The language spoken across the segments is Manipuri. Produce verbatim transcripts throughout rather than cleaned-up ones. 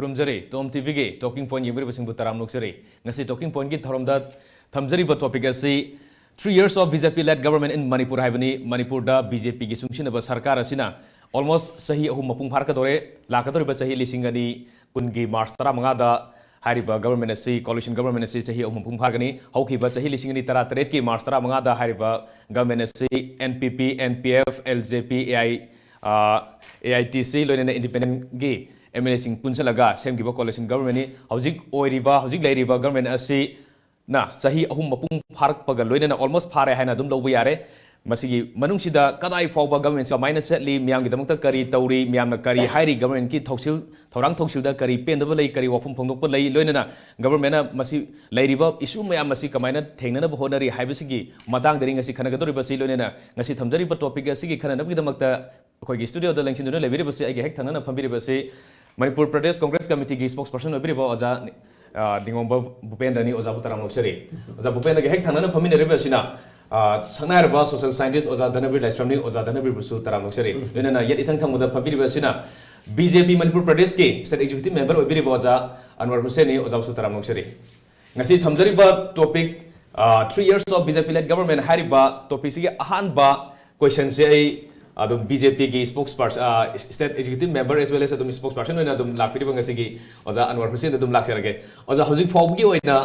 ꯈꯨꯔꯨꯝꯖꯔꯤ꯫ ꯇꯣꯝ ꯇꯤꯚꯤꯒꯤ Talking Point ꯌꯦꯡꯕꯤꯔꯤꯕꯁꯤꯡꯕꯨ ꯇꯔꯥꯝꯅ ꯑꯣꯛꯆꯔꯤ꯫ ꯉꯁꯤ Talking Pointꯀꯤ ꯊꯧꯔꯝꯗ ꯊꯝꯖꯔꯤꯕ topic ꯑꯁꯤ three years of B J P led government in Manipur ꯍꯥꯏꯕꯅꯤ꯫ ꯃꯅꯤꯄꯨꯔꯗ B J Pꯒꯤ ꯆꯨꯡꯁꯤꯟꯅꯕ ꯁꯔꯀꯥꯔ ꯑꯁꯤꯅ almost ꯆꯍꯤ ꯑꯍꯨꯝ ꯃꯄꯨꯡ ꯐꯥꯔꯛꯀꯗꯧꯔꯦ꯫ ꯂꯥꯛꯀꯗꯧꯔꯤꯕ ꯆꯍꯤ ꯂꯤꯁꯤꯡ ꯑꯅꯤ ꯀꯨꯟꯒꯤ March ꯇꯔꯥꯃꯉꯥꯗ ꯍꯥꯏꯔꯤꯕ government ꯑꯁꯤ, coalition government ꯑꯁꯤ ꯆꯍꯤ ꯑꯍꯨꯝ ꯃꯄꯨꯡ ꯐꯥꯒꯅꯤ꯫ ꯍꯧꯈꯤꯕ ꯆꯍꯤ ꯂꯤꯁꯤꯡ ꯑꯅꯤ ꯇꯔꯥꯇꯔꯦꯠꯀꯤ March ꯇꯔꯥꯃꯉꯥꯗ ꯍꯥꯏꯔꯤꯕ government ꯑꯁꯤ N P P, N P F, L J P, A I, ꯑ, A I T C ꯂꯣꯏꯅꯅ independentꯒꯤ M L Aꯁꯤꯡ ꯄꯨꯟꯁꯤꯜꯂꯒ ꯁꯦꯝꯈꯤꯕ coalition governmentꯅꯤ꯫ ꯍꯧꯖꯤꯛ ꯑꯣꯏꯔꯤꯕ, ꯍꯧꯖꯤꯛ ꯂꯩꯔꯤꯕ government ꯑꯁꯤꯅ ꯆꯍꯤ ꯑꯍꯨꯝ ꯃꯄꯨꯡ ꯐꯥꯔꯛꯄꯒ ꯂꯣꯏꯅꯅ almost ꯐꯥꯔꯦ ꯍꯥꯏꯅ ꯑꯗꯨꯝ ꯂꯧꯕ ꯌꯥꯔꯦ꯫ ꯃꯁꯤꯒꯤ ꯃꯅꯨꯡꯁꯤꯗ ꯀꯗꯥꯏ ꯐꯥꯎꯕ government ꯀꯃꯥꯏꯅ ꯆꯠꯂꯤ, ꯃꯤꯌꯥꯝꯒꯤꯗꯃꯛꯇ ꯀꯔꯤ ꯇꯧꯔꯤ, ꯃꯤꯌꯥꯝꯅ ꯀꯔꯤ ꯍꯥꯏꯔꯤ, governmentꯀꯤ ꯊꯧꯁꯤꯜ, ꯊꯧꯔꯥꯡ ꯊꯧꯁꯤꯜꯗ ꯀꯔꯤ ꯄꯦꯟꯗꯕ ꯂꯩ, ꯀꯔꯤ ꯋꯥꯐꯝ ꯐꯣꯡꯗꯣꯛꯄ ꯂꯩ, ꯂꯣꯏꯅꯅ governmentꯅ ꯃꯁꯤ ꯂꯩꯔꯤꯕ issue ꯃꯌꯥꯝ ꯑꯁꯤ ꯀꯃꯥꯏꯅ ꯊꯦꯡꯅꯅꯕ ꯍꯣꯠꯅꯔꯤ ꯍꯥꯏꯕꯁꯤꯒꯤ ꯃꯇꯥꯡꯗꯅꯤ ꯉꯁꯤ ꯈꯟꯅꯒꯗꯧꯔꯤꯕꯁꯤ꯫ ꯂꯣꯏꯅꯅ ꯉꯁꯤ ꯊꯝꯖꯔꯤꯕ topic ꯑꯁꯤꯒꯤ ꯈꯟꯅꯅꯕꯒꯤꯗꯃꯛꯇ ꯑꯩꯈꯣꯏꯒꯤ studioꯗ ꯂꯦꯡꯁꯤꯟꯗꯨꯅ ꯂꯩꯕꯤꯔꯤꯕꯁꯤ ꯑꯩꯒꯤ ꯍꯦꯛ ꯊꯪꯅꯅ ꯐꯝꯕꯤꯔꯤꯕꯁꯤ Manipur Pradesh Congress Committeeꯒꯤ spokesperson ꯑꯣꯏꯕꯤꯔꯤꯕ ꯑꯣꯖꯥ, ꯑ, ꯅꯤꯉꯣꯝꯕ ꯚꯨꯄꯦꯟꯗ꯭ꯔꯅꯤ꯫ ꯑꯣꯖꯥꯕꯨ ꯇꯔꯥꯝꯅ ꯑꯣꯛꯆꯔꯤ꯫ ꯑꯣꯖꯥ ꯚꯨꯄꯦꯟꯗ꯭ꯔꯒ ꯍꯦꯛ ꯊꯪꯅꯅ ꯐꯝꯃꯤꯟꯅꯔꯤꯕ ꯑꯁꯤꯅ, ꯑ, ꯁꯛꯅꯥꯏꯔꯕ social scientist ꯑꯣꯖꯥ ꯙꯅꯕꯤꯔ ꯂꯥꯏꯁ꯭ꯔꯝꯅꯤ꯫ ꯑꯣꯖꯥ ꯙꯅꯕꯤꯔꯕꯨꯁꯨ ꯇꯔꯥꯝꯅ ꯑꯣꯛꯆꯔꯤ꯫ ꯂꯣꯏꯅꯅ ꯌꯦꯠ ꯏꯊꯪ ꯊꯪꯕꯗ ꯐꯝꯕꯤꯔꯤꯕ ꯑꯁꯤꯅ B J P Manipur Pradesh ꯀꯤ state executive member ꯑꯣꯏꯕꯤꯔꯤꯕ ꯑꯣꯖꯥ ꯑꯟꯋꯔ ꯍꯨꯁꯦꯟꯅꯤ꯫ ꯑꯣꯖꯥꯕꯨꯁꯨ ꯇꯔꯥꯝꯅ ꯑꯣꯛꯆꯔꯤ꯫ ꯉꯁꯤ ꯊꯝꯖꯔꯤꯕ topic, ꯑ, three years of B J P led government ꯍꯥꯏꯔꯤꯕ topic ꯁꯤꯒꯤ ꯑꯍꯥꯟꯕ question ꯁꯦ ꯑꯩ ꯑꯗꯨꯝ B J P ꯒꯤ spokesperson, ꯑ, state executive member as well as ꯑꯗꯨꯝ spokesperson ꯑꯣꯏꯅ ꯑꯗꯨꯝ ꯂꯥꯛꯄꯤꯔꯤꯕ ꯉꯁꯤꯒꯤ ꯑꯣꯖꯥ ꯑꯟꯋꯔ ꯍꯨꯁꯦꯟꯗ ꯑꯗꯨꯝ ꯂꯥꯛꯆꯔꯒꯦ꯫ ꯑꯣꯖꯥ, ꯍꯧꯖꯤꯛ ꯐꯥꯎꯕꯒꯤ ꯑꯣꯏꯅ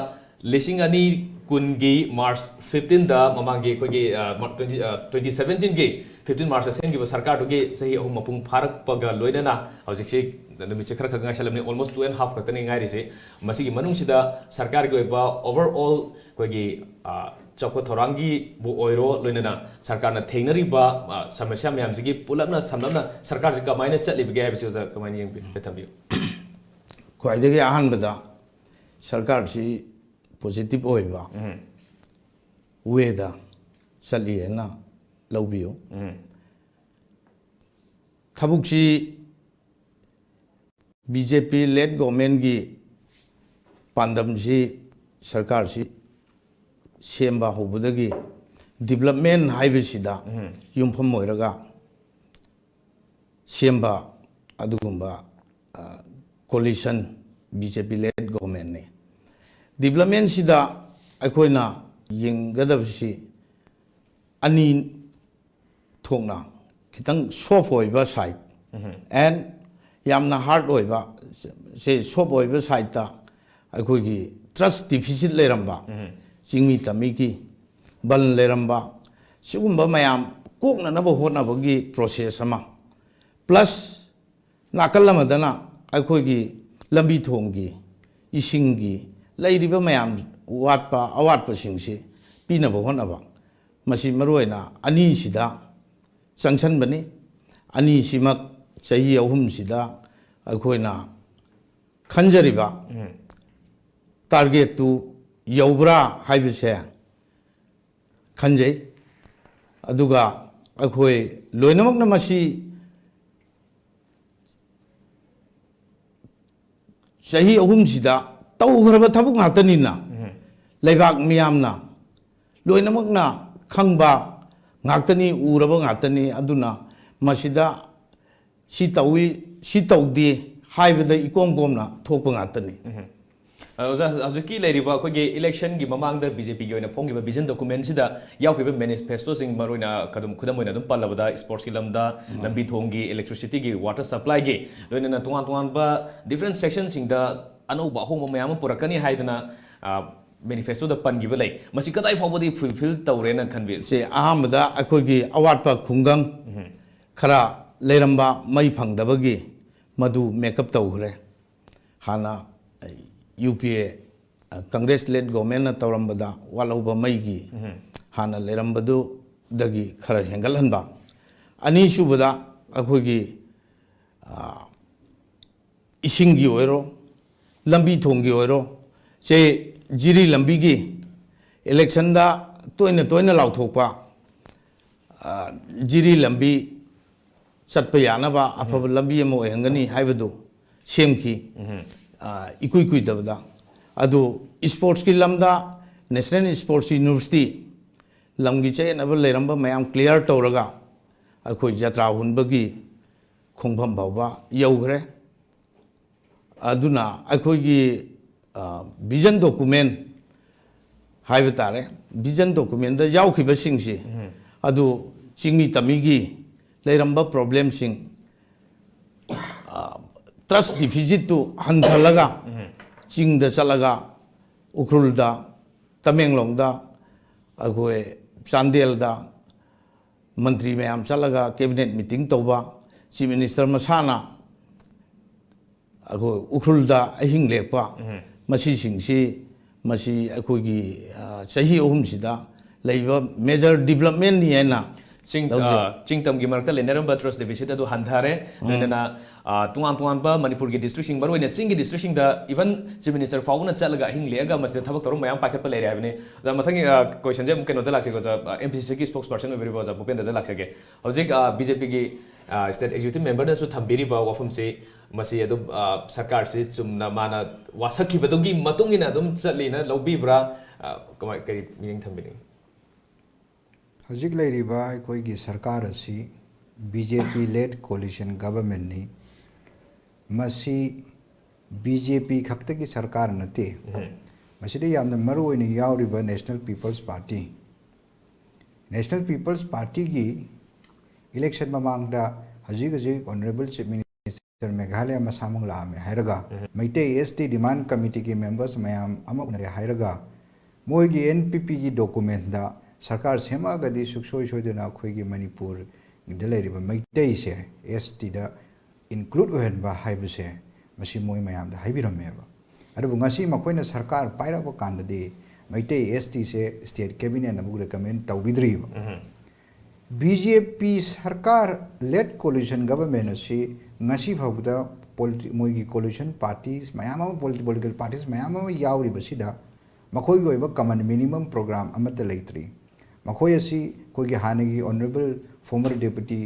ꯂꯤꯁꯤꯡ ꯑꯅꯤ ꯀꯨꯟꯒꯤ March fifteenꯗ ꯃꯃꯥꯡꯒꯤ ꯑꯩꯈꯣꯏꯒꯤ, ꯑ, ꯃ-, twenty, ꯑ, twenty seventeenꯒꯤ fifteen March ꯁꯦꯝꯈꯤꯕ ꯁꯔꯀꯥꯔꯗꯨꯒꯤ ꯆꯍꯤ ꯑꯍꯨꯝ ꯃꯄꯨꯡ ꯐꯥꯔꯛꯄꯒ ꯂꯣꯏꯅꯅ ꯍꯧꯖꯤꯛꯁꯤ ꯅꯨꯃꯤꯠꯁꯦ ꯈꯔ ꯈꯛ ꯉꯥꯏꯁꯜꯂꯝꯅꯤ, almost two and half ꯈꯛꯇꯅꯤ ꯉꯥꯏꯔꯤꯁꯦ꯫ ꯃꯁꯤꯒꯤ ꯃꯅꯨꯡꯁꯤꯗ ꯁꯔꯀꯥꯔꯒꯤ ꯑꯣꯏꯕ overall ꯑꯩꯈꯣꯏꯒꯤ, ꯑ, ꯆꯥꯎꯈꯠ ꯊꯧꯔꯥꯡꯒꯤꯕꯨ ꯑꯣꯏꯔꯣ, ꯂꯣꯏꯅꯅ ꯁꯔꯀꯥꯔꯅ ꯊꯦꯡꯅꯔꯤꯕ, ꯑ, ꯁꯃꯁ꯭ꯌꯥ ꯃꯌꯥꯝꯁꯤꯒꯤ ꯄꯨꯂꯞꯅ ꯁꯝꯂꯞꯅ ꯁꯔꯀꯥꯔꯁꯤ ꯀꯃꯥꯏꯅ ꯆꯠꯂꯤꯕꯒꯦ ꯍꯥꯏꯕꯁꯤ ꯑꯣꯖꯥ ꯀꯃꯥꯏꯅ ꯌꯦꯡꯕꯤ-, ꯊꯝꯕꯤꯌꯨ? ꯈ꯭ꯋꯥꯏꯗꯒꯤ ꯑꯍꯥꯟꯕꯗ ꯁꯔꯀꯥꯔꯁꯤ positive ꯑꯣꯏꯕ ꯎꯝ꯫ wayꯗ ꯆꯠꯂꯤ ꯍꯥꯏꯅ ꯂꯧꯕꯤꯌꯨ꯫ ꯎꯝ꯫ ꯊꯕꯛꯁꯤ B J P led governmentꯀꯤ ꯄꯥꯟꯗꯝꯁꯤ, ꯁꯔꯀꯥꯔꯁꯤ ꯁꯦꯝꯕ ꯍꯧꯕꯗꯒꯤ development ꯍꯥꯏꯕꯁꯤꯗ ꯎꯝ꯫ ꯌꯨꯝꯐꯝ ꯑꯣꯏꯔꯒ ꯁꯦꯝꯕ ꯑꯗꯨꯒꯨꯝꯕ, ꯑ, coalition, B J P led governmentꯅꯤ꯫ Developmentꯁꯤꯗ ꯑꯩꯈꯣꯏꯅ ꯌꯦꯡꯒꯗꯕꯁꯤ ꯑꯅꯤ ꯊꯣꯛꯅ, ꯈꯤꯇꯪ soft ꯑꯣꯏꯕ side and ꯌꯥꯝꯅ hard ꯑꯣꯏꯕ, ꯁꯦ soft ꯑꯣꯏꯕ sideꯇ ꯑꯩꯈꯣꯏꯒꯤ trust deficit ꯂꯩꯔꯝꯕ ꯆꯤꯡꯃꯤ ꯇꯝꯃꯤꯒꯤ ꯕꯟ ꯂꯩꯔꯝꯕ, ꯁꯤꯒꯨꯝꯕ ꯃꯌꯥꯝ ꯀꯣꯛꯅꯅꯕ ꯍꯣꯠꯅꯕꯒꯤ process ꯑꯃ, plus ꯅꯥꯀꯜ ꯑꯃꯗꯅ ꯑꯩꯈꯣꯏꯒꯤ ꯂꯝꯕꯤ ꯊꯣꯡꯒꯤ, ꯏꯁꯤꯡꯒꯤ ꯂꯩꯔꯤꯕ ꯃꯌꯥꯝ ꯋꯥꯠꯄ ꯑꯋꯥꯠꯄꯁꯤꯡꯁꯤ ꯄꯤꯅꯕ ꯍꯣꯠꯅꯕ, ꯃꯁꯤ ꯃꯔꯨꯑꯣꯏꯅ ꯑꯅꯤꯁꯤꯗ ꯆꯪꯁꯟꯕꯅꯤ꯫ ꯑꯅꯤꯁꯤꯃꯛ ꯆꯍꯤ ꯑꯍꯨꯝꯁꯤꯗ ꯑꯩꯈꯣꯏꯅ ꯈꯟꯖꯔꯤꯕ targetꯇꯨ ꯌꯧꯕ꯭ꯔꯥ ꯍꯥꯏꯕꯁꯦ ꯈꯟꯖꯩ꯫ ꯑꯗꯨꯒ ꯑꯩꯈꯣꯏ ꯂꯣꯏꯅꯃꯛꯅ ꯃꯁꯤ ꯆꯍꯤ ꯑꯍꯨꯝꯁꯤꯗ ꯇꯧꯈ꯭ꯔꯕ ꯊꯕꯛ ꯉꯥꯛꯇꯅꯤꯅ, ꯂꯩꯕꯥꯛ ꯃꯤꯌꯥꯝꯅ ꯂꯣꯏꯅꯃꯛꯅ ꯈꯪꯕ ꯉꯥꯛꯇꯅꯤ, ꯎꯔꯕ ꯉꯥꯛꯇꯅꯤ꯫ ꯑꯗꯨꯅ ꯃꯁꯤꯗ ꯁꯤ ꯇꯧꯏ, ꯁꯤ ꯇꯧꯗꯦ ꯍꯥꯏꯕꯗ ꯏꯀꯣꯝ ꯀꯣꯝꯅ ꯊꯣꯛꯄ ꯉꯥꯛꯇꯅꯤ꯫ ꯑ, ꯑꯣꯖꯥ, ꯍꯧꯖꯤꯛꯀꯤ ꯂꯩꯔꯤꯕ ꯑꯩꯈꯣꯏꯒꯤ electionꯒꯤ ꯃꯃꯥꯡꯗ BJPꯒꯤ ꯑꯣꯏꯅ ꯐꯣꯡꯈꯤꯕ vision documentꯁꯤꯗ ꯌꯥꯎꯈꯤꯕ manifestoꯁꯤꯡ, ꯃꯔꯨꯑꯣꯏꯅ ꯈꯨꯗꯝ ꯈꯨꯗꯝ ꯑꯣꯏꯅ ꯑꯗꯨꯝ ꯄꯜꯂꯕꯗ sportsꯀꯤ ꯂꯝꯗ, ꯂꯝꯕꯤ ꯊꯣꯡꯒꯤ, electricityꯒꯤ, water supplyꯒꯤ, ꯂꯣꯏꯅꯅ ꯇꯣꯉꯥꯟ ꯇꯣꯉꯥꯟꯕ different sectionꯁꯤꯡꯗ ꯑꯅꯧꯕ ꯑꯍꯣꯡꯕ ꯃꯌꯥꯝ ꯑꯃ ꯄꯨꯔꯛꯀꯅꯤ ꯍꯥꯏꯗꯅ, ꯑ, manifestoꯗ ꯄꯟꯈꯤꯕ ꯂꯩ꯫ ꯃꯁꯤ ꯀꯗꯥꯏ ꯐꯥꯎꯕꯗꯤ fulfil ꯇꯧꯔꯦꯅ ꯈꯟꯕꯤ? ꯁꯤ ꯑꯍꯥꯟꯕꯗ ꯑꯩꯈꯣꯏꯒꯤ ꯑꯋꯥꯠꯄ ꯈꯨꯡꯒꯪ ꯈꯔ ꯂꯩꯔꯝꯕ, ꯃꯩ ꯐꯪꯗꯕꯒꯤ, ꯃꯗꯨ make up ꯇꯧꯈ꯭ꯔꯦ꯫ ꯍꯥꯟꯅ UPA, Congress led governmentꯅ ꯇꯧꯔꯝꯕꯗ ꯋꯥꯠꯍꯧꯕ ꯃꯩꯒꯤ ꯍꯥꯟꯅ ꯂꯩꯔꯝꯕꯗꯨꯗꯒꯤ ꯈꯔ ꯍꯦꯟꯒꯠꯍꯟꯕ꯫ ꯑꯅꯤꯁꯨꯕꯗ ꯑꯩꯈꯣꯏꯒꯤ, ꯑ, ꯏꯁꯤꯡꯒꯤ ꯑꯣꯏꯔꯣ, ꯂꯝꯕꯤ ꯊꯣꯡꯒꯤ ꯑꯣꯏꯔꯣ, ꯁꯦ ꯖꯤꯔꯤ ꯂꯝꯕꯤꯒꯤ electionꯗ ꯇꯣꯏꯅ ꯇꯣꯏꯅ ꯂꯥꯎꯊꯣꯛꯄ, ꯑ, ꯖꯤꯔꯤ ꯂꯝꯕꯤ ꯆꯠꯄ ꯌꯥꯅꯕ ꯑꯐꯕ ꯂꯝꯕꯤ ꯑꯃ ꯑꯣꯏꯍꯟꯒꯅꯤ ꯍꯥꯏꯕꯗꯨ ꯁꯦꯝꯈꯤ꯫ ꯑ, ꯏꯀꯨꯏ ꯀꯨꯏꯗꯕꯗ꯫ ꯑꯗꯨ sportsꯀꯤ ꯂꯝꯗ National Sports University, ꯂꯝꯒꯤ ꯆꯌꯦꯠꯅꯕ ꯂꯩꯔꯝꯕ ꯃꯌꯥꯝ clear ꯇꯧꯔꯒ ꯑꯩꯈꯣꯏ ꯖꯇ꯭ꯔꯥ ꯍꯨꯟꯕꯒꯤ ꯈꯣꯡꯐꯝ ꯐꯥꯎꯕ ꯌꯧꯈ꯭ꯔꯦ꯫ ꯑꯗꯨꯅ ꯑꯩꯈꯣꯏꯒꯤ ꯚꯤꯖꯟ ꯗꯣꯀꯨꯃꯦꯟ ꯍꯥꯏꯕ ꯇꯥꯔꯦ, ꯚꯤꯖꯟ ꯗꯣꯀꯨꯃꯦꯟꯗ ꯌꯥꯎꯈꯤꯕꯁꯤꯡꯁꯤ ꯑꯗꯨ ꯆꯤꯡꯃꯤ ꯇꯝꯃꯤꯒꯤ ꯂꯩꯔꯝꯕ ꯄ꯭ꯔꯣꯕ꯭ꯂꯦꯝꯁꯤꯡ, ꯇ꯭ꯔꯁ ꯗꯤꯐꯤꯁꯤꯠꯇꯨ ꯍꯟꯊꯍꯜꯂꯒ ꯆꯤꯡꯗ ꯆꯠꯂꯒ ꯎꯈ꯭ꯔꯨꯜꯗ, ꯇꯃꯦꯡꯂꯣꯡꯗ, ꯑꯩꯈꯣꯏ ꯆꯥꯟꯗꯦꯜꯗ ꯃꯟꯇ꯭ꯔꯤ ꯃꯌꯥꯝ ꯆꯠꯂꯒ ꯀꯦꯕꯤꯅꯦꯠ ꯃꯤꯇꯤꯡ ꯇꯧꯕ, ꯆꯤꯐ ꯃꯤꯅꯤꯁꯇꯔ ꯃꯁꯥꯅ ꯑꯩꯈꯣꯏ ꯎꯈ꯭ꯔꯨꯜꯗ ꯑꯍꯤꯡ ꯂꯦꯛꯄ, ꯃꯁꯤꯁꯤꯡꯁꯤ, ꯃꯁꯤ ꯑꯩꯈꯣꯏꯒꯤ ꯆꯍꯤ ꯑꯍꯨꯝꯁꯤꯗ ꯂꯩꯕ ꯃꯦꯖꯔ ꯗꯤꯕ꯭ꯂꯞꯃꯦꯟꯅꯤ ꯍꯥꯏꯅ ꯆꯤꯡ ꯂꯧꯖꯩ꯫ ꯆꯤꯡ ꯇꯝꯒꯤ ꯃꯔꯛꯇ ꯂꯩꯅꯔꯝꯕ ꯇ꯭ꯔꯁ ꯗꯦꯐꯤꯁꯤꯠ ꯑꯗꯨ ꯍꯟꯊꯔꯦ꯫ ꯂꯣꯏꯅꯅ ꯇꯣꯉꯥꯟ ꯇꯣꯉꯥꯟꯕ ꯃꯅꯤꯄꯨꯔꯒꯤ ꯗꯤꯁꯇ꯭ꯔꯤꯛꯁꯤꯡ, ꯃꯔꯨꯑꯣꯏꯅ ꯆꯤꯡꯒꯤ ꯗꯤꯁꯇ꯭ꯔꯤꯛꯁꯤꯡꯗ ꯏꯚꯟ ꯆꯤꯐ ꯃꯤꯅꯤꯁꯇꯔ ꯐꯥꯎꯕꯅ ꯆꯠꯂꯒ ꯑꯍꯤꯡ ꯂꯦꯛꯑꯒ ꯃꯁꯤꯗ ꯊꯕꯛ ꯊꯧꯔꯝ ꯃꯌꯥꯝ ꯄꯥꯏꯈꯠꯄ ꯂꯩꯔꯦ ꯍꯥꯏꯕꯅꯤ꯫ ꯑꯣꯖꯥ, ꯃꯊꯪꯒꯤ ꯀꯣꯏꯁꯟꯁꯦ ꯑꯃꯨꯛ ꯀꯩꯅꯣꯗ ꯂꯥꯛꯆꯒꯦ, ꯑꯣꯖꯥ, ꯑꯦꯝ ꯄꯤ ꯁꯤ ꯁꯤꯒꯤ ꯁ꯭ꯄꯣꯛꯁ ꯄꯔꯁꯟ ꯑꯣꯏꯕꯤꯔꯤꯕ ꯑꯣꯖꯥ ꯚꯨꯄꯦꯟꯗ꯭ꯔꯗ ꯂꯥꯛꯆꯒꯦ꯫ ꯍꯧꯖꯤꯛ ꯕꯤ ꯖꯦ ꯄꯤꯒꯤ ꯁ꯭ꯇꯦꯠ ꯑꯦꯛꯖꯤꯀ꯭ꯌꯨꯇꯤꯚ ꯃꯦꯝꯕꯔꯅꯁꯨ ꯊꯝꯕꯤꯔꯤꯕ ꯋꯥꯐꯝꯁꯤ, ꯃꯁꯤ ꯑꯗꯨꯝ ꯁꯔꯀꯥꯔꯁꯤ ꯆꯨꯝꯅ ꯃꯥꯅ ꯋꯥꯁꯛꯈꯤꯕꯗꯨꯒꯤ ꯃꯇꯨꯡ ꯏꯟꯅ ꯑꯗꯨꯝ ꯆꯠꯂꯤꯅ ꯂꯧꯕꯤꯕ꯭ꯔꯥ? ꯀꯃꯥꯏ, ꯀꯔꯤ ꯃꯤꯠꯌꯦꯡ ꯊꯝꯕꯤꯅꯤꯡꯉꯤ? ꯍꯧꯖꯤꯛ ꯂꯩꯔꯤꯕ ꯑꯩꯈꯣꯏꯒꯤ ꯁꯔꯀꯥꯔ ꯑꯁꯤ ꯕꯤ ꯖꯦ ꯄꯤ ꯂꯦꯗ ꯀꯣꯂꯤꯁꯟ ꯒꯕꯔꯃꯦꯟꯅꯤ꯫ ꯃꯁꯤ ꯕꯤ ꯖꯦ ꯄꯤ ꯈꯛꯇꯒꯤ ꯁꯔꯀꯥꯔ ꯅꯠꯇꯦ꯫ ꯃꯁꯤꯗ ꯌꯥꯝꯅ ꯃꯔꯨ ꯑꯣꯏꯅ ꯌꯥꯎꯔꯤꯕ national people's party, national people's ꯄꯥꯔꯇꯤꯒꯤ ꯏꯂꯦꯛꯁꯟ ꯃꯃꯥꯡꯗ ꯍꯧꯖꯤꯛ ꯍꯧꯖꯤꯛ ꯑꯣꯅꯔꯦꯕꯜ ꯆꯤꯐ ꯃꯤꯅꯤꯁꯇꯔ ꯃꯦꯘꯥꯂꯌꯥ ꯃꯁꯥꯃꯛ ꯂꯥꯛꯑꯝꯃꯦ ꯍꯥꯏꯔꯒ, ꯃꯩꯇꯩ ꯑꯦꯁ ꯇꯤ ꯗꯤꯃꯥꯟ ꯀꯃꯤꯇꯤꯒꯤ ꯃꯦꯝꯕꯔꯁ ꯃꯌꯥꯝ ꯑꯃ ꯎꯅꯔꯦ ꯍꯥꯏꯔꯒ, ꯃꯣꯏꯒꯤ ꯑꯦꯟ ꯄꯤ ꯄꯤꯒꯤ ꯗꯣꯀꯨꯃꯦꯟꯗ ꯁꯔꯀꯥꯔ ꯁꯦꯝꯃꯛꯑꯒꯗꯤ ꯁꯨꯡꯁꯣꯏ ꯁꯣꯏꯗꯅ ꯑꯩꯈꯣꯏꯒꯤ ꯃꯅꯤꯄꯨꯔꯗ ꯂꯩꯔꯤꯕ ꯃꯩꯇꯩꯁꯦ ꯑꯦꯁ ꯇꯤꯗ ꯏꯟꯀ꯭ꯂꯨꯗ ꯑꯣꯏꯍꯟꯕ ꯍꯥꯏꯕꯁꯦ ꯃꯁꯤ ꯃꯣꯏ ꯃꯌꯥꯝꯗ ꯍꯥꯏꯕꯤꯔꯝꯃꯦꯕ꯫ ꯑꯗꯨꯕꯨ ꯉꯁꯤ ꯃꯈꯣꯏꯅ ꯁꯔꯀꯥꯔ ꯄꯥꯏꯔꯛꯄ ꯀꯥꯟꯗꯗꯤ ꯃꯩꯇꯩ ꯑꯦꯁ ꯇꯤꯁꯦ ꯁ꯭ꯇꯦꯠ ꯀꯦꯕꯤꯅꯦꯠꯅ ꯑꯃꯨꯛ ꯔꯤꯀꯃꯦꯟ ꯇꯧꯕꯤꯗ꯭ꯔꯤꯕ꯫ ꯕꯤ ꯖꯦ ꯄꯤ ꯁꯔꯀꯥꯔ ꯂꯦꯗ ꯀꯣꯂꯤꯁꯟ ꯒꯕꯔꯃꯦꯟ ꯑꯁꯤ ꯉꯁꯤ ꯐꯥꯎꯕꯗ ꯄꯣꯂꯤꯇꯤ-, ꯃꯣꯏꯒꯤ ꯀꯣꯂꯤꯁꯟ ꯄꯥꯔꯇꯤꯁ ꯃꯌꯥꯝ ꯑꯃ, ꯄꯣꯂꯤꯇꯤ-, ꯄꯣꯂꯤꯇꯤꯀꯦꯜ ꯄꯥꯔꯇꯤꯁ ꯃꯌꯥꯝ ꯑꯃ ꯌꯥꯎꯔꯤꯕꯁꯤꯗ ꯃꯈꯣꯏꯒꯤ ꯑꯣꯏꯕ ꯀꯃꯟ ꯃꯤꯅꯤꯃꯝ ꯄ꯭ꯔꯣꯒ꯭ꯔꯥꯝ ꯑꯃꯠꯇ ꯂꯩꯇ꯭ꯔꯤ꯫ ꯃꯈꯣꯏ ꯑꯁꯤ ꯑꯩꯈꯣꯏꯒꯤ ꯍꯥꯟꯅꯒꯤ ꯑꯣꯅꯔꯦꯕꯜ ꯐꯣꯔꯃꯔ ꯗꯦꯄꯨꯇꯤ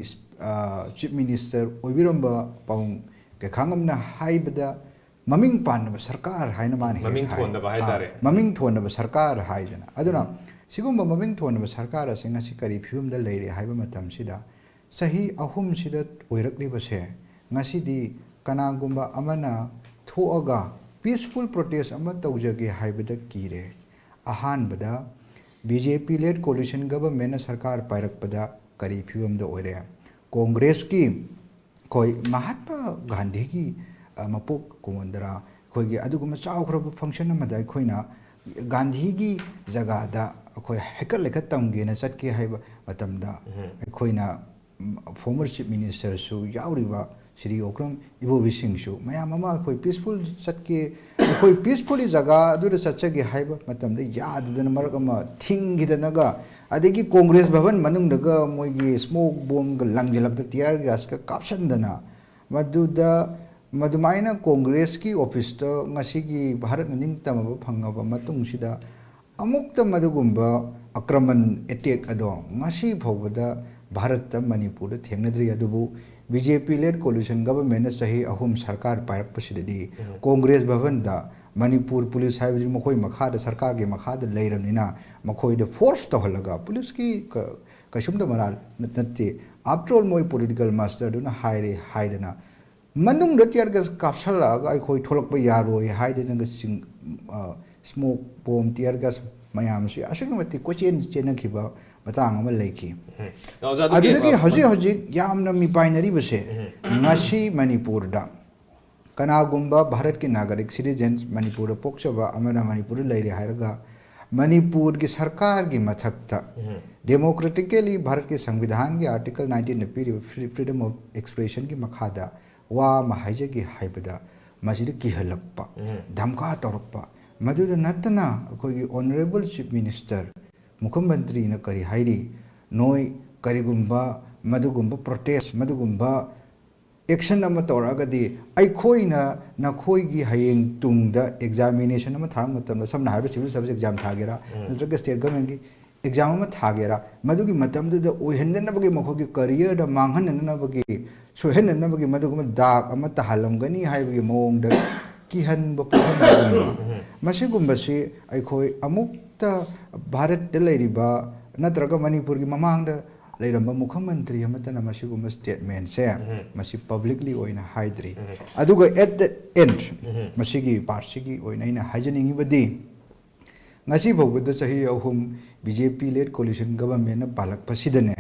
ꯆꯤꯐ ꯃꯤꯅꯤꯁꯇꯔ ꯑꯣꯏꯕꯤꯔꯝꯕ ꯄꯥꯕꯨꯡ ꯀꯩꯈꯥꯡꯉꯝꯅ ꯍꯥꯏꯕꯗ ꯃꯃꯤꯡ ꯄꯥꯟꯗꯕ ꯁꯔꯀꯥꯔ ꯍꯥꯏꯅ ꯃꯥꯅ ꯍꯦꯛ ꯃꯃꯤꯡ ꯍꯥꯏ꯫ ꯊꯣꯟꯗꯕ ꯑꯥ, ꯍꯥꯏꯇꯥꯔꯦ꯫ ꯃꯃꯤꯡ ꯊꯣꯟꯗꯕ ꯁꯔꯀꯥꯔ ꯍꯥꯏꯗꯅ꯫ ꯑꯗꯨꯅ ꯁꯤꯒꯨꯝꯕ ꯃꯃꯤꯡ ꯊꯣꯟꯗꯕ ꯁꯔꯀꯥꯔ ꯑꯁꯤ ꯉꯁꯤ ꯀꯔꯤ ꯐꯤꯕꯝꯗ ꯂꯩꯔꯦ ꯍꯥꯏꯕ ꯃꯇꯝꯁꯤꯗ, ꯆꯍꯤ ꯑꯍꯨꯝꯁꯤꯗ ꯑꯣꯏꯔꯛꯂꯤꯕꯁꯦ ꯉꯁꯤꯗꯤ ꯀꯅꯥꯒꯨꯝꯕ ꯑꯃꯅ ꯊꯣꯛꯑꯒ peaceful protest ꯑꯃ ꯇꯧꯖꯒꯦ ꯍꯥꯏꯕꯗ ꯀꯤꯔꯦ꯫ ꯑꯍꯥꯟꯕꯗ, B J P led coalition governmentꯅ ꯁꯔꯀꯥꯔ ꯄꯥꯏꯔꯛꯄꯗ ꯀꯔꯤ ꯐꯤꯕꯝꯗ ꯑꯣꯏꯔꯦ? ꯀꯣꯡꯒ꯭ꯔꯦꯁꯀꯤ ꯑꯩꯈꯣꯏ ꯃꯍꯥꯠꯃ ꯒꯥꯟꯙꯤꯒꯤ, ꯑ, ꯃꯄꯣꯛ ꯀꯨꯝꯑꯣꯟꯗꯔꯥ, ꯑꯩꯈꯣꯏꯒꯤ ꯑꯗꯨꯒꯨꯝꯕ ꯆꯥꯎꯈ꯭ꯔꯕ function ꯑꯃꯗ ꯑꯩꯈꯣꯏꯅ ꯒꯥꯟꯙꯤꯒꯤ ꯖꯒꯥꯗ ꯑꯩꯈꯣꯏ ꯍꯩꯀꯠ ꯂꯩꯀꯠ ꯇꯝꯒꯦꯅ ꯆꯠꯀꯦ ꯍꯥꯏꯕ ꯃꯇꯝꯗ, ꯎꯝ꯫ ꯑꯩꯈꯣꯏꯅ, ꯎꯝ, former chief ministerꯁꯨ ꯌꯥꯎꯔꯤꯕ ꯁ꯭ꯔꯤ ꯑꯣꯀ꯭ꯔꯝ ꯏꯕꯣꯕꯤ ꯁꯤꯡꯁꯨ ꯃꯌꯥꯝ ꯑꯃ ꯑꯩꯈꯣꯏ peaceful ꯆꯠꯀꯦ, ꯑꯩꯈꯣꯏ peacefully ꯖꯒꯥ ꯑꯗꯨꯗ ꯆꯠꯆꯒꯦ ꯍꯥꯏꯕ ꯃꯇꯝꯗ ꯌꯥꯗꯗꯅ ꯃꯔꯛ ꯑꯃ ꯊꯤꯡꯈꯤꯗꯅꯒ, ꯑꯗꯒꯤ ꯀꯣꯡꯒ꯭ꯔꯦꯁ ꯚꯕꯟ ꯃꯅꯨꯡꯗꯒ ꯃꯣꯏꯒꯤ smoke bombꯒ ꯂꯪꯁꯤꯜꯂꯛꯇ tear gasꯀ ꯀꯥꯞꯁꯟꯗꯅ, ꯃꯗꯨꯗ, ꯃꯗꯨꯃꯥꯏꯅ ꯀꯣꯡꯒ꯭ꯔꯦꯁꯀꯤ officeꯇ ꯉꯁꯤꯒꯤ ꯚꯥꯔꯠꯅ ꯅꯤꯡꯇꯝꯕ ꯐꯪꯉꯕ ꯃꯇꯨꯡꯁꯤꯗ ꯑꯃꯨꯛꯇ ꯃꯗꯨꯒꯨꯝꯕ ꯑꯀ꯭ꯔꯃꯟ, attack ꯑꯗꯣ ꯉꯁꯤ ꯐꯥꯎꯕꯗ ꯚꯥꯔꯠꯇ, ꯃꯅꯤꯄꯨꯔꯗ ꯊꯦꯡꯅꯗ꯭ꯔꯤ꯫ ꯑꯗꯨꯕꯨ B J P led coalition governmentꯅ ꯆꯍꯤ ꯑꯍꯨꯝ ꯁꯔꯀꯥꯔ ꯄꯥꯏꯔꯛꯄꯁꯤꯗꯗꯤ ꯎꯝ꯫ ꯀꯣꯡꯒ꯭ꯔꯦꯁ ꯚꯕꯟꯗ ꯃꯅꯤꯄꯨꯔ police ꯍꯥꯏꯕꯁꯤ ꯃꯈꯣꯏ ꯃꯈꯥꯗ, ꯁꯔꯀꯥꯔꯒꯤ ꯃꯈꯥꯗ ꯂꯩꯔꯕꯅꯤꯅ ꯃꯈꯣꯏꯗ force ꯇꯧꯍꯜꯂꯒ, policeꯀꯤ ꯀ-, ꯀꯩꯁꯨꯝꯗ ꯃꯔꯥꯜ ꯅ-, ꯅꯠꯇꯦ꯫ After all, ꯃꯣꯏ political masterꯗꯨꯅ ꯍꯥꯏꯔꯦ ꯍꯥꯏꯗꯅ ꯃꯅꯨꯡꯗ tear gas ꯀꯥꯞꯁꯜꯂꯛꯑꯒ ꯑꯩꯈꯣꯏ ꯊꯣꯛꯂꯛꯄ ꯌꯥꯔꯣꯏ ꯍꯥꯏꯗꯅꯒ ꯆꯤꯡ-, ꯑ, smoke bomb, tear gas ꯃꯌꯥꯝꯁꯤ ꯑꯁꯨꯛꯀꯤ ꯃꯇꯤꯛ ꯀꯣꯏꯆꯦꯟ ꯆꯦꯟꯅꯈꯤꯕ ꯃꯇꯥꯡ ꯑꯃ ꯂꯩꯈꯤ꯫ ꯎꯝ꯫ ꯑꯣꯖꯥ, ꯑꯗꯨꯒꯤ, ꯑꯗꯨꯗꯒꯤ ꯑ, ꯍꯧꯖꯤꯛ ꯍꯧꯖꯤꯛ ꯌꯥꯝꯅ ꯃꯤꯄꯥꯏꯅꯔꯤꯕꯁꯦ, ꯎꯝ꯫ ꯉꯁꯤ ꯃꯅꯤꯄꯨꯔꯗ ꯀꯅꯥꯒꯨꯝꯕ ꯚꯥꯔꯠꯀꯤ ꯅꯥꯒꯔꯤꯛ, citizens, ꯃꯅꯤꯄꯨꯔꯗ ꯄꯣꯛꯆꯕ ꯑꯃꯅ ꯃꯅꯤꯄꯨꯔꯗ ꯂꯩꯔꯦ ꯍꯥꯏꯔꯒ ꯃꯅꯤꯄꯨꯔꯒꯤ ꯁꯔꯀꯥꯔꯒꯤ ꯃꯊꯛꯇ ꯎꯝ꯫ Democratically ꯚꯥꯔꯠꯀꯤ ꯁꯪꯕꯤꯙꯥꯟꯒꯤ article nineteenꯗ ꯄꯤꯔꯤꯕ free-, freedom of expressionꯒꯤ ꯃꯈꯥꯗ ꯋꯥ ꯑꯃ ꯍꯥꯏꯖꯒꯦ ꯍꯥꯏꯕꯗ ꯃꯁꯤꯗ ꯀꯤꯍꯜꯂꯛꯄ, ꯎꯝ꯫ ꯙꯝꯀꯥ ꯇꯧꯔꯛꯄ, ꯃꯗꯨꯗ ꯅꯠꯇꯅ ꯑꯩꯈꯣꯏꯒꯤ honourable chief minister, ꯃꯨꯈ꯭ꯌꯃꯟꯇ꯭ꯔꯤꯅ ꯀꯔꯤ ꯍꯥꯏꯔꯤ? ꯅꯣꯏ ꯀꯔꯤꯒꯨꯝꯕ ꯃꯗꯨꯒꯨꯝꯕ protest, ꯃꯗꯨꯒꯨꯝꯕ action ꯑꯃ ꯇꯧꯔꯛꯑꯒꯗꯤ ꯑꯩꯈꯣꯏꯅ ꯅꯈꯣꯏꯒꯤ ꯍꯌꯦꯡ ꯇꯨꯡꯗ examination ꯑꯃ ꯊꯥꯔꯛꯄ ꯃꯇꯝꯗ, ꯁꯝꯅ ꯍꯥꯏꯔꯕꯗ civil service exam ꯊꯥꯒꯦꯔꯥ, ꯎꯝ꯫ ꯅꯠꯇ꯭ꯔꯒ state governmentꯀꯤ exam ꯑꯃ ꯊꯥꯒꯦꯔꯥ, ꯃꯗꯨꯒꯤ ꯃꯇꯝꯗꯨꯗ ꯑꯣꯏꯍꯟꯗꯅꯕꯒꯤ, ꯃꯈꯣꯏꯒꯤ careerꯗ ꯃꯥꯡꯍꯟꯅꯅꯕꯒꯤ, ꯁꯣꯏꯍꯟꯅꯅꯕꯒꯤ ꯃꯗꯨꯒꯨꯝꯕ ꯗꯥꯛ ꯑꯃ ꯇꯥꯍꯜꯂꯝꯒꯅꯤ ꯍꯥꯏꯕꯒꯤ ꯃꯑꯣꯡꯗ ꯀꯤꯍꯟꯕ ꯄꯣꯛꯍꯟꯕꯒꯨꯝꯕ, ꯎꯝ꯫ ꯃꯁꯤꯒꯨꯝꯕꯁꯤ ꯑꯩꯈꯣꯏ ꯑꯃꯨꯛꯇ ꯚꯥꯔꯠꯇ ꯂꯩꯔꯤꯕ ꯅꯠꯇ꯭ꯔꯒ ꯃꯅꯤꯄꯨꯔꯒꯤ ꯃꯃꯥꯡꯗ ꯂꯩꯔꯝꯕ ꯃꯨꯈ꯭ꯌꯃꯟꯇ꯭ꯔꯤ ꯑꯃꯠꯇꯅ ꯃꯁꯤꯒꯨꯝꯕ statement ꯁꯦ ꯃꯁꯤ publicly ꯑꯣꯏꯅ ꯍꯥꯏꯗ꯭ꯔꯤ꯫ ꯑꯗꯨꯒ at the end, ꯃꯁꯤꯒꯤ part ꯁꯤꯒꯤ ꯑꯣꯏꯅ ꯑꯩꯅ ꯍꯥꯏꯖꯅꯤꯡꯉꯤꯕꯗꯤ, ꯉꯁꯤ ꯐꯥꯎꯕꯗ ꯆꯍꯤ ꯑꯍꯨꯝ B J P led coalition government ꯅ ꯄꯥꯜꯂꯛꯄꯁꯤꯗꯅꯦ,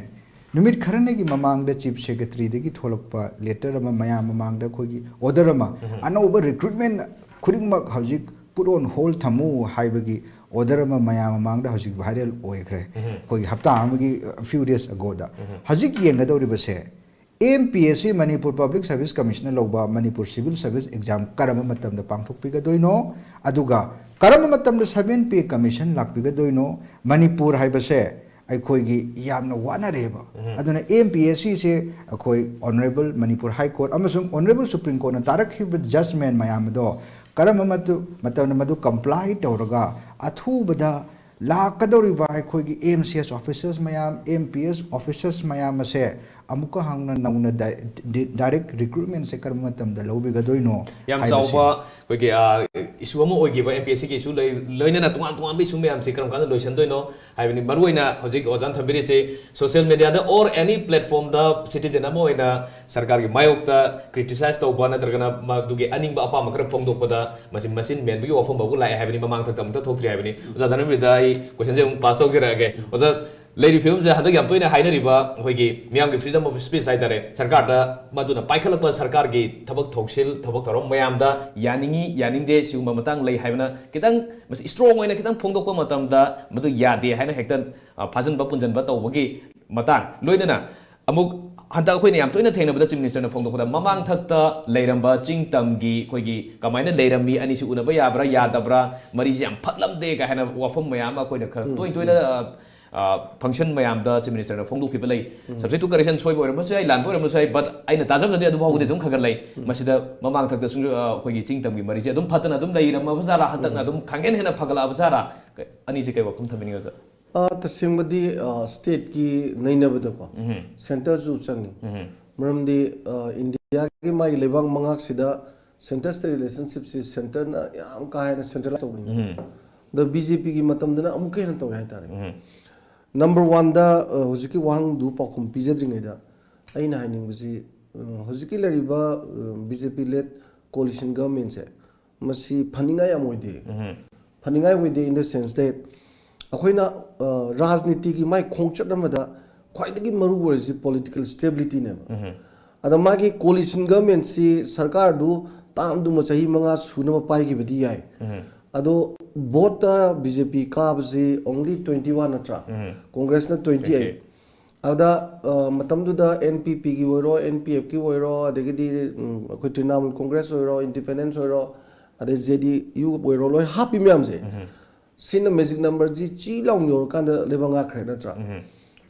ꯅꯨꯃꯤꯠ ꯈꯔꯅꯤꯒꯤ ꯃꯃꯥꯡꯗ Chief Secretary ꯗꯒꯤ ꯊꯣꯛꯂꯛꯄ letter ꯑꯃ ꯃꯌꯥꯝ ꯃꯃꯥꯡꯗ ꯑꯩꯈꯣꯏꯒꯤ order ꯑꯃ, ꯑꯅꯧꯕ recruitment ꯈꯨꯗꯤꯡꯃꯛ ꯍꯧꯖꯤꯛ put on hold ꯊꯝꯃꯨ ꯍꯥꯏꯕꯒꯤ order ꯑꯃ ꯃꯌꯥꯝ ꯃꯃꯥꯡꯗ ꯍꯧꯖꯤꯛ viral ꯑꯣꯏꯈ꯭ꯔꯦ꯫ ꯑꯩꯈꯣꯏꯒꯤ ꯍꯞꯇꯥ ꯑꯃꯒꯤ, uh, few days ago ꯗ꯫ ꯍꯧꯖꯤꯛ ꯌꯦꯡꯒꯗꯧꯔꯤꯕꯁꯦ, M P S C, Manipur Public Service Commission ꯅ ꯂꯧꯕ Manipur Civil Service Exam ꯀꯔꯝꯕ ꯃꯇꯝꯗ ꯄꯥꯡꯊꯣꯛꯄꯤꯒꯗꯣꯏꯅꯣ? ꯑꯗꯨꯒ ꯀꯔꯝꯕ ꯃꯇꯝꯗ seven Pay Commission ꯂꯥꯛꯄꯤꯒꯗꯣꯏꯅꯣ? ꯃꯅꯤꯄꯨꯔ ꯍꯥꯏꯕꯁꯦ ꯑꯩꯈꯣꯏꯒꯤ ꯌꯥꯝꯅ ꯋꯥꯅꯔꯦꯕ꯫ ꯑꯗꯨꯅ M P S C ꯁꯦ ꯑꯩꯈꯣꯏ Honourable Manipur High Court ꯑꯃꯁꯨꯡ Honourable Supreme Court ꯅ ꯇꯥꯔꯛꯈꯤꯕ judgment ꯃꯌꯥꯝ ꯑꯗꯣ ꯀꯔꯝꯕ ꯃꯇꯝꯗ ꯃꯗꯨ comply ꯇꯧꯔꯒ ꯑꯊꯨꯕꯗ ꯂꯥꯛꯀꯗꯧꯔꯤꯕ ꯑꯩꯈꯣꯏꯒꯤ M C S officers ꯃꯌꯥꯝ, M P S officers ꯃꯌꯥꯝ ꯑꯁꯦ ꯑꯃꯨꯛꯀ ꯍꯟꯅ ꯅꯧꯅ ꯗꯥꯏ-, ꯗꯤ-, direct recruitment ꯁꯦ ꯀꯔꯝꯕ ꯃꯇꯝꯗ ꯂꯧꯕꯤꯒꯗꯣꯏꯅꯣ ꯌꯥꯝ ꯍꯥꯏꯕꯁꯤ꯫ ꯆꯥꯎꯕ ꯑꯩꯈꯣꯏꯒꯤ, ꯑ, issue ꯑꯃ ꯑꯣꯏꯈꯤꯕ, M P S C ꯒꯤ issue ꯂꯩ-, ꯂꯣꯏꯅꯅ ꯇꯣꯉꯥꯟ ꯇꯣꯉꯥꯟꯕ issue ꯃꯌꯥꯝꯁꯤ ꯀꯔꯝ ꯀꯥꯟꯗ ꯂꯣꯏꯁꯤꯟꯗꯣꯏꯅꯣ ꯍꯥꯏꯕꯅꯤ꯫ ꯃꯔꯨꯑꯣꯏꯅ ꯍꯧꯖꯤꯛ ꯑꯣꯖꯥꯅ ꯊꯝꯕꯤꯔꯤꯁꯤ social media the or any platform the citizen ꯑꯃ ꯑꯣꯏꯅ ꯁꯔꯀꯥꯔꯒꯤ ꯃꯥꯌꯣꯛꯇ criticize ꯇꯧꯕ ꯅꯠꯇ꯭ꯔꯒꯅ ꯃꯗꯨꯒꯤ ꯑꯅꯤꯡꯕ ꯑꯄꯥꯝꯕ ꯈꯔ ꯐꯣꯡꯗꯣꯛꯄꯗ ꯃꯁꯤ ꯃꯆꯤꯟ ꯃꯦꯟꯕꯒꯤ ꯋꯥꯐꯝ ꯐꯥꯎꯕ ꯂꯥꯛꯑꯦ ꯍꯥꯏꯕꯅꯤ꯫ ꯃꯃꯥꯡ ꯊꯛꯇ ꯑꯃꯨꯛꯇ ꯊꯣꯛꯇ꯭ꯔꯤ ꯍꯥꯏꯕꯅꯤ꯫ ꯑꯣꯖꯥ ꯙꯅꯕꯤꯔꯗ ꯑꯩ question ꯁꯦ ꯑꯃꯨꯛ pass ꯇꯧꯖꯔꯛꯑꯒꯦ꯫ ꯑꯣꯖꯥ, ꯂꯩꯔꯤꯕ ꯐꯤꯕꯝꯁꯦ ꯍꯟꯗꯛ ꯌꯥꯝ ꯇꯣꯏꯅ ꯍꯥꯏꯅꯔꯤꯕ ꯑꯩꯈꯣꯏꯒꯤ ꯃꯤꯌꯥꯝꯒꯤ freedom of speech ꯍꯥꯏꯇꯥꯔꯦ, ꯁꯔꯀꯥꯔꯗ ꯃꯗꯨꯅ ꯄꯥꯏꯈꯠꯂꯛꯄ ꯁꯔꯀꯥꯔꯒꯤ ꯊꯕꯛ ꯊꯧꯁꯤꯜ, ꯊꯕꯛ ꯊꯧꯔꯝ ꯃꯌꯥꯝꯗ ꯌꯥꯅꯤꯡꯉꯤ, ꯌꯥꯅꯤꯡꯗꯦ, ꯁꯤꯒꯨꯝꯕ ꯃꯇꯥꯡ ꯂꯩ ꯍꯥꯏꯕꯅ ꯈꯤꯇꯪ ꯃꯁꯤ strong ꯑꯣꯏꯅ ꯈꯤꯇꯪ ꯐꯣꯡꯗꯣꯛꯄ ꯃꯇꯝꯗ ꯃꯗꯨ ꯌꯥꯗꯦ ꯍꯥꯏꯅ ꯍꯦꯛꯇ, ꯑ, ꯐꯥꯖꯤꯟꯕ ꯄꯨꯟꯁꯤꯟꯕ ꯇꯧꯕꯒꯤ ꯃꯇꯥꯡ꯫ ꯂꯣꯏꯅꯅ ꯑꯃꯨꯛ ꯍꯟꯗꯛ ꯑꯩꯈꯣꯏꯅ ꯌꯥꯝ ꯇꯣꯏꯅ ꯊꯦꯡꯅꯕꯗ Chief Minister ꯅ ꯐꯣꯡꯗꯣꯛꯄꯗ ꯃꯃꯥꯡ ꯊꯛꯇ ꯂꯩꯔꯝꯕ ꯆꯤꯡ ꯇꯝꯒꯤ ꯑꯩꯈꯣꯏꯒꯤ ꯀꯃꯥꯏꯅ ꯂꯩꯔꯝꯃꯤ, ꯑꯅꯤꯁꯤ ꯎꯅꯕ ꯌꯥꯕ꯭ꯔꯥ ꯌꯥꯗꯕ꯭ꯔꯥ, ꯃꯔꯤꯁꯤ ꯌꯥꯝ ꯐꯠꯂꯝꯗꯦ ꯀꯥꯏ ꯍꯥꯏꯅ ꯋꯥꯐꯝ ꯃꯌꯥꯝ ꯑꯃ ꯑꯩꯈꯣꯏꯅ ꯈꯔ ꯎꯝ, ꯇꯣꯏ ꯇꯣꯏꯅ, ꯎꯝ꯫ ꯑ, ꯑ, function ꯃꯌꯥꯝꯗ Chief Minister ꯅ ꯐꯣꯡꯗꯣꯛꯈꯤꯕ ꯂꯩ꯫ ꯎꯝ꯫ Subject to correction ꯁꯣꯏꯕ ꯑꯣꯏꯔꯝꯕꯁꯨ ꯌꯥꯏ, ꯂꯥꯟꯕ ꯑꯣꯏꯔꯝꯕꯁꯨ ꯌꯥꯏ, but ꯑꯩꯅ ꯇꯥꯖꯕꯗꯗꯤ ꯑꯗꯨ ꯐꯥꯎꯕꯗꯤ ꯎꯝ꯫ ꯑꯗꯨꯝ ꯈꯔ ꯈꯔ ꯂꯩ꯫ ꯎꯝ꯫ ꯃꯁꯤꯗ ꯃꯃꯥꯡ ꯊꯛꯇ ꯁꯨꯝ, ꯑ, ꯑꯩꯈꯣꯏꯒꯤ ꯆꯤꯡ ꯇꯝꯒꯤ ꯃꯔꯤꯁꯦ ꯑꯗꯨꯝ ꯐꯠꯇꯅ ꯑꯗꯨꯝ ꯂꯩꯔꯝꯃꯕ ꯖꯥꯠꯂꯥ, ꯍꯟꯗꯛꯅ ꯎꯝ꯫ ꯑꯗꯨꯝ ꯈꯪꯍꯦꯟ ꯍꯦꯟꯅ ꯐꯒꯠꯂꯛꯑꯕ ꯖꯥꯠꯂꯥ? ꯑꯅꯤꯁꯤ ꯀꯩ ꯋꯥꯐꯝ ꯊꯝꯕꯤꯅꯤꯡꯉꯤ, ꯑꯣꯖꯥ? ꯑ, ꯇꯁꯦꯡꯕꯗꯤ, ꯑ, state ꯀꯤ ꯅꯩꯅꯕꯗꯀꯣ, ꯎꯝ꯫ Centre ꯁꯨ ꯆꯪꯉꯤ꯫ ꯎꯝ꯫ ꯃꯔꯝꯗꯤ, ꯑ, India ꯒꯤ ꯃꯥꯒꯤ ꯂꯩꯕꯥꯛ ꯃꯉꯥꯛꯁꯤꯗ Centre state relationship ꯁꯤ Centre ꯅ ꯌꯥꯝ ꯀꯥ ꯍꯦꯟꯅ centralize ꯇꯧꯕꯅꯤ꯫ ꯎꯝ꯫ ꯑꯗꯣ B J P ꯒꯤ ꯃꯇꯝꯗꯅ ꯑꯃꯨꯛꯀ ꯍꯦꯟꯅ ꯇꯧꯋꯦ ꯍꯥꯏꯇꯥꯔꯦ꯫ ꯎꯝ꯫ ꯅꯝꯕꯔ ꯋꯥꯟꯗ, ꯑ, ꯍꯧꯖꯤꯛꯀꯤ ꯋꯥꯍꯪꯗꯨ ꯄꯥꯎꯈꯨꯝ ꯄꯤꯖꯗ꯭ꯔꯤꯉꯩꯗ ꯑꯩꯅ ꯍꯥꯏꯅꯤꯡꯕꯁꯤ, ꯑ, ꯍꯧꯖꯤꯛꯀꯤ ꯂꯩꯔꯤꯕ, ꯑ, B J P led coalition governmentꯁꯦ ꯃꯁꯤ ꯐꯅꯤꯡꯉꯥꯏ ꯌꯥꯝ ꯑꯣꯏꯗꯦ꯫ ꯐꯅꯤꯡꯉꯥꯏ ꯑꯣꯏꯗꯦ in the sense that ꯑꯩꯈꯣꯏꯅ, ꯑ, ꯔꯥꯖꯅꯤꯇꯤꯒꯤ ꯃꯥꯏ ꯈꯣꯡꯆꯠ ꯑꯃꯗ ꯈ꯭ꯋꯥꯏꯗꯒꯤ ꯃꯔꯨ ꯑꯣꯏꯔꯤꯁꯤ political stabilityꯅꯦꯕ꯫ ꯑꯗ ꯃꯥꯒꯤ coalition governmentꯁꯤ ꯁꯔꯀꯥꯔꯗꯨ ꯇꯥꯝꯗꯨꯃ ꯆꯍꯤ ꯃꯉꯥ ꯁꯨꯅꯕ ꯄꯥꯏꯈꯤꯕꯗꯤ ꯌꯥꯏ꯫ ꯑꯗꯣ voteꯇ B J P ꯀꯥꯕꯁꯤ only twenty one ꯅꯠꯇ꯭ꯔꯥ? Congressꯅ twenty eight꯫ ꯑꯗꯨꯗ, ꯑ, ꯃꯇꯝꯗꯨꯗ N P Pꯒꯤ ꯑꯣꯏꯔꯣ, N P Fꯀꯤ ꯑꯣꯏꯔꯣ, ꯑꯗꯒꯤꯗꯤ, ꯎꯝ, ꯑꯩꯈꯣꯏ Trinamool Congress ꯑꯣꯏꯔꯣ, Independence ꯑꯣꯏꯔꯣ, ꯑꯗꯩ J D U ꯑꯣꯏꯔꯣ, ꯂꯣꯏ ꯍꯥꯞꯄꯤ ꯃꯌꯥꯝꯁꯦ꯫ ꯁꯤꯅ magic numberꯁꯤ ꯆꯤ ꯂꯥꯎꯅ ꯌꯧꯔꯀꯥꯟꯗ ꯂꯩꯕꯥꯛ ꯉꯥꯛꯈ꯭ꯔꯦ ꯅꯠꯇ꯭ꯔꯥ?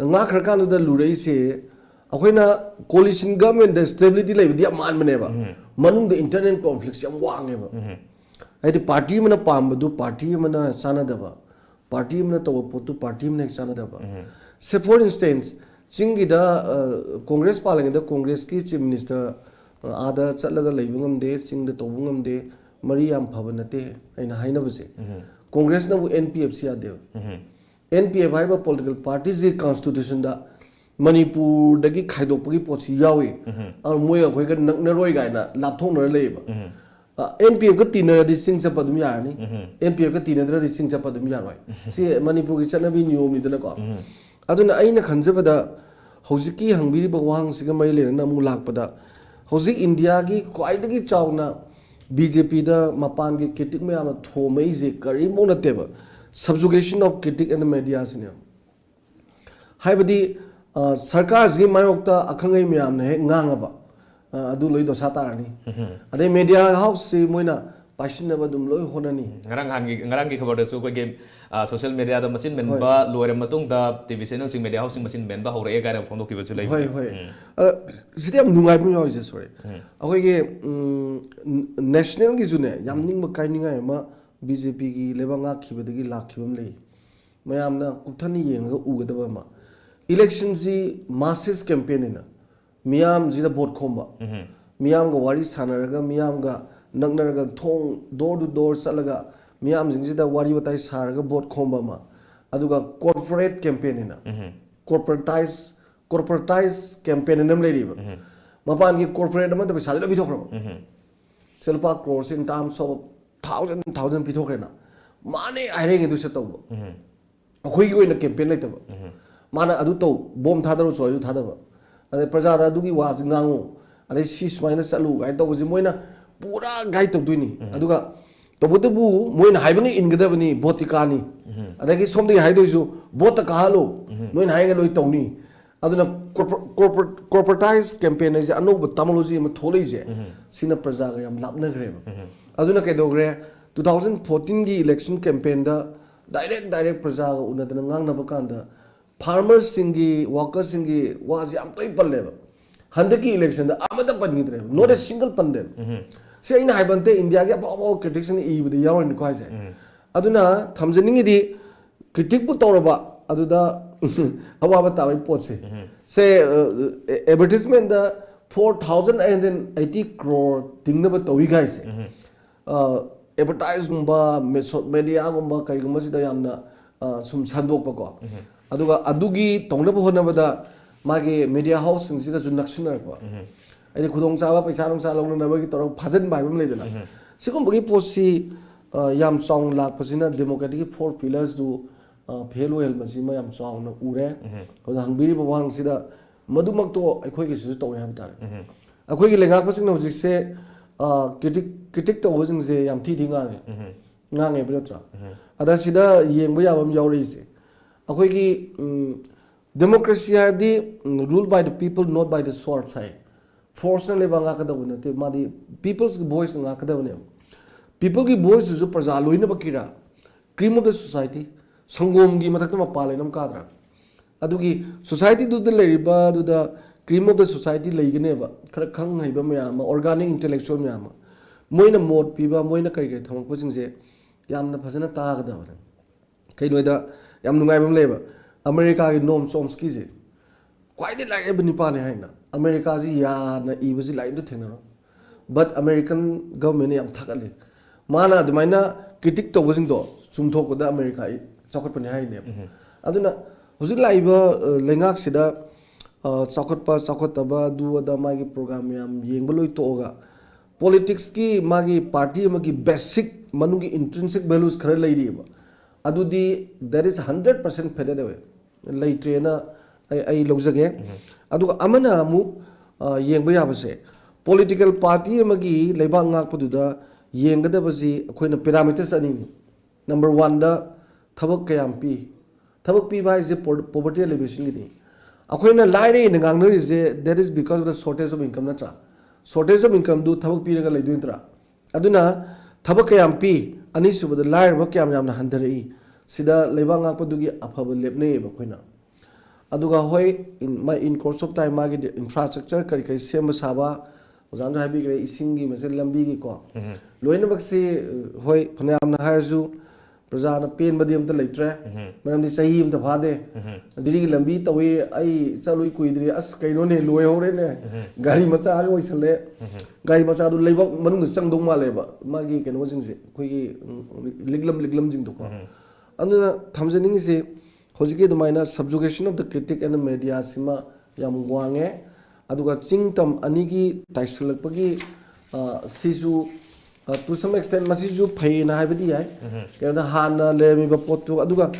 ꯉꯥꯛꯈ꯭ꯔꯀꯥꯟꯗꯨꯗ ꯂꯨꯔꯛꯏꯁꯦ, ꯑꯩꯈꯣꯏꯅ coalition governmentꯇ stability ꯂꯩꯕꯗꯤ ꯌꯥꯝ ꯃꯥꯟꯕꯅꯦꯕ, ꯃꯅꯨꯡꯗ internal conflictꯁꯦ ꯌꯥꯝ ꯋꯥꯡꯉꯦꯕ꯫ ꯍꯥꯏꯗꯤ party ꯑꯃꯅ ꯄꯥꯝꯕꯗꯨ party ꯑꯃꯅ ꯆꯥꯟꯅꯗꯕ, party ꯑꯃꯅ ꯇꯧꯕ ꯄꯣꯠꯇꯨ party ꯑꯃꯅ ꯍꯦꯛ ꯆꯥꯟꯅꯗꯕ꯫ Say for instance, ꯆꯤꯡꯒꯤꯗ, ꯑ, Congress ꯄꯥꯜꯂꯤꯉꯩꯗ Congressꯀꯤ chief minister, ꯑ, ꯑꯥꯗ ꯆꯠꯂꯒ ꯂꯩꯕ ꯉꯝꯗꯦ, ꯆꯤꯡꯗ ꯇꯧꯕ ꯉꯝꯗꯦ, ꯃꯔꯤ ꯌꯥꯝ ꯐꯕ ꯅꯠꯇꯦ ꯑꯩꯅ ꯍꯥꯏꯅꯕꯁꯦ꯫ Congressꯅꯕꯨ N P Fꯁꯤ ꯌꯥꯗꯦꯕ꯫ N P F ꯍꯥꯏꯔꯤꯕ political partyꯁꯤ constitutionꯗ ꯃꯅꯤꯄꯨꯔꯗꯒꯤ ꯈꯥꯏꯗꯣꯛꯄꯒꯤ ꯄꯣꯠꯁꯤ ꯌꯥꯎꯏ꯫ ꯑꯗꯨ ꯃꯣꯏ ꯑꯩꯈꯣꯏꯒ ꯅꯛꯅꯔꯣꯏ ꯀꯥꯏꯅ ꯂꯥꯞꯊꯣꯛꯅꯔ ꯂꯩꯌꯦꯕ꯫ ꯑ, N P Fꯀ ꯇꯤꯟꯅꯔꯗꯤ ꯆꯤꯡ ꯆꯠꯄ ꯑꯗꯨꯝ ꯌꯥꯔꯅꯤ꯫ N P Fꯀ ꯇꯤꯟꯅꯗ꯭ꯔꯗꯤ ꯆꯤꯡ ꯆꯠꯄ ꯑꯗꯨꯝ ꯌꯥꯔꯣꯏ꯫ ꯁꯤ ꯃꯅꯤꯄꯨꯔꯒꯤ ꯆꯠꯅꯕꯤ ꯅꯤꯌꯣꯝꯅꯤꯗꯅꯀꯣ꯫ ꯑꯗꯨꯅ ꯑꯩꯅ ꯈꯟꯖꯕꯗ ꯍꯧꯖꯤꯛꯀꯤ ꯍꯪꯕꯤꯔꯤꯕ ꯋꯥꯍꯪꯁꯤꯒ ꯃꯔꯤ ꯂꯩꯅꯅ ꯑꯃꯨꯛ ꯂꯥꯛꯄꯗ, ꯍꯧꯖꯤꯛ ꯏꯟꯗꯤꯌꯥꯒꯤ ꯈ꯭ꯋꯥꯏꯗꯒꯤ ꯆꯥꯎꯅ B J Pꯗ ꯃꯄꯥꯟꯒꯤ critic ꯃꯌꯥꯝꯅ ꯊꯣꯝꯃꯛꯏꯁꯦ ꯀꯔꯤꯝꯐꯥꯎ ꯅꯠꯇꯦꯕ, subjugation of critic and the mediaꯁꯤꯅꯦꯕ꯫ ꯍꯥꯏꯕꯗꯤ, ꯑ, ꯁꯔꯀꯥꯔꯁꯤꯒꯤ ꯃꯥꯌꯣꯛꯇ ꯑꯈꯪ ꯑꯍꯩ ꯃꯌꯥꯝꯅ ꯍꯦꯛ ꯉꯥꯡꯉꯕ, ꯑ, ꯑꯗꯨ ꯂꯣꯏ ꯗꯣꯁꯥ ꯇꯥꯔꯅꯤ꯫ ꯑꯗꯩ media houseꯁꯤ ꯃꯣꯏꯅ ꯄꯥꯏꯁꯤꯟꯅꯕ ꯑꯗꯨꯝ ꯂꯣꯏ ꯍꯣꯠꯅꯅꯤ꯫ ꯉꯔꯥꯡ ꯅꯍꯥꯟꯒꯤ, ꯉꯔꯥꯡꯒꯤ ꯈꯕꯔꯗꯁꯨ ꯑꯩꯈꯣꯏꯒꯤ, ꯑ, social mediaꯗ ꯃꯆꯤꯟ ꯃꯦꯟꯕ ꯂꯣꯏꯔ ꯃꯇꯨꯡꯗ T V channelꯁꯤꯡ, media houseꯁꯤꯡ ꯃꯆꯤꯟ ꯃꯦꯟꯕ ꯍꯧꯔꯛꯑꯦ ꯀꯥꯏꯅ ꯐꯣꯡꯗꯣꯛꯈꯤꯕꯁꯨ ꯂꯩꯕꯅꯤ꯫ ꯍꯣꯏ, ꯍꯣꯏ꯫ ꯑꯗ ꯁꯤꯗ ꯌꯥꯝ ꯅꯨꯡꯉꯥꯏꯕ ꯑꯃ ꯌꯥꯎꯔꯤꯁꯦ, sorry꯫ ꯑꯩꯈꯣꯏꯒꯤ, ꯎꯝ, ꯅ-, nationalꯒꯤꯁꯨꯅꯦ, ꯌꯥꯝ ꯅꯤꯡꯕ ꯀꯥꯏꯅꯤꯡꯉꯥꯏ ꯑꯃ B J Pꯒꯤ ꯂꯩꯕꯥꯛ ꯉꯥꯛꯈꯤꯕꯗꯒꯤ ꯂꯥꯛꯈꯤꯕ ꯑꯃ ꯂꯩ꯫ ꯃꯌꯥꯝꯅ ꯀꯨꯞꯊꯅ ꯌꯦꯡꯉꯒ ꯎꯒꯗꯕ ꯑꯃ, electionꯁꯤ masses campaignꯅꯤꯅ, ꯃꯤꯌꯥꯝꯁꯤꯗ vote ꯈꯣꯝꯕ, ꯃꯤꯌꯥꯝꯒ ꯋꯥꯔꯤ ꯁꯥꯟꯅꯔꯒ, ꯃꯤꯌꯥꯝꯒ ꯅꯛꯅꯔꯒ, ꯊꯣꯡ door to door ꯆꯠꯂꯒ ꯃꯤꯌꯥꯝꯁꯤꯡꯁꯤꯗ ꯋꯥꯔꯤ ꯋꯥꯇꯥꯏ ꯁꯥꯔꯒ vote ꯈꯣꯝꯕ ꯑꯃ, ꯑꯗꯨꯒ corporate campaign ꯍꯥꯏꯅ, corporatise corporatise campaign ꯍꯥꯏꯅ ꯑꯃ ꯂꯩꯔꯤꯕ꯫ ꯃꯄꯥꯟꯒꯤ corporate ꯑꯃꯗ ꯄꯩꯁꯥꯗꯤ ꯂꯣꯏ ꯄꯤꯊꯣꯛꯈ꯭ꯔꯕ꯫ ꯁꯦ ꯂꯨꯄꯥ crores in terms of thousand thousand ꯄꯤꯊꯣꯛꯈ꯭ꯔꯦꯅ, ꯃꯥꯅꯦ ꯍꯥꯏꯔꯛꯏꯉꯩꯗꯨ ꯁꯠ ꯇꯧꯕ꯫ ꯑꯩꯈꯣꯏꯒꯤ ꯑꯣꯏꯅ campaign ꯂꯩꯇꯕ꯫ ꯃꯥꯅ ꯑꯗꯨ ꯇꯧ, ꯕꯣꯝ ꯊꯥꯗꯔꯨꯁꯨ ꯍꯥꯏꯁꯨ ꯊꯥꯗꯕ꯫ ꯑꯗꯩ ꯄ꯭ꯔꯖꯥꯗ ꯑꯗꯨꯒꯤ ꯋꯥꯁꯤ ꯉꯥꯡꯉꯨ, ꯑꯗꯩ ꯁꯤ ꯁꯨꯃꯥꯏꯅ ꯆꯠꯂꯨ ꯀꯥꯏꯅ ꯇꯧꯕꯁꯤ ꯃꯣꯏꯅ ꯄꯨꯔꯥ guide ꯇꯧꯗꯣꯏꯅꯤ꯫ ꯑꯗꯨꯒ ꯇꯧꯕꯇꯕꯨ ꯃꯣꯏꯅ ꯍꯥꯏꯕꯉꯩ ꯏꯟꯒꯗꯕꯅꯤ, ꯚꯣꯠꯇꯤ ꯀꯥꯅꯤ꯫ ꯑꯗꯒꯤ ꯁꯣꯝꯗꯒꯤ ꯍꯥꯏꯗꯣꯏꯁꯨ, ꯚꯣꯠꯇ ꯀꯥꯍꯜꯂꯨ, ꯅꯣꯏꯅ ꯍꯥꯏꯉꯩ ꯂꯣꯏ ꯇꯧꯅꯤ꯫ ꯑꯗꯨꯅ corpor- corpor- corporatise campaign ꯍꯥꯏꯁꯦ ꯑꯅꯧꯕ terminology ꯑꯃ ꯊꯣꯛꯂꯛꯏꯁꯦ, ꯁꯤꯅ ꯄ꯭ꯔꯖꯥꯒ ꯌꯥꯝ ꯂꯥꯞꯅꯈ꯭ꯔꯦꯕ꯫ ꯑꯗꯨꯅ ꯀꯩꯗꯧꯈ꯭ꯔꯦ? Two thousand fourteen ꯒꯤ election campaign ꯗ direct direct ꯄ꯭ꯔꯖꯥꯒ ꯎꯅꯗꯅ ꯉꯥꯡꯅꯕ ꯀꯥꯟꯗ farmers ꯁꯤꯡꯒꯤ, workers ꯁꯤꯡꯒꯤ ꯋꯥꯁꯦ ꯌꯥꯝ ꯇꯣꯏꯅ ꯄꯜꯂꯦꯕ꯫ ꯍꯟꯗꯛꯀꯤ election ꯗ ꯑꯃꯠꯇ ꯄꯟꯈꯤꯗ꯭ꯔꯦꯕ, not a single ꯄꯟꯗꯦꯕ꯫ ꯁꯤ ꯑꯩꯅ ꯍꯥꯏꯕ ꯅꯠꯇꯦ, ꯏꯟꯗꯤꯌꯥꯒꯤ ꯑꯐꯥꯎ ꯑꯐꯥꯎꯕ critic ꯁꯤꯡꯅ ꯏꯕꯗ ꯌꯥꯎꯔꯤꯅꯤꯀꯣ ꯍꯥꯏꯁꯦ꯫ ꯑꯗꯨꯅ ꯊꯝꯖꯅꯤꯡꯉꯤꯗꯤ, critic ꯄꯨ ꯇꯧꯔꯕ ꯑꯗꯨꯗ ꯑꯋꯥꯕ ꯇꯥꯕꯒꯤ ꯄꯣꯠꯁꯦ꯫ ꯁꯦ, ꯑ, advertisement ꯗ four thousand eight hundred eighty crore ꯇꯤꯡꯅꯕ ꯇꯧꯏ ꯀꯥꯏꯁꯦ꯫ ꯑ, advertise ꯒꯨꯝꯕ, media ꯒꯨꯝꯕ ꯀꯩꯒꯨꯝꯕꯁꯤꯗ ꯌꯥꯝꯅ, ꯑ, ꯁꯨꯝ ꯁꯟꯗꯣꯛꯄꯀꯣ꯫ ꯑꯗꯨꯒ ꯑꯗꯨꯒꯤ ꯇꯧꯅꯕ ꯍꯣꯠꯅꯕꯗ ꯃꯥꯒꯤ media house ꯁꯤꯡꯁꯤꯒꯁꯨ ꯅꯛꯁꯤꯟꯅꯔꯛꯄ꯫ ꯍꯥꯏꯗꯤ ꯈꯨꯗꯣꯡꯆꯥꯕ, ꯄꯩꯁꯥ ꯅꯨꯡꯁꯥ ꯂꯧꯅꯅꯕꯒꯤ ꯇꯧꯔꯒ ꯐꯥꯖꯤꯟꯕ ꯍꯥꯏꯕ ꯑꯃ ꯂꯩꯗꯅ꯫ ꯁꯤꯒꯨꯝꯕꯒꯤ ꯄꯣꯠꯁꯤ, ꯑ, ꯌꯥꯝ ꯆꯥꯎꯅ ꯂꯥꯛꯄꯁꯤꯅ democratic ꯒꯤ four pillars ꯗꯨ, ꯑ, fail ꯑꯣꯏꯍꯟꯕꯁꯤꯃ ꯌꯥꯝ ꯆꯥꯎꯅ ꯎꯔꯦ꯫ ꯑꯗꯨꯅ ꯍꯪꯕꯤꯔꯤꯕ ꯋꯥꯍꯪꯁꯤꯗ ꯃꯗꯨꯃꯛꯇꯣ ꯑꯩꯈꯣꯏꯒꯤꯁꯤꯁꯨ ꯇꯧꯋꯦ ꯍꯥꯏꯕ ꯇꯥꯔꯦ꯫ ꯑꯩꯈꯣꯏꯒꯤ ꯂꯩꯉꯥꯛꯄꯁꯤꯡꯅ ꯍꯧꯖꯤꯛꯁꯦ, ꯑ, critic critic ꯇꯧꯕꯁꯤꯡꯁꯦ ꯌꯥꯝ ꯊꯤ ꯊꯤ ꯉꯥꯡꯉꯦ꯫ ꯉꯥꯡꯉꯦꯕ ꯅꯠꯇ꯭ꯔꯥ? ꯑꯗ ꯁꯤꯗ ꯌꯦꯡꯕ ꯌꯥꯕ ꯑꯃ ꯌꯥꯎꯔꯛꯏꯁꯦ, ꯑꯩꯈꯣꯏꯒꯤ, ꯎꯝ, democracy ꯍꯥꯏꯔꯗꯤ, ꯎꯝ, rule by the people, not by the swords high. Force ꯅ ꯂꯩꯕꯥꯛ ꯉꯥꯛꯀꯗꯧꯕ ꯅꯠꯇꯦ, ꯃꯥꯗꯤ people's voice ꯅ ꯉꯥꯛꯀꯗꯕꯅꯦꯕ꯫ People ꯒꯤ voice ꯇꯨꯁꯨ ꯄ꯭ꯔꯖꯥ ꯂꯣꯏꯅꯃꯛꯀꯤꯔꯥ? Cream of the society, ꯁꯪꯒꯣꯝꯒꯤ ꯃꯊꯛꯇ ꯃꯄꯥꯟ ꯂꯩꯅ ꯑꯃ ꯀꯥꯗ꯭ꯔꯥ? ꯑꯗꯨꯒꯤ society ꯗꯨꯗ ꯂꯩꯔꯤꯕ ꯑꯗꯨꯗ cream of the society ꯂꯩꯒꯅꯦꯕ, ꯈꯔ ꯈꯪ ꯍꯩꯕ ꯃꯌꯥꯝ ꯑꯃ, organic intellectual ꯃꯌꯥꯝ ꯑꯃ, ꯃꯣꯏꯅ ꯃꯣꯠ ꯄꯤꯕ, ꯃꯣꯏꯅ ꯀꯔꯤ ꯀꯔꯤ ꯊꯝꯃꯛꯄꯁꯤꯡꯁꯦ ꯌꯥꯝꯅ ꯐꯖꯅ ꯇꯥꯒꯗꯕꯅꯦ꯫ ꯀꯩꯅꯣꯗ ꯌꯥꯝ ꯅꯨꯡꯉꯥꯏꯕ ꯑꯃ ꯂꯩꯌꯦꯕ, ꯑꯃꯦꯔꯤꯀꯥꯒꯤ Noam Chomsky ꯁꯦ ꯈ꯭ꯋꯥꯏꯗꯒꯤ ꯂꯥꯏꯔꯤꯛ ꯍꯩꯕ ꯅꯤꯄꯥꯅꯦ ꯍꯥꯏꯅ꯫ ꯑꯃꯦꯔꯤꯀꯥꯁꯤ ꯌꯥꯅ ꯏꯕꯁꯤ ꯂꯥꯏꯔꯤꯛ ꯑꯝꯇ ꯊꯦꯡꯅꯔꯣꯏ꯫ But American government ꯅ ꯌꯥꯝ ꯊꯥꯒꯠꯂꯤ꯫ ꯃꯥꯅ ꯑꯗꯨꯃꯥꯏꯅ critic ꯇꯧꯕꯁꯤꯡꯗꯣ ꯆꯨꯝꯊꯣꯛꯄꯗ ꯑꯃꯦꯔꯤꯀꯥ ꯆꯥꯎꯈꯠꯄꯅꯤ ꯍꯥꯏꯅꯦꯕ꯫ ꯑꯗꯨꯅ ꯍꯧꯖꯤꯛ ꯂꯥꯛꯏꯕ ꯂꯩꯉꯥꯛꯁꯤꯗ ꯆꯥꯎꯈꯠꯄ ꯆꯥꯎꯈꯠꯇꯕ ꯑꯗꯨ ꯑꯗ ꯃꯥꯒꯤ ꯄ꯭ꯔꯣꯒ꯭ꯔꯥꯝ ꯃꯌꯥꯝ ꯌꯦꯡꯕ ꯂꯣꯏ ꯇꯣꯛꯑꯒ, ꯄꯣꯂꯤꯇꯤꯛꯁꯀꯤ ꯃꯥꯒꯤ ꯄꯥꯔꯇꯤ ꯑꯃꯒꯤ ꯕꯦꯁꯤꯛ ꯃꯅꯨꯡꯒꯤ ꯏꯟꯇ꯭ꯔꯤꯟꯁꯤꯛ ꯚꯦꯂꯨꯁ ꯈꯔ ꯂꯩꯔꯤꯑꯕ, ꯑꯗꯨꯗꯤ that is hundred percent faded ꯑꯣꯏ, ꯂꯩꯇ꯭ꯔꯦꯅ ꯑꯩ ꯑꯩ ꯂꯧꯖꯒꯦ꯫ ꯑꯗꯨꯒ ꯑꯃꯅ ꯑꯃꯨꯛ ꯌꯦꯡꯕ ꯌꯥꯕꯁꯦ, ꯄꯣꯂꯤꯇꯤꯀꯦꯜ ꯄꯥꯔꯇꯤ ꯑꯃꯒꯤ ꯂꯩꯕꯥꯛ ꯉꯥꯛꯄꯗꯨꯗ ꯌꯦꯡꯒꯗꯕꯁꯤ ꯑꯩꯈꯣꯏꯅ ꯄꯦꯔꯥꯃꯤꯇꯔꯁ ꯑꯅꯤꯅꯤ꯫ ꯅꯝꯕꯔ ꯋꯥꯟꯗ ꯊꯕꯛ ꯀꯌꯥꯝ ꯄꯤ? ꯊꯕꯛ ꯄꯤꯕ ꯍꯥꯏꯁꯦ ꯄꯣ-, poverty alleviationꯒꯤꯅꯤ꯫ ꯑꯩꯈꯣꯏꯅ ꯂꯥꯏꯔꯦꯅ ꯉꯥꯡꯅꯔꯤꯁꯦ, that is because of the shortage of income ꯅꯠꯇ꯭ꯔꯥ? Shortage of incomeꯗꯨ ꯊꯕꯛ ꯄꯤꯔꯒ ꯂꯩꯗꯣꯏ ꯅꯠꯇ꯭ꯔꯥ? ꯑꯗꯨꯅ ꯊꯕꯛ ꯀꯌꯥꯝ ꯄꯤ? ꯑꯅꯤꯁꯨꯕꯗ ꯂꯥꯏꯔꯕ ꯀꯌꯥꯝ ꯌꯥꯝꯅ ꯍꯟꯊꯔꯛꯏ? ꯁꯤꯗ ꯂꯩꯕꯥꯛ ꯉꯥꯛꯄꯗꯨꯒꯤ ꯑꯐꯕ ꯂꯦꯞꯅꯩꯌꯦꯕ ꯑꯩꯈꯣꯏꯅ꯫ ꯑꯗꯨꯒ ꯍꯣꯏ, in, my, in course of time ꯃꯥꯒꯤ infrastructure ꯀꯔꯤ ꯀꯔꯤ ꯁꯦꯝꯕ ꯁꯥꯕ, ꯑꯣꯖꯥꯅꯁꯨ ꯍꯥꯏꯕꯤꯈ꯭ꯔꯦ, ꯏꯁꯤꯡꯒꯤ ꯃꯁꯤ ꯂꯝꯕꯤꯒꯤꯀꯣ, ꯂꯣꯏꯅꯃꯛꯁꯤ, ꯍꯣꯏ, ꯐꯅꯌꯥꯝꯅ ꯍꯥꯏꯔꯁꯨ ꯄ꯭ꯔꯖꯥꯅ ꯄꯦꯟꯕꯗꯤ ꯑꯝꯇ ꯂꯩꯇ꯭ꯔꯦ꯫ ꯃꯔꯝꯗꯤ ꯆꯍꯤ ꯑꯃꯇ ꯐꯥꯗꯦ꯫ ꯗꯤꯜꯂꯤꯒꯤ ꯂꯝꯕꯤ ꯇꯧꯏ, ꯑꯩ ꯆꯠꯂꯨꯏ ꯀꯨꯏꯗ꯭ꯔꯤ, ꯑꯁ ꯀꯩꯅꯣꯅꯦ, ꯂꯣꯏꯍꯧꯔꯦꯅꯦ꯫ ꯒꯥꯔꯤ ꯃꯆꯥꯒ ꯑꯣꯏꯁꯜꯂꯦ꯫ ꯒꯥꯔꯤ ꯃꯆꯥꯗꯨ ꯂꯩꯕꯥꯛ ꯃꯅꯨꯡꯗ ꯆꯪꯗꯧ ꯃꯥꯜꯂꯦꯕ, ꯃꯥꯒꯤ ꯀꯩꯅꯣꯁꯤꯡꯁꯦ, ꯑꯩꯈꯣꯏꯒꯤ, ꯎꯝ, ꯂꯤꯛꯂꯝ ꯂꯤꯛꯂꯝꯁꯤꯡꯗꯣꯀꯣ꯫ ꯑꯗꯨꯅ ꯊꯝꯖꯅꯤꯡꯉꯤꯁꯦ, ꯍꯧꯖꯤꯛꯀꯤ ꯑꯗꯨꯃꯥꯏꯅ subjugation of the critic and the media ꯁꯤꯃ ꯌꯥꯝ ꯋꯥꯡꯉꯦ꯫ ꯑꯗꯨꯒ ꯆꯤꯡ ꯇꯝ ꯑꯅꯤꯒꯤ ꯇꯥꯏꯁꯜꯂꯛꯄꯒꯤ, ꯑ, ꯁꯤꯁꯨ, ꯑ, to some extent ꯃꯁꯤꯁꯨ ꯐꯩꯌꯦꯅ ꯍꯥꯏꯕꯗꯤ ꯌꯥꯏ꯫ ꯀꯩꯅꯣꯗ ꯍꯥꯟꯅ ꯂꯩꯔꯝꯃꯤꯕ ꯄꯣꯠꯇꯨ, ꯑꯗꯨꯒ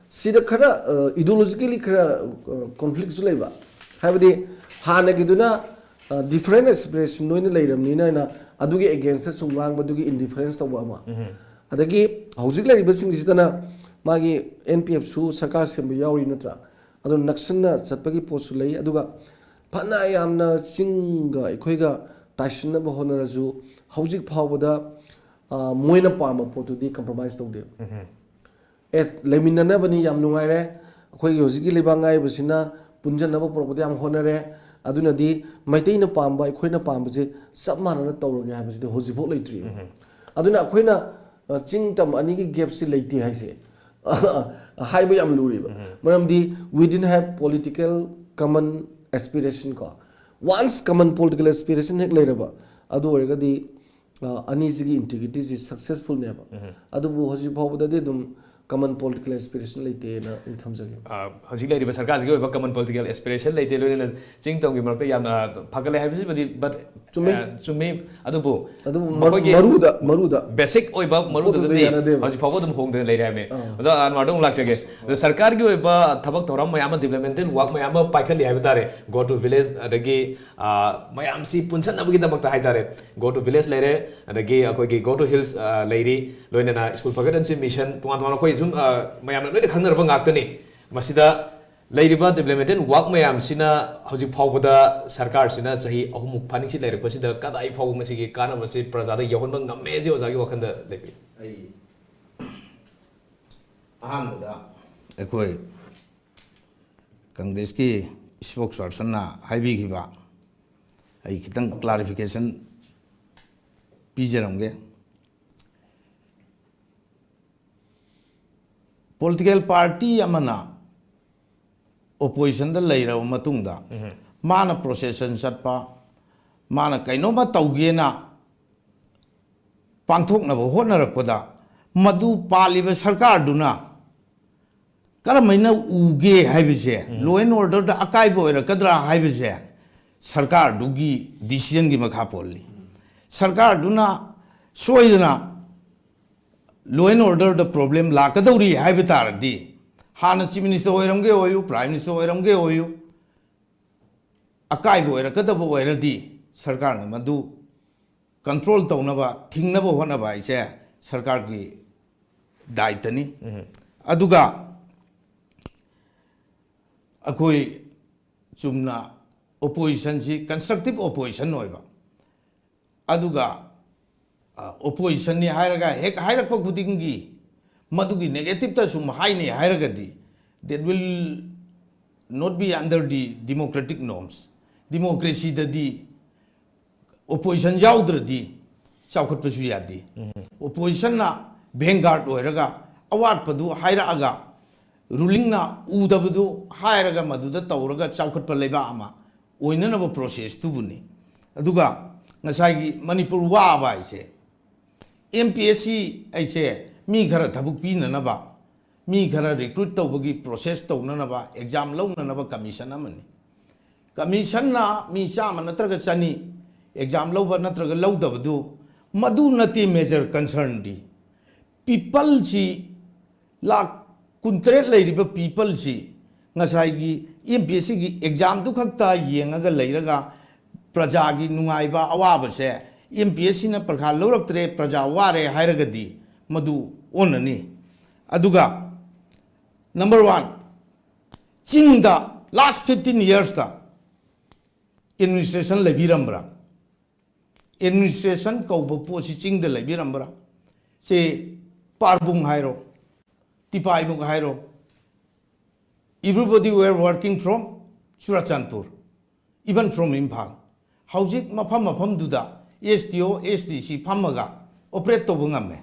ꯁꯤꯗ ꯈꯔ, ꯑ, ideologically ꯈꯔ, ꯑ, conflictꯁꯨ ꯂꯩꯕ꯫ ꯍꯥꯏꯕꯗꯤ ꯍꯥꯟꯅꯒꯤꯗꯨꯅ, ꯑ, different aspiration ꯂꯣꯏꯅ ꯂꯩꯔꯕꯅꯤꯅ ꯍꯥꯏꯅ ꯑꯗꯨꯒꯤ againstꯇ ꯁꯨꯝ ꯉꯥꯡꯕꯗꯨꯒꯤ indifference ꯇꯧꯕ ꯑꯃ꯫ ꯑꯗꯒꯤ ꯍꯧꯖꯤꯛ ꯂꯩꯔꯤꯕꯁꯤꯡꯁꯤꯗꯅ ꯃꯥꯒꯤ NPFꯁꯨ ꯁꯔꯀꯥꯔ ꯁꯦꯝꯕ ꯌꯥꯎꯔꯤ ꯅꯠꯇ꯭ꯔꯥ? ꯑꯗꯨꯅ ꯅꯛꯁꯟꯅ ꯆꯠꯄꯒꯤ ꯄꯣꯠꯁꯨ ꯂꯩ꯫ ꯑꯗꯨꯒ ꯐꯅ ꯌꯥꯝꯅ ꯆꯤꯡꯒ ꯑꯩꯈꯣꯏꯒ ꯇꯥꯏꯁꯤꯟꯅꯕ ꯍꯣꯠꯅꯔꯁꯨ ꯍꯧꯖꯤꯛ ꯐꯥꯎꯕꯗ, ꯑ, ꯃꯣꯏꯅ ꯄꯥꯝꯕ ꯄꯣꯠꯇꯨꯗꯤ compromise ꯇꯧꯗꯦꯕ꯫ ꯑꯦ, ꯂꯩꯃꯤꯟꯅꯅꯕꯅꯤ, ꯌꯥꯝ ꯅꯨꯡꯉꯥꯏꯔꯦ, ꯑꯩꯈꯣꯏꯒꯤ ꯍꯧꯖꯤꯛꯀꯤ ꯂꯩꯕꯥꯛ ꯉꯥꯛꯏꯕꯁꯤꯅ ꯄꯨꯟꯖꯟꯅꯕ ꯄꯨꯔꯛꯄꯗ ꯌꯥꯝ ꯍꯣꯠꯅꯔꯦ, ꯑꯗꯨꯅꯗꯤ ꯃꯩꯇꯩꯅ ꯄꯥꯝꯕ, ꯑꯩꯈꯣꯏꯅ ꯄꯥꯝꯕꯁꯦ ꯆꯞ ꯃꯥꯟꯅꯅ ꯇꯧꯔꯒꯦ ꯍꯥꯏꯕꯁꯤꯗꯤ ꯍꯧꯖꯤꯛꯐꯥꯎ ꯂꯩꯇ꯭ꯔꯤꯕ꯫ ꯑꯗꯨꯅ ꯑꯩꯈꯣꯏꯅ, ꯑ, ꯆꯤꯡ ꯇꯝ ꯑꯅꯤꯒꯤ gapꯁꯤ ꯂꯩꯇꯦ ꯍꯥꯏꯁꯦ ꯍꯥꯏꯕ ꯌꯥꯝ ꯂꯨꯔꯤꯕ꯫ ꯃꯔꯝꯗꯤ we didn't have political common aspiration ꯀꯣ꯫ Once common political aspiration ꯍꯦꯛ ꯂꯩꯔꯕ, ꯑꯗꯨ ꯑꯣꯏꯔꯒꯗꯤ, ꯑ, ꯑꯅꯤꯁꯤꯒꯤ integrityꯁꯤ successfulꯅꯦꯕ꯫ ꯑꯗꯨꯕꯨ ꯍꯧꯖꯤꯛ ꯐꯥꯎꯕꯗꯗꯤ ꯑꯗꯨꯝ Common political aspiration ꯂꯩꯇꯦꯅ ꯑꯩ ꯊꯝꯖꯒꯦ꯫ ꯑ, ꯍꯧꯖꯤꯛ ꯂꯩꯔꯤꯕ ꯁꯔꯀꯥꯔꯁꯤꯒꯤ ꯑꯣꯏꯕ common political aspiration ꯂꯩꯇꯦ, ꯂꯣꯏꯅꯅ ꯆꯤꯡ ꯇꯝꯒꯤ ꯃꯔꯛꯇ ꯌꯥꯝꯅ ꯐꯒꯠꯂꯦ ꯍꯥꯏꯕꯁꯤꯕꯨꯗꯤ, but, ꯆꯨꯝꯃꯤ꯫ ꯑ, ꯆꯨꯝꯃꯤ꯫ ꯑꯗꯨꯕꯨ ꯑꯗꯨꯕꯨ ꯃꯈꯣꯏꯒꯤ ꯃꯔꯨꯗ ꯃꯔꯨꯗ ꯕꯦꯁꯤꯛ ꯑꯣꯏꯕ ꯄꯣꯠꯇꯨꯗ ꯃꯔꯨꯗꯨꯗꯗꯤ ꯌꯥꯅꯗꯦꯕ꯫ ꯍꯧꯖꯤꯛ ꯐꯥꯎꯕ ꯑꯗꯨꯝ ꯍꯣꯡꯗꯅ ꯂꯩꯔꯦ ꯍꯥꯏꯕꯅꯤ꯫ ꯑꯥ꯫ ꯑꯣꯖꯥ ꯑꯟꯋꯥꯔꯗ ꯑꯃꯨꯛ ꯂꯥꯛꯆꯒꯦ꯫ ꯑꯗ ꯁꯔꯀꯥꯔꯒꯤ ꯑꯣꯏꯕ ꯊꯕꯛ ꯊꯧꯔꯝ ꯃꯌꯥꯝ ꯑꯃ, developmental work ꯃꯌꯥꯝ ꯑꯃ ꯄꯥꯏꯈꯠꯂꯤ ꯍꯥꯏꯕ ꯇꯥꯔꯦ꯫ Go to village, ꯑꯗꯒꯤ, ꯑ, ꯃꯌꯥꯝꯁꯤ ꯄꯨꯟꯁꯟꯅꯕꯒꯤꯗꯃꯛꯇ ꯍꯥꯏꯇꯥꯔꯦ, Go to village ꯂꯩꯔꯦ, ꯑꯗꯒꯤ ꯑꯩꯈꯣꯏꯒꯤ Go to Hills, ꯑ, ꯂꯩꯔꯤ, ꯂꯣꯏꯅꯅ School ꯐꯒꯠꯍꯟꯁꯤ mission, ꯇꯣꯉꯥꯟ ꯇꯣꯉꯥꯟꯕ ꯑꯩꯈꯣꯏ ꯁꯨꯝ, ꯑ, ꯃꯌꯥꯝꯅ ꯂꯣꯏꯅ ꯈꯪꯅꯔꯕ ꯉꯥꯛꯇꯅꯤ꯫ ꯃꯁꯤꯗ ꯂꯩꯔꯤꯕ developmental work ꯃꯌꯥꯝꯁꯤꯅ ꯍꯧꯖꯤꯛ ꯐꯥꯎꯕꯗ ꯁꯔꯀꯥꯔꯁꯤꯅ ꯆꯍꯤ ꯑꯍꯨꯝꯃꯨꯛ ꯐꯥꯅꯤꯡꯁꯤ ꯂꯩꯔꯛꯄꯁꯤꯗ ꯀꯗꯥꯏ ꯐꯥꯎꯕ ꯃꯁꯤꯒꯤ ꯀꯥꯟꯅꯕꯁꯤ ꯄ꯭ꯔꯖꯥꯗ ꯌꯧꯍꯟꯕ ꯉꯝꯃꯦꯁꯤ ꯑꯣꯖꯥꯒꯤ ꯋꯥꯈꯜꯗ ꯂꯩꯕꯤ? ꯑꯩ ꯑꯍꯥꯟꯕꯗ ꯑꯩꯈꯣꯏ ꯀꯪꯒ꯭ꯔꯦꯁꯀꯤ spokespersonꯅ ꯍꯥꯏꯕꯤꯈꯤꯕ ꯑꯩ ꯈꯤꯇꯪ clarification ꯄꯤꯖꯔꯝꯒꯦ꯫ Political party ꯑꯃꯅ oppositionꯗ ꯂꯩꯔꯕ ꯃꯇꯨꯡꯗ ꯃꯥꯅ procession ꯆꯠꯄ, ꯃꯥꯅ ꯀꯩꯅꯣꯝꯃ ꯇꯧꯒꯦꯅ ꯄꯥꯡꯊꯣꯛꯅꯕ ꯍꯣꯠꯅꯔꯛꯄꯗ ꯃꯗꯨ ꯄꯥꯜꯂꯤꯕ ꯁꯔꯀꯥꯔꯗꯨꯅ ꯀꯔꯝꯍꯥꯏꯅ ꯎꯒꯦ ꯍꯥꯏꯕꯁꯦ, law and orderꯗ ꯑꯀꯥꯏꯕ ꯑꯣꯏꯔꯛꯀꯗ꯭ꯔꯥ ꯍꯥꯏꯕꯁꯦ ꯁꯔꯀꯥꯔꯗꯨꯒꯤ decisionꯒꯤ ꯃꯈꯥ ꯄꯣꯜꯂꯤ꯫ ꯁꯔꯀꯥꯔꯗꯨꯅ ꯁꯣꯏꯗꯅ law and orderꯗ problem ꯂꯥꯛꯀꯗꯧꯔꯤ ꯍꯥꯏꯕ ꯇꯥꯔꯗꯤ, ꯍꯥꯟꯅ Chief Minister ꯑꯣꯏꯔꯝꯒꯦ ꯑꯣꯏꯌꯨ, Prime Minister ꯑꯣꯏꯔꯝꯒꯦ ꯑꯣꯏꯌꯨ, ꯑꯀꯥꯏꯕ ꯑꯣꯏꯔꯛꯀꯗꯕ ꯑꯣꯏꯔꯗꯤ ꯁꯔꯀꯥꯔꯅ ꯃꯗꯨ control ꯇꯧꯅꯕ, ꯊꯤꯡꯅꯕ ꯍꯣꯠꯅꯕ ꯍꯥꯏꯁꯦ ꯁꯔꯀꯥꯔꯒꯤ ꯗꯥꯏꯇꯅꯤ꯫ ꯑꯗꯨꯒ ꯑꯩꯈꯣꯏ ꯆꯨꯝꯅ oppositionꯁꯤ constructive opposition ꯑꯣꯏꯕ, ꯑꯗꯨꯒ oppositionꯅꯤ ꯍꯥꯏꯔꯒ ꯍꯦꯛ ꯍꯥꯏꯔꯛꯄ ꯈꯨꯗꯤꯡꯒꯤ ꯃꯗꯨꯒꯤ negativeꯇ ꯁꯨꯝ ꯍꯥꯏꯅꯩ ꯍꯥꯏꯔꯒꯗꯤ, that will not be under the democratic norms. Democracyꯗꯗꯤ opposition ꯌꯥꯎꯗ꯭ꯔꯗꯤ ꯆꯥꯎꯈꯠꯄꯁꯨ ꯌꯥꯗꯦ꯫ Oppositionꯅ vanguard ꯑꯣꯏꯔꯒ ꯑꯋꯥꯠꯄꯗꯨ ꯍꯥꯏꯔꯛꯑꯒ, rulingꯅ ꯎꯗꯕꯗꯨ ꯍꯥꯏꯔꯒ ꯃꯗꯨꯗ ꯇꯧꯔꯒ ꯆꯥꯎꯈꯠꯄ ꯂꯩꯕꯥꯛ ꯑꯃ ꯑꯣꯏꯅꯅꯕ processꯇꯨꯕꯨꯅꯤ꯫ ꯑꯗꯨꯒ ꯉꯁꯥꯏꯒꯤ ꯃꯅꯤꯄꯨꯔ ꯋꯥꯕ ꯍꯥꯏꯁꯦ, MPSC ꯍꯥꯏꯁꯦ ꯃꯤ ꯈꯔ ꯊꯕꯛ ꯄꯤꯅꯅꯕ, ꯃꯤ ꯈꯔ ꯔꯤꯀ꯭ꯔꯨꯠ ꯇꯧꯕꯒꯤ ꯄ꯭ꯔꯣꯁꯦꯁ ꯇꯧꯅꯅꯕ ꯑꯦꯛꯖꯥꯝ ꯂꯧꯅꯅꯕ ꯀꯃꯤꯁꯟ ꯑꯃꯅꯤ꯫ ꯀꯃꯤꯁꯟꯅ ꯃꯤ ꯆꯥꯝꯃ ꯅꯠꯇ꯭ꯔꯒ ꯆꯅꯤ ꯑꯦꯛꯖꯥꯝ ꯂꯧꯕ ꯅꯠꯇ꯭ꯔꯒ ꯂꯧꯗꯕꯗꯨ, ꯃꯗꯨ ꯅꯠꯇꯦ ꯃꯦꯖꯔ ꯀꯟꯁꯔꯟꯗꯤ꯫ ꯄꯤꯄꯜꯁꯤ, ꯂꯥꯛ ꯀꯨꯟꯇꯔꯦꯠ ꯂꯩꯔꯤꯕ ꯄꯤꯄꯜꯁꯤ ꯉꯁꯥꯏꯒꯤ ꯑꯦꯝ ꯄꯤ ꯑꯦꯁ ꯁꯤꯒꯤ ꯑꯦꯛꯖꯥꯝꯗꯨ ꯈꯛꯇ ꯌꯦꯡꯉꯒ ꯂꯩꯔꯒ ꯄ꯭ꯔꯖꯥꯒꯤ ꯅꯨꯡꯉꯥꯏꯕ ꯑꯋꯥꯕꯁꯦ, ꯑꯦꯝ ꯄꯤ ꯑꯦꯁ ꯁꯤꯅ ꯄ꯭ꯔꯈꯥ ꯂꯧꯔꯛꯇ꯭ꯔꯦ, ꯄ꯭ꯔꯖꯥ ꯋꯥꯔꯦ ꯍꯥꯏꯔꯒꯗꯤ ꯃꯗꯨ ꯑꯣꯟꯅꯅꯤ꯫ ꯑꯗꯨꯒ number one, ꯆꯤꯡꯗ last fifteen yearsꯇ administration ꯂꯩꯕꯤꯔꯝꯕ꯭ꯔꯥ? Administration ꯀꯧꯕ ꯄꯣꯠꯁꯤ ꯆꯤꯡꯗ ꯂꯩꯕꯤꯔꯝꯕ꯭ꯔꯥ? ꯁꯤ ꯄꯥꯔꯕꯨꯡ ꯍꯥꯏꯔꯣ, ꯇꯤꯄꯥꯏꯃꯨꯛ ꯍꯥꯏꯔꯣ, everybody were working from Churachandpur, even from Imphal. ꯍꯧꯖꯤꯛ ꯃꯐꯝ ꯃꯐꯝꯗꯨꯗ S D O, S D C ꯐꯝꯃꯒ operate ꯇꯧꯕ ꯉꯝꯃꯦ꯫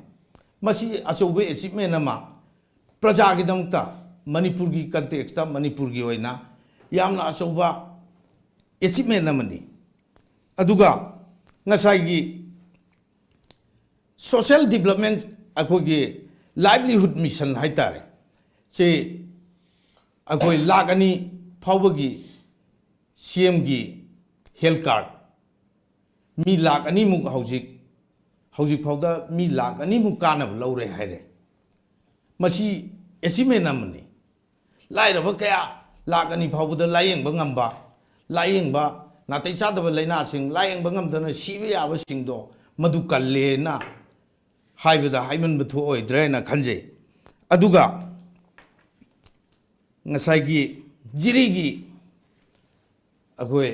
ꯃꯁꯤ ꯑꯆꯧꯕ achievement ꯑꯃ ꯄ꯭ꯔꯖꯥꯒꯤꯗꯃꯛꯇ, ꯃꯅꯤꯄꯨꯔꯒꯤ contextꯇ, ꯃꯅꯤꯄꯨꯔꯒꯤ ꯑꯣꯏꯅ ꯌꯥꯝꯅ ꯑꯆꯧꯕ achievement ꯑꯃꯅꯤ꯫ ꯑꯗꯨꯒ ꯉꯁꯥꯏꯒꯤ social development, ꯑꯩꯈꯣꯏꯒꯤ livelihood mission ꯍꯥꯏꯇꯥꯔꯦ, ꯁꯤ ꯑꯩꯈꯣꯏ ꯂꯥꯛ ꯑꯅꯤ ꯐꯥꯎꯕꯒꯤ C Mꯒꯤ health card, ꯃꯤ ꯂꯥꯛ ꯑꯅꯤꯃꯨꯛ ꯍꯧꯖꯤꯛ, ꯍꯧꯖꯤꯛ ꯐꯥꯎꯗ ꯃꯤ ꯂꯥꯛ ꯑꯅꯤꯃꯨꯛ ꯀꯥꯟꯅꯕ ꯂꯧꯔꯦ ꯍꯥꯏꯔꯦ꯫ ꯃꯁꯤ achievement ꯑꯃꯅꯤ꯫ ꯂꯥꯏꯔꯕ ꯀꯌꯥ ꯂꯥꯛ ꯑꯅꯤ ꯐꯥꯎꯕꯗ ꯂꯥꯌꯦꯡꯕ ꯉꯝꯕ, ꯂꯥꯌꯦꯡꯕ, ꯅꯥꯇꯩ ꯆꯥꯗꯕ ꯂꯥꯏꯅꯥꯁꯤꯡ ꯂꯥꯌꯦꯡꯕ ꯉꯝꯗꯅ ꯁꯤꯕ ꯌꯥꯕꯁꯤꯡꯗꯣ ꯃꯗꯨ ꯀꯜꯂꯦꯅ ꯍꯥꯏꯕꯗ ꯍꯥꯏꯃꯟꯕ ꯊꯣꯛꯑꯣꯏꯗ꯭ꯔꯦꯅ ꯈꯟꯖꯩ꯫ ꯑꯗꯨꯒ ꯉꯁꯥꯏꯒꯤ ꯖꯤꯔꯤꯒꯤ ꯑꯩꯈꯣꯏ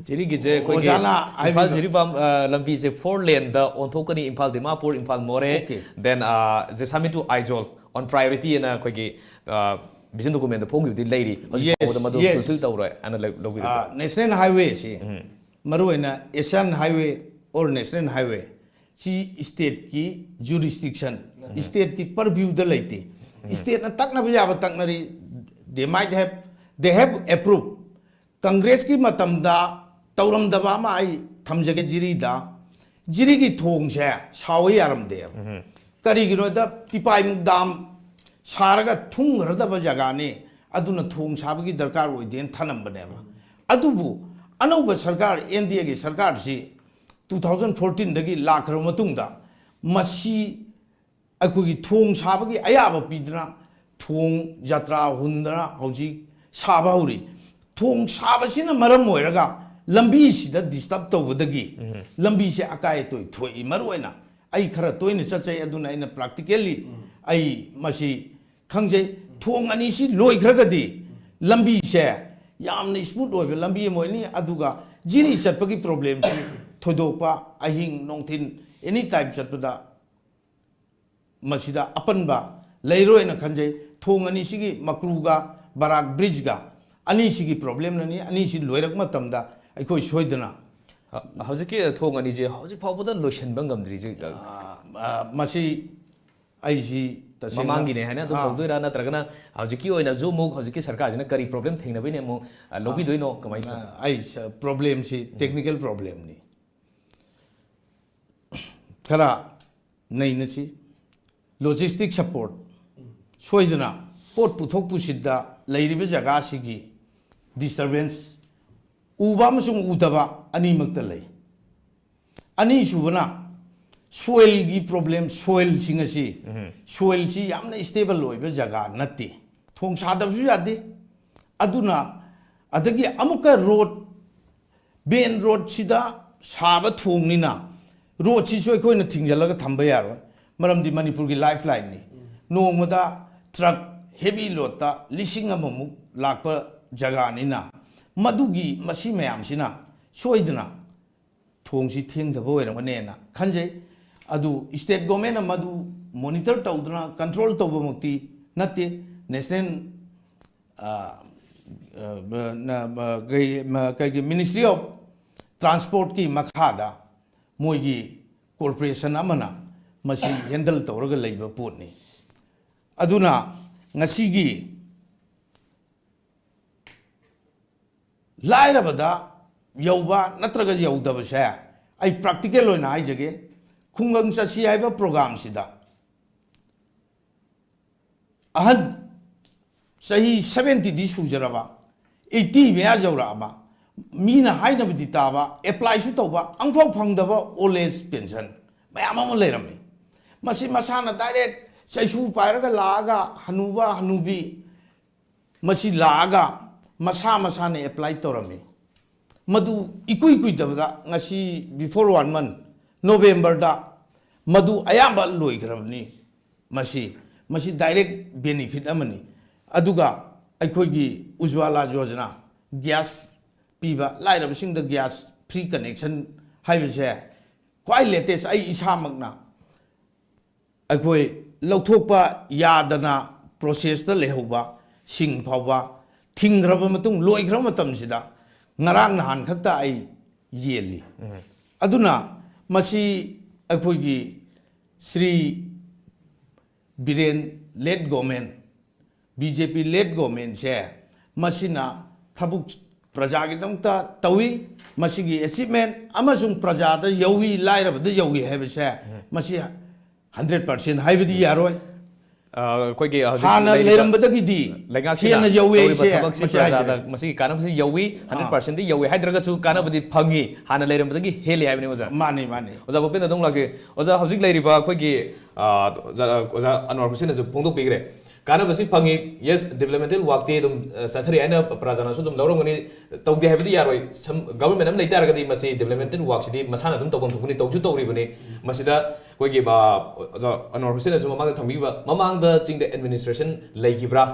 ꯖꯤꯔꯤꯒꯤꯁꯦ ꯑꯩꯈꯣꯏꯒꯤ ꯑꯣꯖꯥꯅ ꯏꯝꯐꯥꯜ ꯍꯥꯏꯕꯤꯕ- ꯖꯤꯔꯤꯕꯥꯝ ꯑ, ꯂꯝꯕꯤꯁꯦ four laneꯗ ꯑꯣꯟꯊꯣꯛꯀꯅꯤ, ꯏꯝꯐꯥꯜ ꯗꯤꯃꯥꯄꯨꯔ, ꯏꯝꯐꯥꯜ ꯃꯣꯔꯦ, Okay. then ꯑ, ꯖꯦꯁꯥꯃꯤꯇꯨ ꯑꯥꯏꯖꯣꯜ on priority ꯍꯥꯏꯅ ꯑꯩꯈꯣꯏꯒꯤ vision documentꯗ ꯐꯣꯡꯈꯤꯕꯗꯤ ꯂꯩꯔꯤ꯫ ꯍꯧꯖꯤꯛ Yes, ꯐꯥꯎꯕꯗ ꯃꯗꯨ yes. fulfill ꯇꯧꯔꯣꯏ ꯍꯥꯏꯅ ꯂꯧ- ꯂꯧꯕꯤꯔꯤꯕ꯭ꯔꯥ? National Highwayꯁꯤ, ꯃꯔꯨꯑꯣꯏꯅ Asian Highway or National Highway, ꯁꯤ stateꯀꯤ jurisdiction, stateꯀꯤ purviewꯗ ꯂꯩꯇꯦ꯫ Stateꯅ ꯇꯛꯅꯕ ꯌꯥꯕ ꯇꯛꯅꯔꯤ, they might have, they have approved. ꯀꯪꯒ꯭ꯔꯦꯁꯀꯤ ꯃꯇꯝꯗ ꯇꯧꯔꯝꯗꯕ ꯑꯃ ꯑꯩ ꯊꯝꯖꯒꯦ ꯖꯤꯔꯤꯗ꯫ ꯖꯤꯔꯤꯒꯤ ꯊꯣꯡꯁꯦ ꯁꯥꯎ ꯌꯥꯔꯝꯗꯦꯕ꯫ ꯀꯔꯤꯒꯤꯅꯣꯗ ꯇꯤꯄꯥꯏꯃꯨꯛ dam ꯁꯥꯔꯒ ꯊꯨꯝꯈ꯭ꯔꯗꯕ ꯖꯒꯥꯅꯤ, ꯑꯗꯨꯅ ꯊꯣꯡ ꯁꯥꯕꯒꯤ ꯗꯔꯀꯥꯔ ꯑꯣꯏꯗꯦꯅ ꯊꯅꯝꯕꯅꯦꯕ꯫ ꯑꯗꯨꯕꯨ ꯑꯅꯧꯕ ꯁꯔꯀꯥꯔ, ꯑꯦꯟ ꯗꯤ ꯑꯦꯒꯤ ꯁꯔꯀꯥꯔꯁꯤ ꯇꯨ ꯊꯥꯎꯖꯟ ꯐꯣꯔꯇꯤꯟꯗꯒꯤ ꯂꯥꯛꯈ꯭ꯔꯕ ꯃꯇꯨꯡꯗ ꯃꯁꯤ ꯑꯩꯈꯣꯏꯒꯤ ꯊꯣꯡ ꯁꯥꯕꯒꯤ ꯑꯌꯥꯕ ꯄꯤꯗꯅ ꯊꯣꯡ ꯖꯇ꯭ꯔꯥ ꯍꯨꯟꯗꯅ ꯍꯧꯖꯤꯛ ꯁꯥꯕ ꯍꯧꯔꯤ꯫ ꯊꯣꯡ ꯁꯥꯕꯁꯤꯅ ꯃꯔꯝ ꯑꯣꯏꯔꯒ ꯂꯝꯕꯤꯁꯤꯗ ꯗꯤꯁꯇꯔꯕ ꯇꯧꯕꯗꯒꯤ ꯂꯝꯕꯤꯁꯦ ꯑꯀꯥꯏ ꯑꯇꯣꯏ ꯊꯣꯛꯏ꯫ ꯃꯔꯨꯑꯣꯏꯅ ꯑꯩ ꯈꯔ ꯇꯣꯏꯅ ꯆꯠꯆꯩ, ꯑꯗꯨꯅ ꯑꯩꯅ ꯄ꯭ꯔꯥꯛꯇꯤꯀꯦꯜꯂꯤ ꯑꯩ ꯃꯁꯤ ꯈꯪꯖꯩ꯫ ꯊꯣꯡ ꯑꯅꯤꯁꯤ ꯂꯣꯏꯈ꯭ꯔꯒꯗꯤ ꯂꯝꯕꯤꯁꯦ ꯌꯥꯝꯅ ꯁ꯭ꯃꯨꯠ ꯑꯣꯏꯕ ꯂꯝꯕꯤ ꯑꯃ ꯑꯣꯏꯅꯤ꯫ ꯑꯗꯨꯒ ꯖꯤꯔꯤ ꯆꯠꯄꯒꯤ ꯄ꯭ꯔꯣꯕ꯭ꯂꯦꯝꯁꯤ ꯊꯣꯏꯗꯣꯛꯄ ꯑꯍꯤꯡ ꯅꯨꯡꯊꯤꯟ ꯑꯦꯅꯤ ꯇꯥꯏꯝ ꯆꯠꯄꯗ ꯃꯁꯤꯗ ꯑꯄꯟꯕ ꯂꯩꯔꯣꯏꯅ ꯈꯟꯖꯩ꯫ ꯊꯣꯡ ꯑꯅꯤꯁꯤꯒꯤ, ꯃꯀ꯭ꯔꯨꯒ ꯕꯔꯥꯛ ꯕ꯭ꯔꯤꯖꯒ ꯑꯅꯤꯁꯤꯒꯤ ꯄ꯭ꯔꯣꯕ꯭ꯂꯦꯝꯅꯅꯤ꯫ ꯑꯅꯤꯁꯤ ꯂꯣꯏꯔꯛ ꯃꯇꯝꯗ ꯑꯩꯈꯣꯏ ꯁꯣꯏꯗꯅ ꯍ-, ꯍꯧꯖꯤꯛꯀꯤ ꯊꯣꯡ ꯑꯅꯤꯁꯦ ꯍꯧꯖꯤꯛ ꯐꯥꯎꯕꯗ ꯂꯣꯏꯁꯤꯟꯕ ꯉꯝꯗ꯭ꯔꯤꯁꯦ, ꯑ, ꯑ, ꯃꯁꯤ ꯑꯩꯁꯤ ꯇꯁꯦꯡꯅ ꯃꯃꯥꯡꯒꯤꯅꯦ ꯍꯥꯏꯅ ꯑꯗꯨꯝ ꯑ, ꯂꯧꯗꯣꯏꯔꯥ, ꯅꯠꯇ꯭ꯔꯒꯅ ꯍꯧꯖꯤꯛꯀꯤ ꯑꯣꯏꯅꯁꯨ ꯑꯃꯨꯛ ꯍꯧꯖꯤꯛꯀꯤ ꯁꯔꯀꯥꯔꯁꯤꯅ ꯀꯔꯤ ꯄ꯭ꯔꯣꯕ꯭ꯂꯦꯝ ꯊꯦꯡꯅꯕꯩꯅꯦ ꯑꯃꯨꯛ, ꯑ, ꯂꯧꯕꯤꯗꯣꯏꯅꯣ? ꯀꯃꯥꯏꯅ ꯇꯧ- ꯑ, ꯑꯩ ꯁ-, ꯄ꯭ꯔꯣꯕ꯭ꯂꯦꯝꯁꯤ ꯇꯦꯛꯅꯤꯀꯦꯜ ꯄ꯭ꯔꯣꯕ꯭ꯂꯦꯝꯅꯤ꯫ ꯈꯔ ꯅꯩꯅꯁꯤ꯫ ꯂꯣꯖꯤꯁꯇꯤꯛ ꯁꯄꯣꯔꯠ ꯁꯣꯏꯗꯅ ꯄꯣꯠ ꯄꯨꯊꯣꯛ ꯄꯨꯁꯤꯟꯗ ꯂꯩꯔꯤꯕ ꯖꯒꯥꯁꯤꯒꯤ ꯗꯤꯁꯇꯔꯕꯦꯟꯁ ꯎꯕ ꯑꯃꯁꯨꯡ ꯎꯗꯕ ꯑꯅꯤꯃꯛꯇ ꯂꯩ꯫ ꯑꯅꯤꯁꯨꯕꯅ ꯁꯣꯏꯜꯒꯤ ꯄ꯭ꯔꯣꯕ꯭ꯂꯦꯝ, ꯁꯣꯏꯜꯁꯤꯡ ꯑꯁꯤ, ꯁꯣꯏꯜꯁꯤ ꯌꯥꯝꯅ ꯁ꯭ꯇꯦꯕꯜ ꯑꯣꯏꯕ ꯖꯒꯥ ꯅꯠꯇꯦ꯫ ꯊꯣꯡ ꯁꯥꯗꯕꯁꯨ ꯌꯥꯗꯦ꯫ ꯑꯗꯨꯅ ꯑꯗꯒꯤ ꯑꯃꯨꯛꯀ ꯔꯣꯗ, ꯃꯦꯟ ꯔꯣꯗꯁꯤꯗ ꯁꯥꯕ ꯊꯣꯡꯅꯤꯅ ꯔꯣꯗꯁꯤꯁꯨ ꯑꯩꯈꯣꯏꯅ ꯊꯤꯡꯖꯤꯜꯂꯒ ꯊꯝꯕ ꯌꯥꯔꯣꯏ꯫ ꯃꯔꯝꯗꯤ ꯃꯅꯤꯄꯨꯔꯒꯤ ꯂꯥꯏꯐ ꯂꯥꯏꯟꯅꯤ꯫ ꯅꯣꯡꯃꯗ ꯇ꯭ꯔꯛ ꯍꯦꯚꯤ ꯂꯣꯗꯇ ꯂꯤꯁꯤꯡ ꯑꯃꯃꯨꯛ ꯂꯥꯛꯄ ꯖꯒꯥꯅꯤꯅ ꯃꯗꯨꯒꯤ, ꯃꯁꯤ ꯃꯌꯥꯝꯁꯤꯅ ꯁꯣꯏꯗꯅ ꯊꯣꯡꯁꯤ ꯊꯦꯡꯊꯕ ꯑꯣꯏꯔꯝꯒꯅꯦꯅ ꯈꯟꯖꯩ꯫ ꯑꯗꯨ ꯁ꯭ꯇꯦꯠ ꯒꯣꯔꯃꯦꯟꯅ ꯃꯗꯨ ꯃꯣꯅꯤꯇꯔ ꯇꯧꯗꯨꯅ ꯀꯟꯇ꯭ꯔꯣꯜ ꯇꯧꯕꯃꯛꯇꯤ ꯅꯠꯇꯦ꯫ ꯅꯦꯁꯅꯦꯜ, ꯑ, ꯑ, ꯅ-, ꯃ-, ꯀꯩ-, ꯃ-, ꯀꯩꯒꯤ ꯃꯤꯅꯤꯁꯇ꯭ꯔꯤ ꯑꯣꯐ ꯇ꯭ꯔꯥꯟꯁꯄꯣꯔꯠꯀꯤ ꯃꯈꯥꯗ ꯃꯣꯏꯒꯤ ꯀꯣꯔꯄꯣꯔꯦꯁꯟ ꯑꯃꯅ ꯃꯁꯤ ꯍꯦꯟꯗꯜ ꯇꯧꯔꯒ ꯂꯩꯕ ꯄꯣꯠꯅꯤ꯫ ꯑꯗꯨꯅ ꯉꯁꯤꯒꯤ ꯂꯥꯏꯔꯕꯗ ꯌꯧꯕ ꯅꯠꯇ꯭ꯔꯒ ꯌꯧꯗꯕꯁꯦ ꯑꯩ ꯄ꯭ꯔꯥꯛꯇꯤꯀꯦꯜ ꯑꯣꯏꯅ ꯍꯥꯏꯖꯒꯦ꯫ ꯈꯨꯡꯒꯪ ꯆꯠꯁꯤ ꯍꯥꯏꯕ ꯄ꯭ꯔꯣꯒ꯭ꯔꯥꯝꯁꯤꯗ ꯑꯍꯟ ꯆꯍꯤ ꯁꯕꯦꯟꯇꯤꯗꯤ ꯁꯨꯖꯔꯕ, ꯑꯩꯠꯇꯤ ꯃꯌꯥ ꯌꯧꯔꯛꯑꯕ, ꯃꯤꯅ ꯍꯥꯏꯅꯕꯗꯤ ꯇꯥꯕ, ꯑꯦꯄ꯭ꯂꯥꯏꯁꯨ ꯇꯧꯕ, ꯑꯃꯐꯥꯎ ꯐꯪꯗꯕ ꯑꯣꯜ ꯑꯦꯖ ꯄꯦꯟꯁꯟ ꯃꯌꯥꯝ ꯑꯃ ꯂꯩꯔꯝꯃꯤ꯫ ꯃꯁꯤ ꯃꯁꯥꯅ ꯗꯥꯏꯔꯦꯛ ꯆꯩꯁꯨ ꯄꯥꯏꯔꯒ ꯂꯥꯛꯑꯒ ꯍꯅꯨꯕ ꯍꯅꯨꯕꯤ ꯃꯁꯤ ꯂꯥꯛꯑꯒ ꯃꯁꯥ ꯃꯁꯥꯅ ꯑꯦꯄ꯭ꯂꯥꯏ ꯇꯧꯔꯝꯃꯤ꯫ ꯃꯗꯨ ꯏꯀꯨꯏ ꯀꯨꯏꯗꯕꯗ ꯉꯁꯤ before one month, ꯅꯣꯕꯦꯝꯕꯔꯗ ꯃꯗꯨ ꯑꯌꯥꯝꯕ ꯂꯣꯏꯈ꯭ꯔꯕꯅꯤ꯫ ꯃꯁꯤ, ꯃꯁꯤ ꯗꯥꯏꯔꯦꯛ ꯕꯦꯅꯤꯐꯤꯠ ꯑꯃꯅꯤ꯫ ꯑꯗꯨꯒ ꯑꯩꯈꯣꯏꯒꯤ ꯎꯖ꯭ꯋꯥꯂꯥ ꯌꯣꯖꯅꯥ, ꯒ꯭ꯌꯥꯁ ꯄꯤꯕ, ꯂꯥꯏꯔꯕꯁꯤꯡꯗ ꯒ꯭ꯌꯥꯁ ꯐ꯭ꯔꯤ ꯀꯅꯦꯛꯁꯟ ꯍꯥꯏꯕꯁꯦ ꯈ꯭ꯋꯥꯏ ꯂꯦꯇꯦꯁ꯫ ꯑꯩ ꯏꯁꯥꯃꯛꯅ ꯑꯩꯈꯣꯏ ꯂꯧꯊꯣꯛꯄ ꯌꯥꯗꯅ ꯄ꯭ꯔꯣꯁꯦꯁꯇ ꯂꯩꯍꯧꯕ ꯁꯤꯡ ꯐꯥꯎꯕ ꯊꯤꯡꯈ꯭ꯔꯕ ꯃꯇꯨꯡ, ꯂꯣꯏꯈ꯭ꯔꯕ ꯃꯇꯝꯁꯤꯗ ꯉꯔꯥꯡ ꯅꯍꯥꯟ ꯈꯛꯇ ꯑꯩ ꯌꯦꯜꯂꯤ꯫ ꯑꯗꯨꯅ ꯃꯁꯤ ꯑꯩꯈꯣꯏꯒꯤ Shri Biren led government, B J P led ꯒꯣꯃꯦꯟꯁꯦ, ꯃꯁꯤꯅ ꯊꯕꯛ ꯄ꯭ꯔꯖꯥꯒꯤꯗꯃꯛꯇ ꯇꯧꯏ꯫ ꯃꯁꯤꯒꯤ ꯑꯦꯆꯤꯞꯃꯦꯟ ꯑꯃꯁꯨꯡ ꯄ꯭ꯔꯖꯥꯗ ꯌꯧꯏ, ꯂꯥꯏꯔꯕꯗ ꯌꯧꯏ ꯍꯥꯏꯕꯁꯦ, ꯃꯁꯤ ꯍꯟꯗ꯭ꯔꯦꯠ ꯄꯥꯔꯁꯦꯟ ꯍꯥꯏꯕꯗꯤ ꯌꯥꯔꯣꯏ꯫ ꯑ, ꯑꯩꯈꯣꯏꯒꯤ ꯍꯧꯖꯤꯛ ꯍꯥꯟꯅ ꯂꯩꯔꯤꯕ ꯂꯩꯔꯝꯕꯗꯒꯤꯗꯤ ꯂꯩꯉꯥꯛꯁꯤꯅ ꯍꯦꯟꯅ ꯌꯧꯋꯦ ꯇꯧꯔꯤꯕ ꯍꯥꯏꯁꯦ, ꯊꯕꯛꯁꯤ ꯃꯁꯤ ꯄ꯭ꯔꯖꯥꯗ ꯍꯥꯏꯖꯔꯦ꯫ ꯃꯁꯤꯒꯤ ꯀꯥꯟꯅꯕꯁꯤ ꯌꯧꯏ, ꯍꯟꯗ꯭ꯔꯦꯠ ꯄꯥꯔꯁꯦꯟꯗꯤ ꯌꯧꯏ ꯍꯥꯏꯗ꯭ꯔꯒꯁꯨ ꯀꯥꯟꯅꯕꯗꯤ ꯐꯪꯉꯤ, ꯍꯥꯟꯅ ꯂꯩꯔꯝꯕꯗꯒꯤ ꯍꯦꯜꯂꯤ ꯍꯥꯏꯕꯅꯤ ꯑꯣꯖꯥ꯫ ꯃꯥꯅꯤ, ꯃꯥꯅꯤ꯫ ꯑꯣꯖꯥ ꯚꯨꯄꯦꯟꯗ ꯑꯗꯣꯝ ꯂꯥꯛꯆꯒꯦ꯫ ꯑꯣꯖꯥ, ꯍꯧꯖꯤꯛ ꯂꯩꯔꯤꯕ ꯑꯩꯈꯣꯏꯒꯤ, ꯑ, ꯑꯣꯖꯥ, ꯑꯣꯖꯥ ꯑꯅꯋꯔ ꯍꯨꯁꯦꯟꯅꯁꯨ ꯐꯣꯡꯗꯣꯛꯄꯤꯈ꯭ꯔꯦ꯫ ꯀꯥꯟꯅꯕꯁꯤ ꯐꯪꯉꯤ, ꯌꯦꯁ, ꯗꯤꯕ꯭ꯂꯞꯃꯦꯟꯇꯦꯜ ꯋꯥꯛꯇꯤ ꯑꯗꯨꯝ, ꯑ, ꯆꯠꯊꯔꯤ ꯍꯥꯏꯅ ꯄ꯭ꯔꯖꯥꯅꯁꯨ ꯑꯗꯨꯝ ꯂꯧꯔꯝꯒꯅꯤ꯫ ꯇꯧꯗꯦ ꯍꯥꯏꯕꯗꯤ ꯌꯥꯔꯣꯏ꯫ ꯁꯝ-, ꯒꯚꯔꯟꯃꯦꯟ ꯑꯃ ꯂꯩ ꯇꯥꯔꯒꯗꯤ ꯃꯁꯤ ꯗꯤꯕ꯭ꯂꯞꯃꯦꯟꯇꯦꯜ ꯋꯥꯛꯁꯤꯗꯤ ꯃꯁꯥꯅ ꯑꯗꯨꯝ ꯇꯧꯐꯝ ꯊꯣꯛꯄꯅꯤ, ꯇꯧꯁꯨ ꯇꯧꯔꯤꯕꯅꯤ꯫ ꯃꯁꯤꯗ ꯑꯩꯈꯣꯏꯒꯤ, ꯑ, ꯑꯣꯖꯥ ꯑꯅꯋꯔ ꯍꯨꯁꯦꯟꯅꯁꯨ ꯃꯃꯥꯡꯗ ꯊꯝꯕꯤꯈꯤꯕ, ꯃꯃꯥꯡꯗ ꯆꯤꯡꯗ ꯑꯦꯗꯃꯤꯅꯤꯁꯇ꯭ꯔꯦꯁꯟ ꯂꯩꯈꯤꯕ꯭ꯔꯥ?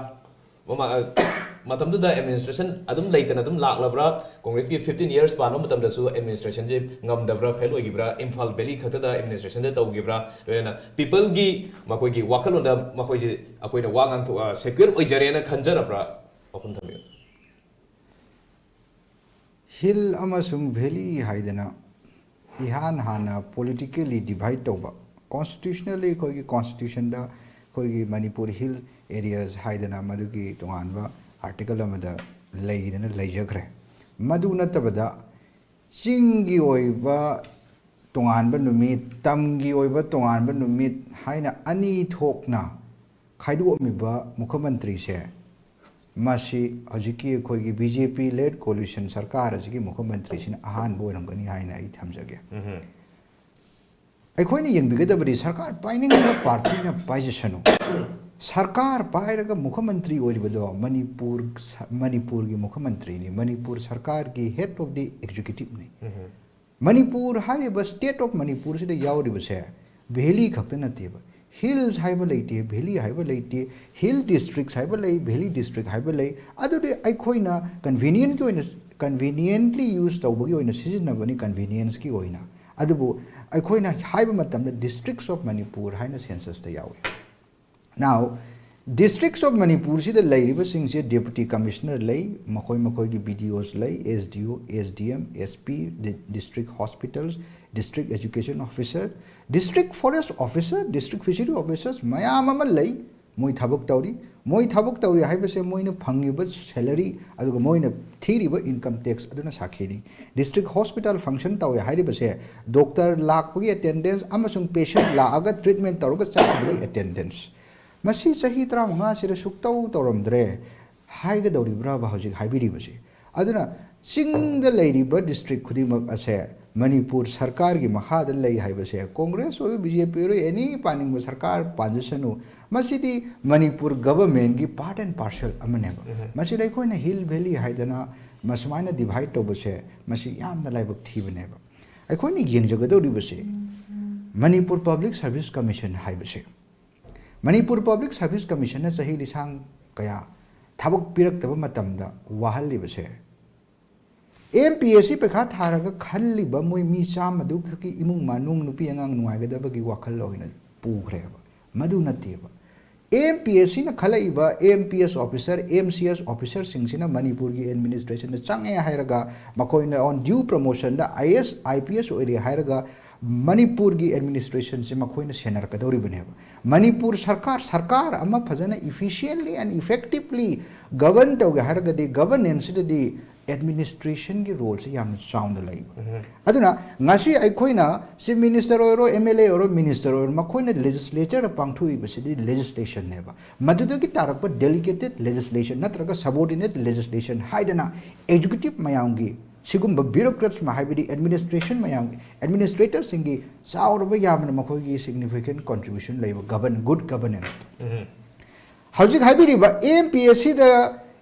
ꯃꯃꯥꯡ, ꯑ, ꯃꯇꯝꯗꯨꯗ ꯑꯦꯗꯃꯤꯅꯤꯁꯇ꯭ꯔꯦꯁꯟ ꯑꯗꯨꯝ ꯂꯩꯇꯅ ꯑꯗꯨꯝ ꯂꯥꯛꯂꯕ꯭ꯔꯥ? ꯀꯣꯡꯒ꯭ꯔꯦꯁꯀꯤ ꯐꯤꯐꯇꯤꯟ ꯌꯔꯁ ꯄꯥꯟꯕ ꯃꯇꯝꯗꯁꯨ ꯑꯦꯗꯃꯤꯅꯤꯁꯇ꯭ꯔꯦꯁꯟꯁꯦ ꯉꯝꯗꯕ꯭ꯔꯥ, ꯐꯦꯜ ꯑꯣꯏꯈꯤꯕ꯭ꯔꯥ? ꯏꯝꯐꯥꯜ ꯚꯦꯂꯤ ꯈꯛꯇꯗ ꯑꯦꯗꯃꯤꯅꯤꯁꯇ꯭ꯔꯦꯁꯟꯁꯦ ꯇꯧꯈꯤꯕ꯭ꯔꯥ? ꯂꯣꯏꯅꯅ ꯄꯤꯄꯜꯒꯤ ꯃꯈꯣꯏꯒꯤ ꯋꯥꯈꯜꯂꯣꯟꯗ ꯃꯈꯣꯏꯁꯦ ꯑꯩꯈꯣꯏꯅ ꯋꯥ ꯉꯥꯡꯊꯣꯛ-, ꯑ, ꯁꯦꯀ꯭ꯌꯨꯔ ꯑꯣꯏꯖꯔꯦꯅ ꯈꯟꯖꯔꯕ꯭ꯔꯥ? ꯋꯥꯐꯝ ꯊꯝꯕꯤꯌꯨ꯫ ꯍꯤꯜ ꯑꯃꯁꯨꯡ ꯚꯦꯂꯤ ꯍꯥꯏꯗꯅ ꯏꯍꯥꯟ ꯍꯥꯟꯅ ꯄꯣꯂꯤꯇꯤꯀꯦꯜꯂꯤ ꯗꯤꯚꯥꯏꯠ ꯇꯧꯕ, ꯀꯣꯟꯁꯇꯤꯇ꯭ꯌꯨꯁꯅꯦꯜꯂꯤ ꯑꯩꯈꯣꯏꯒꯤ ꯀꯣꯟꯁꯇꯤꯇ꯭ꯌꯨꯁꯟꯗ ꯑꯩꯈꯣꯏꯒꯤ ꯃꯅꯤꯄꯨꯔ ꯍꯤꯜ ꯑꯦꯔꯤꯌꯥꯁ ꯍꯥꯏꯗꯅ ꯃꯗꯨꯒꯤ ꯇꯣꯉꯥꯟꯕ ꯑꯥꯔꯇꯤꯀꯜ ꯑꯃꯗ ꯂꯩꯗꯅ ꯂꯩꯖꯈ꯭ꯔꯦ꯫ ꯃꯗꯨ ꯅꯠꯇꯕꯗ ꯆꯤꯡꯒꯤ ꯑꯣꯏꯕ ꯇꯣꯉꯥꯟꯕ ꯅꯨꯃꯤꯠ, ꯇꯝꯒꯤ ꯑꯣꯏꯕ ꯇꯣꯉꯥꯟꯕ ꯅꯨꯃꯤꯠ ꯍꯥꯏꯅ ꯑꯅꯤ ꯊꯣꯛꯅ ꯈꯥꯏꯗꯣꯛꯑꯝꯃꯤꯕ ꯃꯨꯈ꯭ꯌꯃꯟꯇ꯭ꯔꯤꯁꯦ, ꯃꯁꯤ ꯍꯧꯖꯤꯛꯀꯤ ꯑꯩꯈꯣꯏꯒꯤ ꯕꯤ ꯖꯦ ꯄꯤ led coalition ꯁꯔꯀꯥꯔ ꯑꯁꯤꯒꯤ ꯃꯨꯈ꯭ꯌꯃꯟꯇ꯭ꯔꯤꯁꯤꯅ ꯑꯍꯥꯟꯕ ꯑꯣꯏꯔꯝꯒꯅꯤ ꯍꯥꯏꯅ ꯑꯩ ꯊꯝꯖꯒꯦ꯫ ꯑꯩꯈꯣꯏꯅ ꯌꯦꯡꯕꯤꯒꯗꯕꯗꯤ ꯁꯔꯀꯥꯔ ꯄꯥꯏꯅꯤꯡꯕ ꯄꯥꯔꯇꯤꯅ ꯄꯥꯏꯖꯁꯅꯨ꯫ ꯁꯔꯀꯥꯔ ꯄꯥꯏꯔꯒ ꯃꯨꯈ꯭ꯌꯃꯟꯇ꯭ꯔꯤ ꯑꯣꯏꯔꯤꯕꯗꯣ ꯃꯅꯤꯄꯨꯔ, ꯃꯅꯤꯄꯨꯔꯒꯤ ꯃꯨꯈ꯭ꯌꯃꯟꯇ꯭ꯔꯤꯅꯤ, ꯃꯅꯤꯄꯨꯔ ꯁꯔꯀꯥꯔꯒꯤ head of the executive ꯅꯤ꯫ ꯃꯅꯤꯄꯨꯔ ꯍꯥꯏꯔꯤꯕ state of ꯃꯅꯤꯄꯨꯔꯁꯤꯗ ꯌꯥꯎꯔꯤꯕꯁꯦ valley ꯈꯛꯇ ꯅꯠꯇꯦꯕ꯫ Hills ꯍꯥꯏꯕ ꯂꯩꯇꯦ, valley ꯍꯥꯏꯕ ꯂꯩꯇꯦ, hill districts ꯍꯥꯏꯕ ꯂꯩ, valley district ꯍꯥꯏꯕ ꯂꯩ꯫ ꯑꯗꯨꯗꯤ ꯑꯩꯈꯣꯏꯅ convenientꯀꯤ ꯑꯣꯏꯅ, conveniently use ꯇꯧꯕꯒꯤ ꯑꯣꯏꯅ ꯁꯤꯖꯤꯟꯅꯕꯅꯤ, convenienceꯀꯤ ꯑꯣꯏꯅ꯫ ꯑꯗꯨꯕꯨ ꯑꯩꯈꯣꯏꯅ ꯍꯥꯏꯕ ꯃꯇꯝꯗ districts of ꯃꯅꯤꯄꯨꯔ ꯍꯥꯏꯅ censusꯇ ꯌꯥꯎꯏ꯫ Now, districts of ꯃꯅꯤꯄꯨꯔꯁꯤꯗ ꯂꯩꯔꯤꯕꯁꯤꯡꯁꯦ deputy commissioner ꯂꯩ, ꯃꯈꯣꯏ ꯃꯈꯣꯏꯒꯤ B D Os ꯂꯩ, S D O, S D M, S P, di-, district hospitals, district education officer, district forest officer, district fishery officers ꯃꯌꯥꯝ ꯑꯃ ꯂꯩ꯫ ꯃꯣꯏ ꯊꯕꯛ ꯇꯧꯔꯤ꯫ ꯃꯣꯏ ꯊꯕꯛ ꯇꯧꯔꯤ ꯍꯥꯏꯕꯁꯦ ꯃꯣꯏꯅ ꯐꯪꯉꯤꯕ salary ꯑꯗꯨꯒ ꯃꯣꯏꯅ ꯊꯤꯔꯤꯕ income tax ꯑꯗꯨꯅ ꯁꯥꯈꯤꯅꯤ꯫ District hospital function ꯇꯧꯋꯦ ꯍꯥꯏꯔꯤꯕꯁꯦ doctor ꯂꯥꯛꯄꯒꯤ attendance ꯑꯃꯁꯨꯡ patient ꯂꯥꯛꯑꯒ treatment ꯇꯧꯔꯒ ꯆꯠꯈꯤꯕꯒꯤ attendance꯫ ꯃꯁꯤ ꯆꯍꯤ ꯇꯔꯥꯃꯉꯥꯁꯤꯗ ꯁꯨꯛꯇꯧ ꯇꯧꯔꯝꯗ꯭ꯔꯦ ꯍꯥꯏꯒꯗꯧꯔꯤꯕ꯭ꯔꯥꯕ ꯍꯧꯖꯤꯛ ꯍꯥꯏꯕꯤꯔꯤꯕꯁꯤ? ꯑꯗꯨꯅ ꯆꯤꯡꯗ ꯂꯩꯔꯤꯕ district ꯈꯨꯗꯤꯡꯃꯛ ꯑꯁꯦ ꯃꯅꯤꯄꯨꯔ ꯁꯔꯀꯥꯔꯒꯤ ꯃꯈꯥꯗ ꯂꯩ ꯍꯥꯏꯕꯁꯦ, ꯀꯣꯡꯒ꯭ꯔꯦꯁ ꯑꯣꯏꯔꯣ, B J P ꯑꯣꯏꯔꯣ, any ꯄꯥꯅꯤꯡꯕ ꯁꯔꯀꯥꯔ ꯄꯥꯟꯖꯁꯅꯨ, ꯃꯁꯤꯗꯤ ꯃꯅꯤꯄꯨꯔ governmentꯀꯤ part and parcel ꯑꯃꯅꯦꯕ꯫ ꯃꯁꯤꯗ ꯑꯩꯈꯣꯏꯅ hill valley ꯍꯥꯏꯗꯅ ꯃꯁꯨꯃꯥꯏꯅ divide ꯇꯧꯕꯁꯦ, ꯃꯁꯤ ꯌꯥꯝꯅ ꯂꯥꯏꯕꯛ ꯊꯤꯕꯅꯦꯕ꯫ ꯑꯩꯈꯣꯏꯅ ꯌꯦꯡꯖꯒꯗꯧꯔꯤꯕꯁꯦ ꯃꯅꯤꯄꯨꯔ Public Service Commission ꯍꯥꯏꯕꯁꯦ, ꯃꯅꯤꯄꯨꯔ Public Service Commissionꯅ ꯆꯍꯤ ꯂꯤꯁꯥꯡ ꯀꯌꯥ ꯊꯕꯛ ꯄꯤꯔꯛꯇꯕ ꯃꯇꯝꯗ ꯋꯥꯍꯜꯂꯤꯕꯁꯦ, M P S C ꯄꯩꯈꯥ ꯊꯥꯔꯒ ꯈꯜꯂꯤꯕ ꯃꯣꯏ ꯃꯤ ꯆꯥꯝꯃꯗꯨ ꯈꯛꯀꯤ ꯏꯃꯨꯡ ꯃꯅꯨꯡ, ꯅꯨꯄꯤ ꯑꯉꯥꯡ ꯅꯨꯡꯉꯥꯏꯒꯗꯕꯒꯤ ꯋꯥꯈꯜ ꯑꯣꯏꯅ ꯄꯨꯈ꯭ꯔꯦꯕ꯫ ꯃꯗꯨ ꯅꯠꯇꯦꯕ꯫ M P S Cꯅ ꯈꯜꯂꯛꯏꯕ M P S officer, M C S officerꯁꯤꯡꯁꯤꯅ ꯃꯅꯤꯄꯨꯔꯒꯤ administrationꯗ ꯆꯪꯉꯦ ꯍꯥꯏꯔꯒ, ꯃꯈꯣꯏꯅ on due promotionꯗ I A S, I P S ꯑꯣꯏꯔꯦ ꯍꯥꯏꯔꯒ, ꯃꯅꯤꯄꯨꯔꯒꯤ administrationꯁꯦ ꯃꯈꯣꯏꯅ ꯁꯦꯟꯅꯔꯛꯀꯗꯧꯔꯤꯕꯅꯦꯕ꯫ ꯃꯅꯤꯄꯨꯔ ꯁꯔꯀꯥꯔ, ꯁꯔꯀꯥꯔ ꯑꯃ ꯐꯖꯅ efficiently and effectively govern ꯇꯧꯒꯦ ꯍꯥꯏꯔꯒꯗꯤ, governanceꯁꯤꯗꯗꯤ ꯑꯦꯗꯃꯤꯅꯤꯁꯇ꯭ꯔꯦꯁꯟꯒꯤ ꯔꯣꯜꯁꯤ ꯌꯥꯝꯅ ꯆꯥꯎꯅ ꯂꯩꯕ꯫ ꯑꯗꯨꯅ ꯉꯁꯤ ꯑꯩꯈꯣꯏꯅ ꯆꯤꯐ ꯃꯤꯅꯤꯁꯇꯔ ꯑꯣꯏꯔꯣ, ꯑꯦꯝ ꯑꯦꯜ ꯑꯦ ꯑꯣꯏꯔꯣ, ꯃꯤꯅꯤꯁꯇꯔ ꯑꯣꯏꯔꯣ, ꯃꯈꯣꯏꯅ ꯂꯦꯖꯤꯁꯂꯦꯆꯔꯗ ꯄꯥꯡꯊꯣꯛꯏꯕꯁꯤꯗꯤ ꯂꯦꯖꯤꯁꯂꯦꯁꯟꯅꯦꯕ꯫ ꯃꯗꯨꯗꯒꯤ ꯇꯥꯔꯛꯄ ꯗꯦꯂꯤꯒꯦꯇꯦꯠ ꯂꯦꯖꯤꯁꯂꯦꯁꯟ ꯅꯠꯇ꯭ꯔꯒ ꯁꯕꯣꯔꯗꯤꯅꯦꯠ ꯂꯦꯖꯤꯁꯂꯦꯁꯟ ꯍꯥꯏꯗꯅ ꯑꯦꯛꯖꯤꯀ꯭ꯌꯨꯇꯤꯞ ꯃꯌꯥꯝꯒꯤ, ꯁꯤꯒꯨꯝꯕ ꯕ꯭ꯌꯨꯔꯣꯀ꯭ꯔꯦꯠꯁ ꯃ-, ꯍꯥꯏꯕꯗꯤ ꯑꯦꯗꯃꯤꯅꯤꯁꯇ꯭ꯔꯦꯁꯟ ꯃꯌꯥꯝꯒꯤ, ꯑꯦꯗꯃꯤꯅꯤꯁꯇ꯭ꯔꯦꯇꯔꯁꯤꯡꯒꯤ ꯆꯥꯎꯔꯕ ꯌꯥꯝꯅ ꯃꯈꯣꯏꯒꯤ ꯁꯤꯒꯅꯤꯐꯤꯀꯦꯟ ꯀꯣꯟꯇ꯭ꯔꯤꯕ꯭ꯌꯨꯁꯟ ꯂꯩꯕ ꯒꯕꯔꯟ-, ꯒꯨꯗ ꯒꯕꯔꯅꯦꯟꯁꯇꯣ꯫ ꯍꯧꯖꯤꯛ ꯍꯥꯏꯕꯤꯔꯤꯕ ꯑꯦꯝ ꯄꯤ ꯑꯦꯁ ꯁꯤꯗ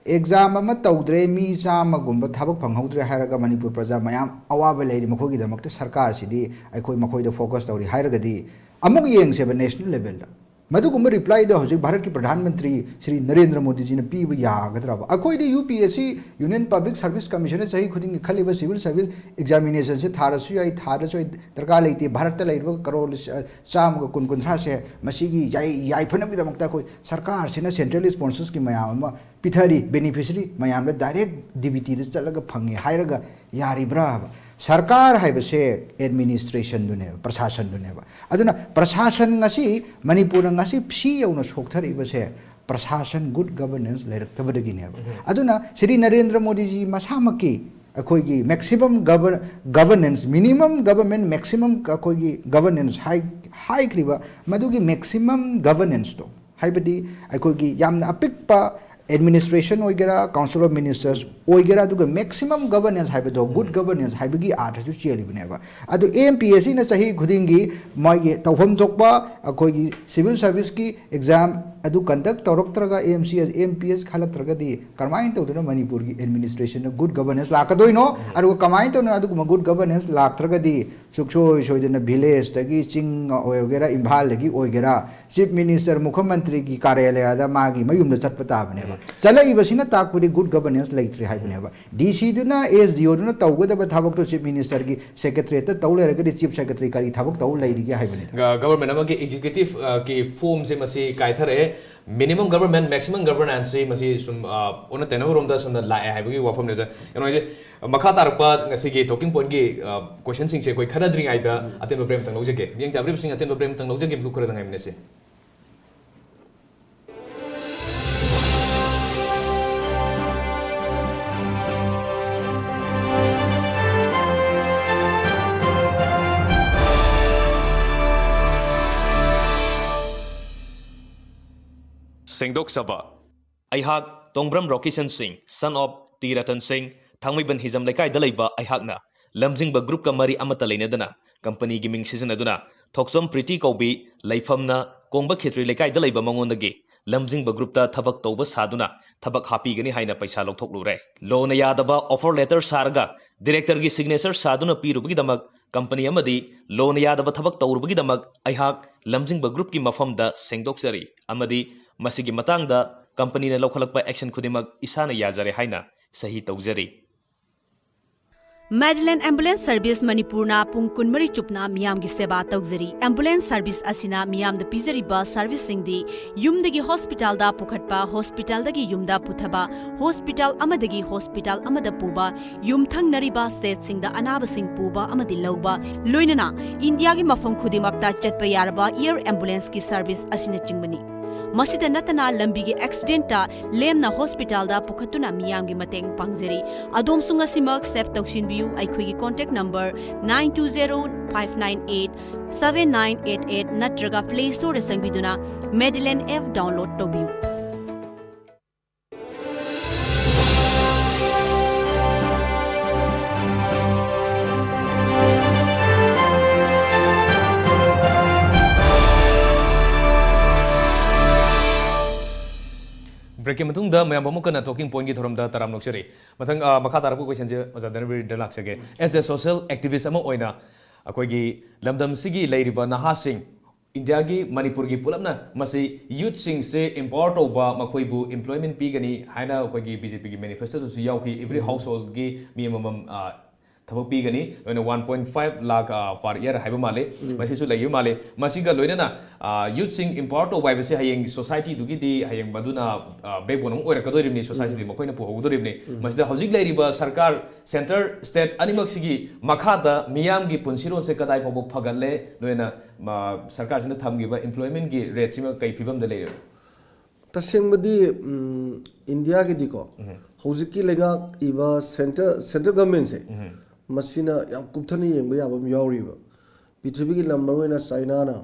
ꯑꯦꯛꯖꯥꯝ ꯑꯃ ꯇꯧꯗ꯭ꯔꯦ, ꯃꯤ ꯆꯥꯝꯃꯒꯨꯝꯕ ꯊꯕꯛ ꯐꯪꯍꯧꯗ꯭ꯔꯦ ꯍꯥꯏꯔꯒ ꯃꯅꯤꯄꯨꯔ ꯄ꯭ꯔꯖꯥ ꯃꯌꯥꯝ ꯑꯋꯥꯕ ꯂꯩꯔꯤ, ꯃꯈꯣꯏꯒꯤꯗꯃꯛꯇ ꯁꯔꯀꯥꯔꯁꯤꯗꯤ ꯑꯩꯈꯣꯏ ꯃꯈꯣꯏꯗ ꯐꯣꯀꯁ ꯇꯧꯔꯤ ꯍꯥꯏꯔꯒꯗꯤ, ꯑꯃꯨꯛ ꯌꯦꯡꯁꯦꯕ ꯅꯦꯁꯅꯦꯜ ꯂꯦꯚꯦꯜꯗ꯫ ꯃꯗꯨꯒꯨꯝꯕ ꯔꯤꯄ꯭ꯂꯥꯏꯗꯣ ꯍꯧꯖꯤꯛ ꯚꯥꯔꯠꯀꯤ ꯄ꯭ꯔꯙꯥꯟ ꯃꯟꯇ꯭ꯔꯤ ꯁ꯭ꯔꯤ ꯅꯔꯦꯟꯗ꯭ꯔ ꯃꯣꯗꯤꯖꯤꯅ ꯄꯤꯕ ꯌꯥꯒꯗ꯭ꯔꯕ? ꯑꯩꯈꯣꯏꯗꯤ U P S C, union public service ꯀꯃꯤꯁꯟꯅ ꯆꯍꯤ ꯈꯨꯗꯤꯡꯒꯤ ꯈꯜꯂꯤꯕ ꯁꯤꯚꯤꯜ ꯁꯔꯚꯤꯁ ꯑꯦꯛꯖꯥꯃꯤꯅꯦꯁꯟꯁꯦ ꯊꯥꯔꯁꯨ ꯌꯥꯏ, ꯊꯥꯗ꯭ꯔꯁꯨ ꯌꯥꯏ, ꯗꯔꯀꯥꯔ ꯂꯩꯇꯦ꯫ ꯚꯥꯔꯠꯇ ꯂꯩꯔꯤꯕ ꯀꯔꯣꯔ ꯂꯤꯁ-, ꯑ, ꯆꯥꯝꯃꯒ ꯀꯨꯟ, ꯀꯨꯟꯊ꯭ꯔꯥꯁꯦ ꯃꯁꯤꯒꯤ ꯌꯥꯏ-, ꯌꯥꯏꯐꯅꯕꯒꯤꯗꯃꯛꯇ ꯑꯩꯈꯣꯏ ꯁꯔꯀꯥꯔꯁꯤꯅ ꯁꯦꯟꯇ꯭ꯔꯦꯜ ꯁ꯭ꯄꯣꯟꯁꯔꯁꯀꯤ ꯃꯌꯥꯝ ꯑꯃ ꯄꯤꯊꯔꯤ, ꯕꯦꯅꯤꯐꯤꯁꯔꯤ ꯃꯌꯥꯝꯗ ꯗꯥꯏꯔꯦꯛ ꯗꯤ ꯕꯤ ꯇꯤꯗ ꯆꯠꯂꯒ ꯐꯪꯉꯤ ꯍꯥꯏꯔꯒ ꯌꯥꯔꯤꯕ꯭ꯔꯥ ꯍꯥꯏꯕ? ꯁꯔꯀꯥꯔ ꯍꯥꯏꯕꯁꯦ ꯑꯦꯗꯃꯤꯅꯤꯁꯇ꯭ꯔꯦꯁꯟꯗꯨꯅꯦꯕ, ꯄ꯭ꯔꯁꯥꯁꯟꯗꯨꯅꯦꯕ꯫ ꯑꯗꯨꯅ ꯄ꯭ꯔꯁꯥꯁꯟ ꯉꯁꯤ ꯃꯅꯤꯄꯨꯔꯅ ꯉꯁꯤ ꯁꯤ ꯌꯧꯅ ꯁꯣꯛꯊꯔꯛꯏꯕꯁꯦ ꯄ꯭ꯔꯁꯥꯁꯟ, ꯒꯨꯗ ꯒꯕꯔꯅꯦꯟꯁ ꯂꯩꯔꯛꯇꯕꯗꯒꯤꯅꯦꯕ꯫ ꯑꯗꯨꯅ ꯁ꯭ꯔꯤ ꯅꯔꯦꯟꯗ꯭ꯔ ꯃꯣꯗꯤꯖꯤ ꯃꯁꯥꯃꯛꯀꯤ ꯑꯩꯈꯣꯏꯒꯤ ꯃꯦꯛꯁꯤꯃꯝ ꯒꯕꯔ-, ꯒꯕꯔꯅꯦꯟꯁ, ꯃꯤꯅꯤꯃꯝ ꯒꯕꯔꯃꯦꯟ, ꯃꯦꯛꯁꯤꯃꯝ ꯑꯩꯈꯣꯏꯒꯤ ꯒꯕꯔꯅꯦꯟꯁ ꯍꯥꯏ-, ꯍꯥꯏꯈ꯭ꯔꯤꯕ ꯃꯗꯨꯒꯤ ꯃꯦꯛꯁꯤꯃꯝ ꯒꯕꯔꯅꯦꯟꯁꯇꯣ, ꯍꯥꯏꯕꯗꯤ ꯑꯩꯈꯣꯏꯒꯤ ꯌꯥꯝꯅ ꯑꯄꯤꯛꯄ ꯑꯦꯗꯃꯤꯅꯤꯁꯇ꯭ꯔꯦꯁꯟ ꯑꯣꯏꯒꯦꯔꯥ, ꯀꯥꯎꯟꯁꯤꯜ ꯑꯣꯐ ꯃꯤꯅꯤꯁꯇꯔꯁ ꯑꯣꯏꯒꯦꯔꯥ, ꯑꯗꯨꯒ ꯃꯦꯛꯁꯤꯃꯝ ꯒꯕꯔꯅꯦꯟꯁ ꯍꯥꯏꯕꯗꯣ, ꯒꯨꯗ ꯒꯕꯔꯅꯦꯟꯁ ꯍꯥꯏꯕꯒꯤ ꯑꯥꯔꯊꯁꯨ ꯆꯦꯜꯂꯤꯕꯅꯦꯕ꯫ ꯑꯗꯨ ꯑꯦꯝ ꯄꯤ ꯑꯦꯁ ꯁꯤꯅ ꯆꯍꯤ ꯈꯨꯗꯤꯡꯒꯤ ꯃꯣꯏꯒꯤ ꯇꯧꯐꯝ ꯊꯣꯛꯄ ꯑꯩꯈꯣꯏꯒꯤ ꯁꯤꯚꯤꯜ ꯁꯔꯚꯤꯁꯀꯤ ꯑꯦꯛꯖꯥꯝ ꯑꯗꯨ conduct ꯇꯧꯔꯛꯇ꯭ꯔꯒ, M C S, M P S ꯈꯜꯂꯛꯇ꯭ꯔꯒꯗꯤ ꯀꯔꯝꯍꯥꯏꯅ ꯇꯧꯗꯨꯅ ꯃꯅꯤꯄꯨꯔꯒꯤ ꯑꯦꯗꯃꯤꯅꯤꯁꯇ꯭ꯔꯦꯁꯟꯗ ꯒꯨꯗ ꯒꯕꯔꯅꯦꯟꯁ ꯂꯥꯛꯀꯗꯣꯏꯅꯣ? ꯑꯗꯨꯒ ꯀꯃꯥꯏꯅ ꯇꯧꯗꯅ ꯑꯗꯨꯒꯨꯝꯕ ꯒꯨꯗ ꯒꯕꯔꯅꯦꯟꯁ ꯂꯥꯛꯇ꯭ꯔꯒꯗꯤ ꯁꯨꯡꯁꯣꯏ ꯁꯣꯏꯗꯅ ꯚꯤꯂꯦꯖꯇꯒꯤ, ꯆꯤꯡ ꯑꯣꯏꯒꯦꯔꯥ, ꯏꯝꯐꯥꯜꯗꯒꯤ ꯑꯣꯏꯒꯦꯔꯥ, ꯆꯤꯐ ꯃꯤꯅꯤꯁꯇꯔ ꯃꯨꯈ꯭ꯌꯃꯟꯇ꯭ꯔꯤꯒꯤ ꯀꯥꯔꯌꯥꯂꯌꯗ ꯃꯥꯒꯤ ꯃꯌꯨꯝꯗ ꯆꯠꯄ ꯇꯥꯕꯅꯦꯕ꯫ ꯆꯠꯂꯛꯏꯕꯁꯤꯅ ꯇꯥꯛꯄꯗꯤ ꯒꯨꯗ ꯒꯕꯔꯅꯦꯟꯁ ꯂꯩꯇ꯭ꯔꯤ ꯍꯥꯏꯕꯅꯦꯕ꯫ ꯗꯤ ꯁꯤꯗꯨꯅ, ꯑꯦꯁ ꯗꯤ ꯑꯣꯗꯨꯅ ꯇꯧꯒꯗꯕ ꯊꯕꯛꯇꯣ ꯆꯤꯐ ꯃꯤꯅꯤꯁꯇꯔꯒꯤ ꯁꯦꯀ꯭ꯔꯦꯇꯔꯤꯌꯦꯠꯇ ꯇꯧ ꯂꯩꯔꯒꯗꯤ ꯆꯤꯐ ꯁꯦꯀ꯭ꯔꯦꯇꯔꯤ ꯀꯔꯤ ꯊꯕꯛ ꯇꯧ ꯂꯩꯔꯤꯒꯦ ꯍꯥꯏꯕꯅꯤꯗ꯫ ꯒ-, ꯒꯕꯔꯃꯦꯟ ꯑꯃꯒꯤ ꯑꯦꯛꯖꯤꯀ꯭ꯌꯨꯇꯤꯚ, ꯑ, ꯀꯤ ꯐꯣꯝꯁꯦ ꯃꯁꯤ ꯀꯥꯏꯊꯔꯛꯑꯦ꯫ ꯃꯤꯅꯤꯃꯝ ꯒꯕꯔꯃꯦꯟ, ꯃꯦꯛꯁꯤꯃꯝ ꯒꯕꯔꯅꯦꯟꯁꯁꯤ ꯃꯁꯤ ꯁꯨꯝ, ꯑ, ꯑꯣꯟꯅ ꯇꯩꯅꯕꯔꯣꯝꯗ ꯁꯣꯝꯗ ꯂꯥꯛꯑꯦ ꯍꯥꯏꯕꯒꯤ ꯋꯥꯐꯝꯅꯦ, ꯁꯥꯔ꯫ ꯀꯩꯅꯣ ꯍꯥꯏꯁꯦ, ꯃꯈꯥ ꯇꯥꯔꯛꯄ ꯉꯁꯤꯒꯤ ꯇꯣꯀꯤꯡ ꯄꯣꯏꯟꯠꯀꯤ, ꯑ, ꯀꯣꯏꯁꯟꯁꯤꯡꯁꯦ ꯑꯩꯈꯣꯏ ꯈꯟꯅꯗ꯭ꯔꯤꯉꯩꯗ ꯑꯇꯦꯟꯕ ꯕ꯭ꯔꯦꯛ ꯑꯃꯇꯪ ꯂꯧꯖꯒꯦ꯫ ꯃꯤꯠꯌꯦꯡ ꯇꯥꯕꯤꯔꯤꯕꯁꯤꯡ, ꯑꯇꯦꯟꯕ ꯕ꯭ꯔꯦꯛ ꯑꯃꯇꯪ ꯂꯧꯖꯒꯦ, ꯕ꯭ꯂꯨ ꯈꯔꯗ ꯉꯥꯏꯃꯤꯟꯅꯁꯤ꯫ ꯁꯦꯡꯗꯣꯛꯆꯕ꯫ ꯑꯩꯍꯥꯛ ꯇꯣꯡꯕ꯭ꯔꯝ ꯔꯣꯀꯤꯁꯟ ꯁꯤꯡ, son of ꯇꯤ ꯔꯇꯟ ꯁꯤꯡ, ꯊꯥꯡꯃꯩꯕꯟ ꯍꯤꯖꯝ ꯂꯩꯀꯥꯏꯗ ꯂꯩꯕ ꯑꯩꯍꯥꯛꯅ ꯂꯝꯖꯤꯡꯕ ꯒ꯭ꯔꯨꯞꯀ ꯃꯔꯤ ꯑꯃꯠꯇ ꯂꯩꯅꯗꯅ ꯀꯝꯄꯅꯤꯒꯤ ꯃꯤꯡ ꯁꯤꯖꯤꯟꯅꯗꯨꯅ ꯊꯣꯛꯆꯣꯝ ꯄ꯭ꯔꯤꯇꯤ ꯀꯧꯕꯤ ꯂꯩꯐꯝꯅ ꯀꯣꯡꯕ ꯈꯦꯇ꯭ꯔꯤ ꯂꯩꯀꯥꯏꯗ ꯂꯩꯕ ꯃꯉꯣꯟꯗꯒꯤ ꯂꯝꯖꯤꯡꯕ ꯒ꯭ꯔꯨꯞꯇ ꯊꯕꯛ ꯇꯧꯕ ꯁꯥꯗꯨꯅ ꯊꯕꯛ ꯍꯥꯞꯄꯤꯒꯅꯤ ꯍꯥꯏꯅ ꯄꯩꯁꯥ ꯂꯧꯊꯣꯛꯂꯨꯔꯦ꯫ ꯂꯣꯅ ꯌꯥꯗꯕ offer letter ꯁꯥꯔꯒ ꯗꯤꯔꯦꯛꯇꯔꯒꯤ signature ꯁꯥꯗꯨꯅ ꯄꯤꯔꯨꯕꯒꯤꯗꯃꯛ ꯀꯝꯄꯅꯤ ꯑꯃꯗꯤ ꯂꯣꯅ ꯌꯥꯗꯕ ꯊꯕꯛ ꯇꯧꯔꯨꯕꯒꯤꯗꯃꯛ ꯑꯩꯍꯥꯛ ꯂꯝꯖꯤꯡꯕ ꯒ꯭ꯔꯨꯞꯀꯤ ꯃꯐꯝꯗ ꯁꯦꯡꯗꯣꯛꯆꯔꯤ ꯑꯃꯗꯤ ꯃꯁꯤꯒꯤ ꯃꯇꯥꯡꯗ ꯀꯝꯄꯅꯤꯅ ꯂꯧꯈꯠꯂꯛꯄ action ꯈꯨꯗꯤꯡꯃꯛ ꯏꯁꯥꯅ ꯌꯥꯖꯔꯦ ꯍꯥꯏꯅ ꯁꯍꯤ ꯇꯧꯖꯔꯤ꯫ ꯃꯦꯗꯤꯂꯦꯟ ꯑꯦꯝꯕꯨꯂꯦꯟꯁ ꯁꯔꯚꯤꯁ ꯃꯅꯤꯄꯨꯔꯅ ꯄꯨꯡ ꯀꯨꯟꯃꯔꯤ ꯆꯨꯞꯅ ꯃꯤꯌꯥꯝꯒꯤ ꯁꯦꯕꯥ ꯇꯧꯖꯔꯤ꯫ ꯑꯦꯝꯕꯨꯂꯦꯟꯁ ꯁꯔꯚꯤꯁ ꯑꯁꯤꯅ ꯃꯤꯌꯥꯝꯗ ꯄꯤꯖꯔꯤꯕ ꯁꯔꯚꯤꯁꯁꯤꯡꯗꯤ ꯌꯨꯝꯗꯒꯤ ꯍꯣꯁꯄꯤꯇꯥꯜꯗ ꯄꯨꯈꯠꯄ, ꯍꯣꯁꯄꯤꯇꯥꯜꯗꯒꯤ ꯌꯨꯝꯗ ꯄꯨꯊꯕ, ꯍꯣꯁꯄꯤꯇꯥꯜ ꯑꯃꯗꯒꯤ ꯍꯣꯁꯄꯤꯇꯥꯜ ꯑꯃꯗ ꯄꯨꯕ, ꯌꯨꯝꯊꯪꯅꯔꯤꯕ ꯁ꯭ꯇꯦꯠꯁꯤꯡꯗ ꯑꯅꯥꯕꯁꯤꯡ ꯄꯨꯕ ꯑꯃꯗꯤ ꯂꯧꯕ, ꯂꯣꯏꯅꯅ ꯏꯟꯗꯤꯌꯥꯒꯤ ꯃꯐꯝ ꯈꯨꯗꯤꯡꯃꯛꯇ ꯆꯠꯄ ꯌꯥꯔꯕ ꯑꯦꯌꯔ ꯑꯦꯝꯕꯨꯂꯦꯟꯁꯀꯤ ꯁꯔꯚꯤꯁ ꯑꯁꯤꯅꯆꯤꯡꯕꯅꯤ꯫ ꯃꯁꯤꯗ ꯅꯠꯇꯅ ꯂꯝꯕꯤꯒꯤ ꯑꯦꯛꯁꯤꯗꯦꯟꯇ ꯂꯦꯝꯅ ꯍꯣꯁꯄꯤꯇꯥꯜꯗ ꯄꯨꯈꯠꯇꯨꯅ ꯃꯤꯌꯥꯝꯒꯤ ꯃꯇꯦꯡ ꯄꯥꯡꯖꯔꯤ꯫ ꯑꯗꯣꯝꯁꯨ ꯉꯁꯤꯃꯛ ꯁꯦꯚ ꯇꯧꯁꯤꯟꯕꯤꯌꯨ꯫ ꯑꯩꯈꯣꯏꯒꯤ contact number nine two zero five nine eight seven nine eight eight ꯅꯠꯇ꯭ꯔꯒ Play Storeꯗ ꯆꯪꯕꯤꯗꯨꯅ ꯃꯦꯗꯤꯂꯦꯟ ꯑꯦꯞ download ꯇꯧꯕꯤꯌꯨ꯫ Breakꯀꯤ ꯃꯇꯨꯡꯗ ꯃꯌꯥꯝ ꯑꯃꯨꯛ ꯍꯟꯅ Talking Pointꯀꯤ ꯊꯧꯔꯝꯗ ꯇꯔꯥꯝꯅ ꯑꯣꯛꯆꯔꯤ꯫ ꯃꯊꯪ, ꯑ, ꯃꯈꯥ ꯇꯥꯔꯛꯄ questionꯁꯦ ꯑꯣꯖꯥ ꯙꯅꯕꯤꯔꯗ ꯂꯥꯛꯆꯒꯦ꯫ As a social activist ꯑꯃ ꯑꯣꯏꯅ ꯑꯩꯈꯣꯏꯒꯤ ꯂꯝꯗꯝꯁꯤꯒꯤ ꯂꯩꯔꯤꯕ ꯅꯍꯥꯁꯤꯡ, ꯏꯟꯗꯤꯌꯥꯒꯤ, ꯃꯅꯤꯄꯨꯔꯒꯤ ꯄꯨꯂꯞꯅ ꯃꯁꯤ youthꯁꯤꯡꯁꯦ empower ꯇꯧꯕ, ꯃꯈꯣꯏꯕꯨ employment ꯄꯤꯒꯅꯤ ꯍꯥꯏꯅ ꯑꯩꯈꯣꯏꯒꯤ BJPꯒꯤ manifestoꯗꯁꯨ ꯌꯥꯎꯈꯤ꯫ Every householdꯀꯤ ꯃꯤ ꯑꯃꯃꯝ, ꯑ, ꯊꯕꯛ ꯄꯤꯒꯅꯤ, ꯂꯣꯏꯅ one point five lakh, ꯑ, per year ꯍꯥꯏꯕ ꯃꯥꯜꯂꯤ꯫ ꯃꯁꯤꯁꯨ ꯂꯩꯈꯤꯕ ꯃꯥꯜꯂꯤ꯫ ꯃꯁꯤꯒ ꯂꯣꯏꯅꯅ, ꯑ, youthꯁꯤꯡ empower ꯇꯧꯕ ꯍꯥꯏꯕꯁꯤ ꯍꯌꯦꯡ societyꯗꯨꯒꯤꯗꯤ ꯍꯌꯦꯡ ꯃꯗꯨꯅ, ꯑ, backbone ꯑꯃ ꯑꯣꯏꯔꯛꯀꯗꯣꯔꯤꯕꯅꯤ, societyꯗꯤ ꯃꯈꯣꯏꯅ ꯄꯨꯍꯧꯒꯗꯣꯔꯤꯕꯅꯤ꯫ ꯃꯁꯤꯗ ꯍꯧꯖꯤꯛ ꯂꯩꯔꯤꯕ ꯁꯔꯀꯥꯔ, centre, state ꯑꯅꯤꯃꯛꯁꯤꯒꯤ ꯃꯈꯥꯗ ꯃꯤꯌꯥꯝꯒꯤ ꯄꯨꯟꯁꯤꯔꯣꯜꯁꯦ ꯀꯗꯥꯏ ꯐꯥꯎꯕ ꯐꯒꯠꯂꯦ, ꯂꯣꯏꯅ, ꯃ, ꯁꯔꯀꯥꯔꯁꯤꯅ ꯊꯝꯈꯤꯕ employmentꯀꯤ rateꯁꯤꯃ ꯀꯩ ꯐꯤꯕꯝꯗ ꯂꯩꯔꯦ? ꯇꯁꯦꯡꯕꯗꯤ, ꯎꯝ, ꯏꯟꯗꯤꯌꯥꯒꯤꯗꯤꯀꯣ, ꯍꯧꯖꯤꯛꯀꯤ ꯂꯩꯉꯥꯛꯏꯕ centre, centre governmentꯁꯦ, ꯃꯁꯤꯅ ꯌꯥꯝ ꯀꯨꯞꯊꯅ ꯌꯦꯡꯕ ꯌꯥꯕ ꯑꯃ ꯌꯥꯎꯔꯤꯕ꯫ ꯄ꯭ꯔꯤꯊꯤꯕꯤꯒꯤ ꯂꯝ, ꯃꯔꯨꯑꯣꯏꯅ ꯆꯥꯏꯅꯥꯅ,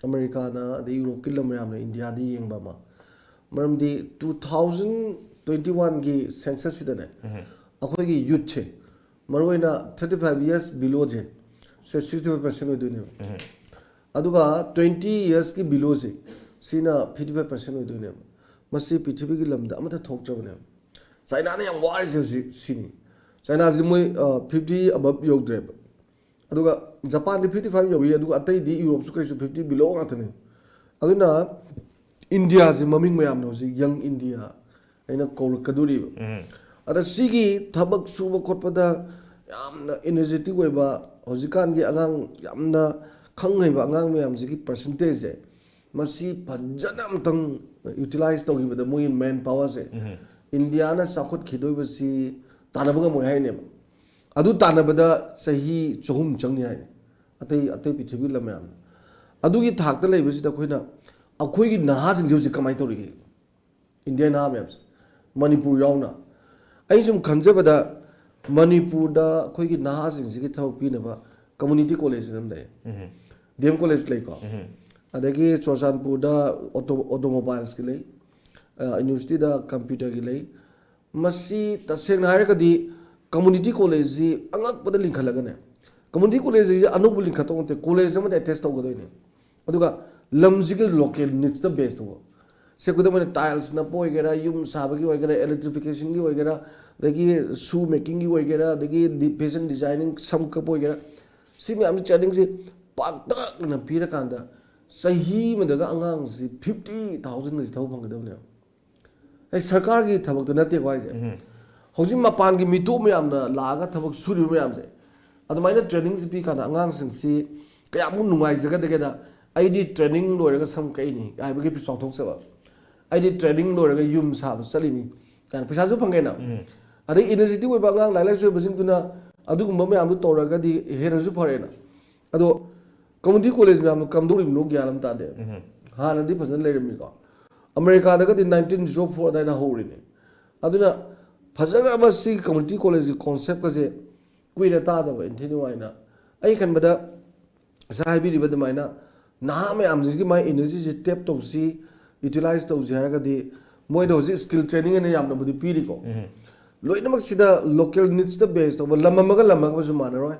ꯑꯃꯦꯔꯤꯀꯥꯅ, ꯑꯗꯩ ꯌꯨꯔꯣꯞꯀꯤ ꯂꯝ ꯃꯌꯥꯝꯅ ꯏꯟꯗꯤꯌꯥꯗ ꯌꯦꯡꯕ ꯑꯃ꯫ ꯃꯔꯝꯗꯤ two thousand twenty one ꯒꯤ census ꯁꯤꯗꯅꯦ, ꯑꯩꯈꯣꯏꯒꯤ youth ꯁꯦ, ꯃꯔꯨꯑꯣꯏꯅ thirty five years below ꯁꯦ, ꯁꯦ sixty five percent ꯑꯣꯏꯗꯣꯏꯅꯦꯕ꯫ ꯑꯗꯨꯒ twenty years ꯀꯤ below ꯁꯦ, ꯁꯤꯅ fifty five percent ꯑꯣꯏꯗꯣꯏꯅꯦꯕ꯫ ꯃꯁꯤ ꯄ꯭ꯔꯤꯊꯤꯕꯤꯒꯤ ꯂꯝꯗ ꯑꯃꯠꯇ ꯊꯣꯛꯇ꯭ꯔꯕꯅꯦꯕ꯫ ꯆꯥꯏꯅꯥꯅ ꯌꯥꯝ ꯋꯥꯔꯤꯁꯦ ꯍꯧꯖꯤꯛ ꯁꯤꯅꯤ꯫ ꯆꯥꯏꯅꯥꯁꯤ ꯃꯣꯏ fifty above ꯌꯧꯗ꯭ꯔꯦꯕ꯫ ꯑꯗꯨꯒ ꯖꯄꯥꯟꯗꯤ fifty five ꯌꯧꯏ, ꯑꯗꯨꯒ ꯑꯇꯩꯗꯤ ꯌꯨꯔꯣꯞꯁꯨ ꯀꯩꯁꯨ fifty below ꯉꯥꯛꯇꯅꯤ꯫ ꯑꯗꯨꯅ ꯏꯟꯗꯤꯌꯥꯁꯤ ꯃꯃꯤꯡ ꯃꯌꯥꯝꯅ ꯍꯧꯖꯤꯛ young India ꯍꯥꯏꯅ ꯀꯧꯔꯛꯀꯗꯣꯔꯤꯕ꯫ ꯑꯗ ꯁꯤꯒꯤ ꯊꯕꯛ ꯁꯨꯕ ꯈꯣꯠꯄꯗ ꯌꯥꯝꯅ energetic ꯑꯣꯏꯕ, ꯍꯧꯖꯤꯛꯀꯥꯟꯒꯤ ꯑꯉꯥꯡ ꯌꯥꯝꯅ ꯈꯪ ꯍꯩꯕ ꯑꯉꯥꯡ ꯃꯌꯥꯝꯁꯤꯒꯤ percentage ꯁꯦ, ꯃꯁꯤ ꯐꯖꯅ ꯑꯝꯇꯪ utilize ꯇꯧꯈꯤꯕꯗ, ꯃꯣꯏꯒꯤ man power ꯁꯦ, ꯏꯟꯗꯤꯌꯥꯅ ꯆꯥꯎꯈꯠꯈꯤꯗꯣꯏꯕꯁꯤ ꯇꯥꯟꯅꯕ ꯉꯝꯃꯣꯏ ꯍꯥꯏꯅꯦꯕ꯫ ꯑꯗꯨ ꯇꯥꯟꯅꯕꯗ ꯆꯍꯤ ꯆꯍꯨꯝ ꯆꯪꯅꯤ ꯍꯥꯏꯅꯤ, ꯑꯇꯩ, ꯑꯇꯩ ꯄ꯭ꯔꯤꯊꯤꯕꯤ ꯂꯝ ꯃꯌꯥꯝ꯫ ꯑꯗꯨꯒꯤ ꯊꯥꯛꯇ ꯂꯩꯕꯁꯤꯗ ꯑꯩꯈꯣꯏꯅ, ꯑꯩꯈꯣꯏꯒꯤ ꯅꯍꯥꯁꯤꯡꯁꯦ ꯍꯧꯖꯤꯛ ꯀꯃꯥꯏꯅ ꯇꯧꯔꯤꯒꯦ? ꯏꯟꯗꯤꯌꯥ ꯅꯍꯥ ꯃꯌꯥꯝꯁꯦ, ꯃꯅꯤꯄꯨꯔ ꯌꯥꯎꯅ꯫ ꯑꯩ ꯁꯨꯝ ꯈꯟꯖꯕꯗ, ꯃꯅꯤꯄꯨꯔꯗ ꯑꯩꯈꯣꯏꯒꯤ ꯅꯍꯥꯁꯤꯡꯁꯤꯒꯤ ꯊꯕꯛ ꯄꯤꯅꯕ community college ꯑꯃ ꯂꯩ, ꯗꯤ ꯑꯦꯝ ꯀꯣꯂꯦꯖ ꯂꯩꯀꯣ, ꯑꯗꯒꯤ ꯆꯨꯔꯆꯥꯟꯄꯨꯔꯗ auto, automobiles ꯀꯤ ꯂꯩ, university ꯗ computer ꯒꯤ ꯂꯩ꯫ ꯃꯁꯤ ꯇꯁꯦꯡꯅ ꯍꯥꯏꯔꯒꯗꯤ community college ꯁꯤ ꯑꯉꯛꯄꯗ ꯂꯤꯡꯈꯠꯂꯒꯅꯦ, community college ꯁꯤ ꯑꯅꯧꯕ ꯂꯤꯡꯈꯠꯇꯧ ꯅꯠꯇꯦ, college ꯑꯃꯗ attach ꯇꯧꯒꯗꯣꯏꯅꯦ꯫ ꯑꯗꯨꯒ ꯂꯝꯁꯤꯒꯤ local needs ꯇ base ꯇꯧꯕ꯫ ꯁꯦ, ꯈꯨꯗꯝ ꯑꯣꯏꯅ, tiles ꯅꯞꯄ ꯑꯣꯏꯒꯦꯔꯥ, ꯌꯨꯝ ꯁꯥꯕꯒꯤ ꯑꯣꯏꯒꯦꯔꯥ, electrification ꯒꯤ ꯑꯣꯏꯒꯦꯔꯥ, ꯑꯗꯒꯤ shoe making ꯒꯤ ꯑꯣꯏꯒꯦꯔꯥ, ꯑꯗꯒꯤ ꯗꯤ-, fashion designing, ꯁꯝ ꯀꯛꯄ ꯑꯣꯏꯒꯦꯔꯥ, ꯁꯤ ꯃꯌꯥꯝꯁꯤ training ꯁꯤ ꯄꯥꯛꯇꯛꯅ ꯄꯤꯔꯀꯥꯟꯗ, ꯆꯍꯤ ꯑꯃꯗꯒ ꯑꯉꯥꯡꯁꯤ fifty thousand ꯒꯁꯤ ꯊꯕꯛ ꯐꯪꯒꯗꯕꯅꯦꯕ꯫ ꯑꯩ ꯁꯔꯀꯥꯔꯒꯤ ꯊꯕꯛꯇꯣ ꯅꯠꯇꯦꯀꯣ ꯍꯥꯏꯁꯦ꯫ ꯍꯧꯖꯤꯛ ꯃꯄꯥꯟꯒꯤ ꯃꯤꯇꯣꯞ ꯃꯌꯥꯝꯅ ꯂꯥꯛꯑꯒ ꯊꯕꯛ ꯁꯨꯔꯤꯕ ꯃꯌꯥꯝꯁꯦ, ꯑꯗꯨꯃꯥꯏꯅ training ꯁꯤ ꯄꯤꯀꯥꯟꯗ ꯑꯉꯥꯡꯁꯤꯡꯁꯤ ꯀꯌꯥꯃꯨꯛ ꯅꯨꯡꯉꯥꯏꯖꯒꯗꯒꯦꯗ, "ꯑꯩꯗꯤ training ꯂꯣꯏꯔꯒ ꯁꯝ ꯀꯛꯏꯅꯤ" ꯍꯥꯏꯕꯒꯤ ꯆꯥꯎꯊꯣꯛꯆꯕ, "ꯑꯩꯗꯤ training ꯂꯣꯏꯔꯒ ꯌꯨꯝ ꯁꯥꯕ ꯆꯠꯂꯤꯅꯤ" ꯀꯥꯏꯅ ꯄꯩꯁꯥꯁꯨ ꯐꯪꯉꯦꯅ꯫ ꯑꯗꯩ energetic ꯑꯣꯏꯕ ꯑꯉꯥꯡ, ꯂꯥꯏꯔꯤꯛ ꯂꯥꯏꯁꯨ ꯍꯩꯕꯁꯤꯡꯗꯨꯅ ꯑꯗꯨꯒꯨꯝꯕ ꯃꯌꯥꯝꯗꯨ ꯇꯧꯔꯒꯗꯤ ꯍꯦꯟꯅꯁꯨ ꯐꯔꯦꯅ꯫ ꯑꯗꯣ community college ꯃꯌꯥꯝꯗꯣ ꯀꯝꯗꯧꯔꯤꯕꯅꯣ ꯒ꯭ꯌꯥꯟ ꯑꯃ ꯇꯥꯗꯦ꯫ ꯍꯥꯟꯅꯗꯤ ꯐꯖꯅ ꯂꯩꯔꯝꯃꯤꯀꯣ꯫ ꯑꯃꯦꯔꯤꯀꯥꯗꯒꯗꯤ nineteen zero four ꯑꯗꯥꯏꯅ ꯍꯧꯔꯤꯅꯤ꯫ ꯑꯗꯨꯅ ꯐꯖꯅ ꯑꯃ ꯁꯤ community college ꯀꯤ concept ꯀꯁꯦ ꯀꯨꯏꯔꯦ ꯇꯥꯗꯕ, ꯏꯟꯊꯤ ꯅꯨꯡꯉꯥꯏꯅ꯫ ꯑꯩ ꯈꯟꯕꯗ ꯉꯁꯥꯏ ꯍꯥꯏꯕꯤꯔꯤꯕ ꯑꯗꯨꯃꯥꯏꯅ ꯅꯍꯥ ꯃꯌꯥꯝꯁꯤꯒꯤ ꯃꯥꯏ energy ꯁꯦ tap ꯇꯧꯁꯤ, ꯌꯨꯇꯤꯂꯥꯏꯁ ꯇꯧꯁꯦ ꯍꯥꯏꯔꯒꯗꯤ, ꯃꯣꯏꯗ ꯍꯧꯖꯤꯛ ꯁ꯭ꯀꯤꯜ ꯇ꯭ꯔꯦꯅꯤꯡ ꯑꯅ ꯌꯥꯝꯅꯕꯨꯗꯤ ꯄꯤꯔꯤꯀꯣ꯫ ꯂꯣꯏꯅꯃꯛꯁꯤꯗ ꯂꯣꯀꯦꯜ ꯅꯤꯗꯁꯇ ꯕꯦꯁ ꯇꯧꯕ, ꯂꯝ ꯑꯃꯒ ꯂꯝ ꯑꯃꯒꯁꯨ ꯃꯥꯟꯅꯔꯣꯏ꯫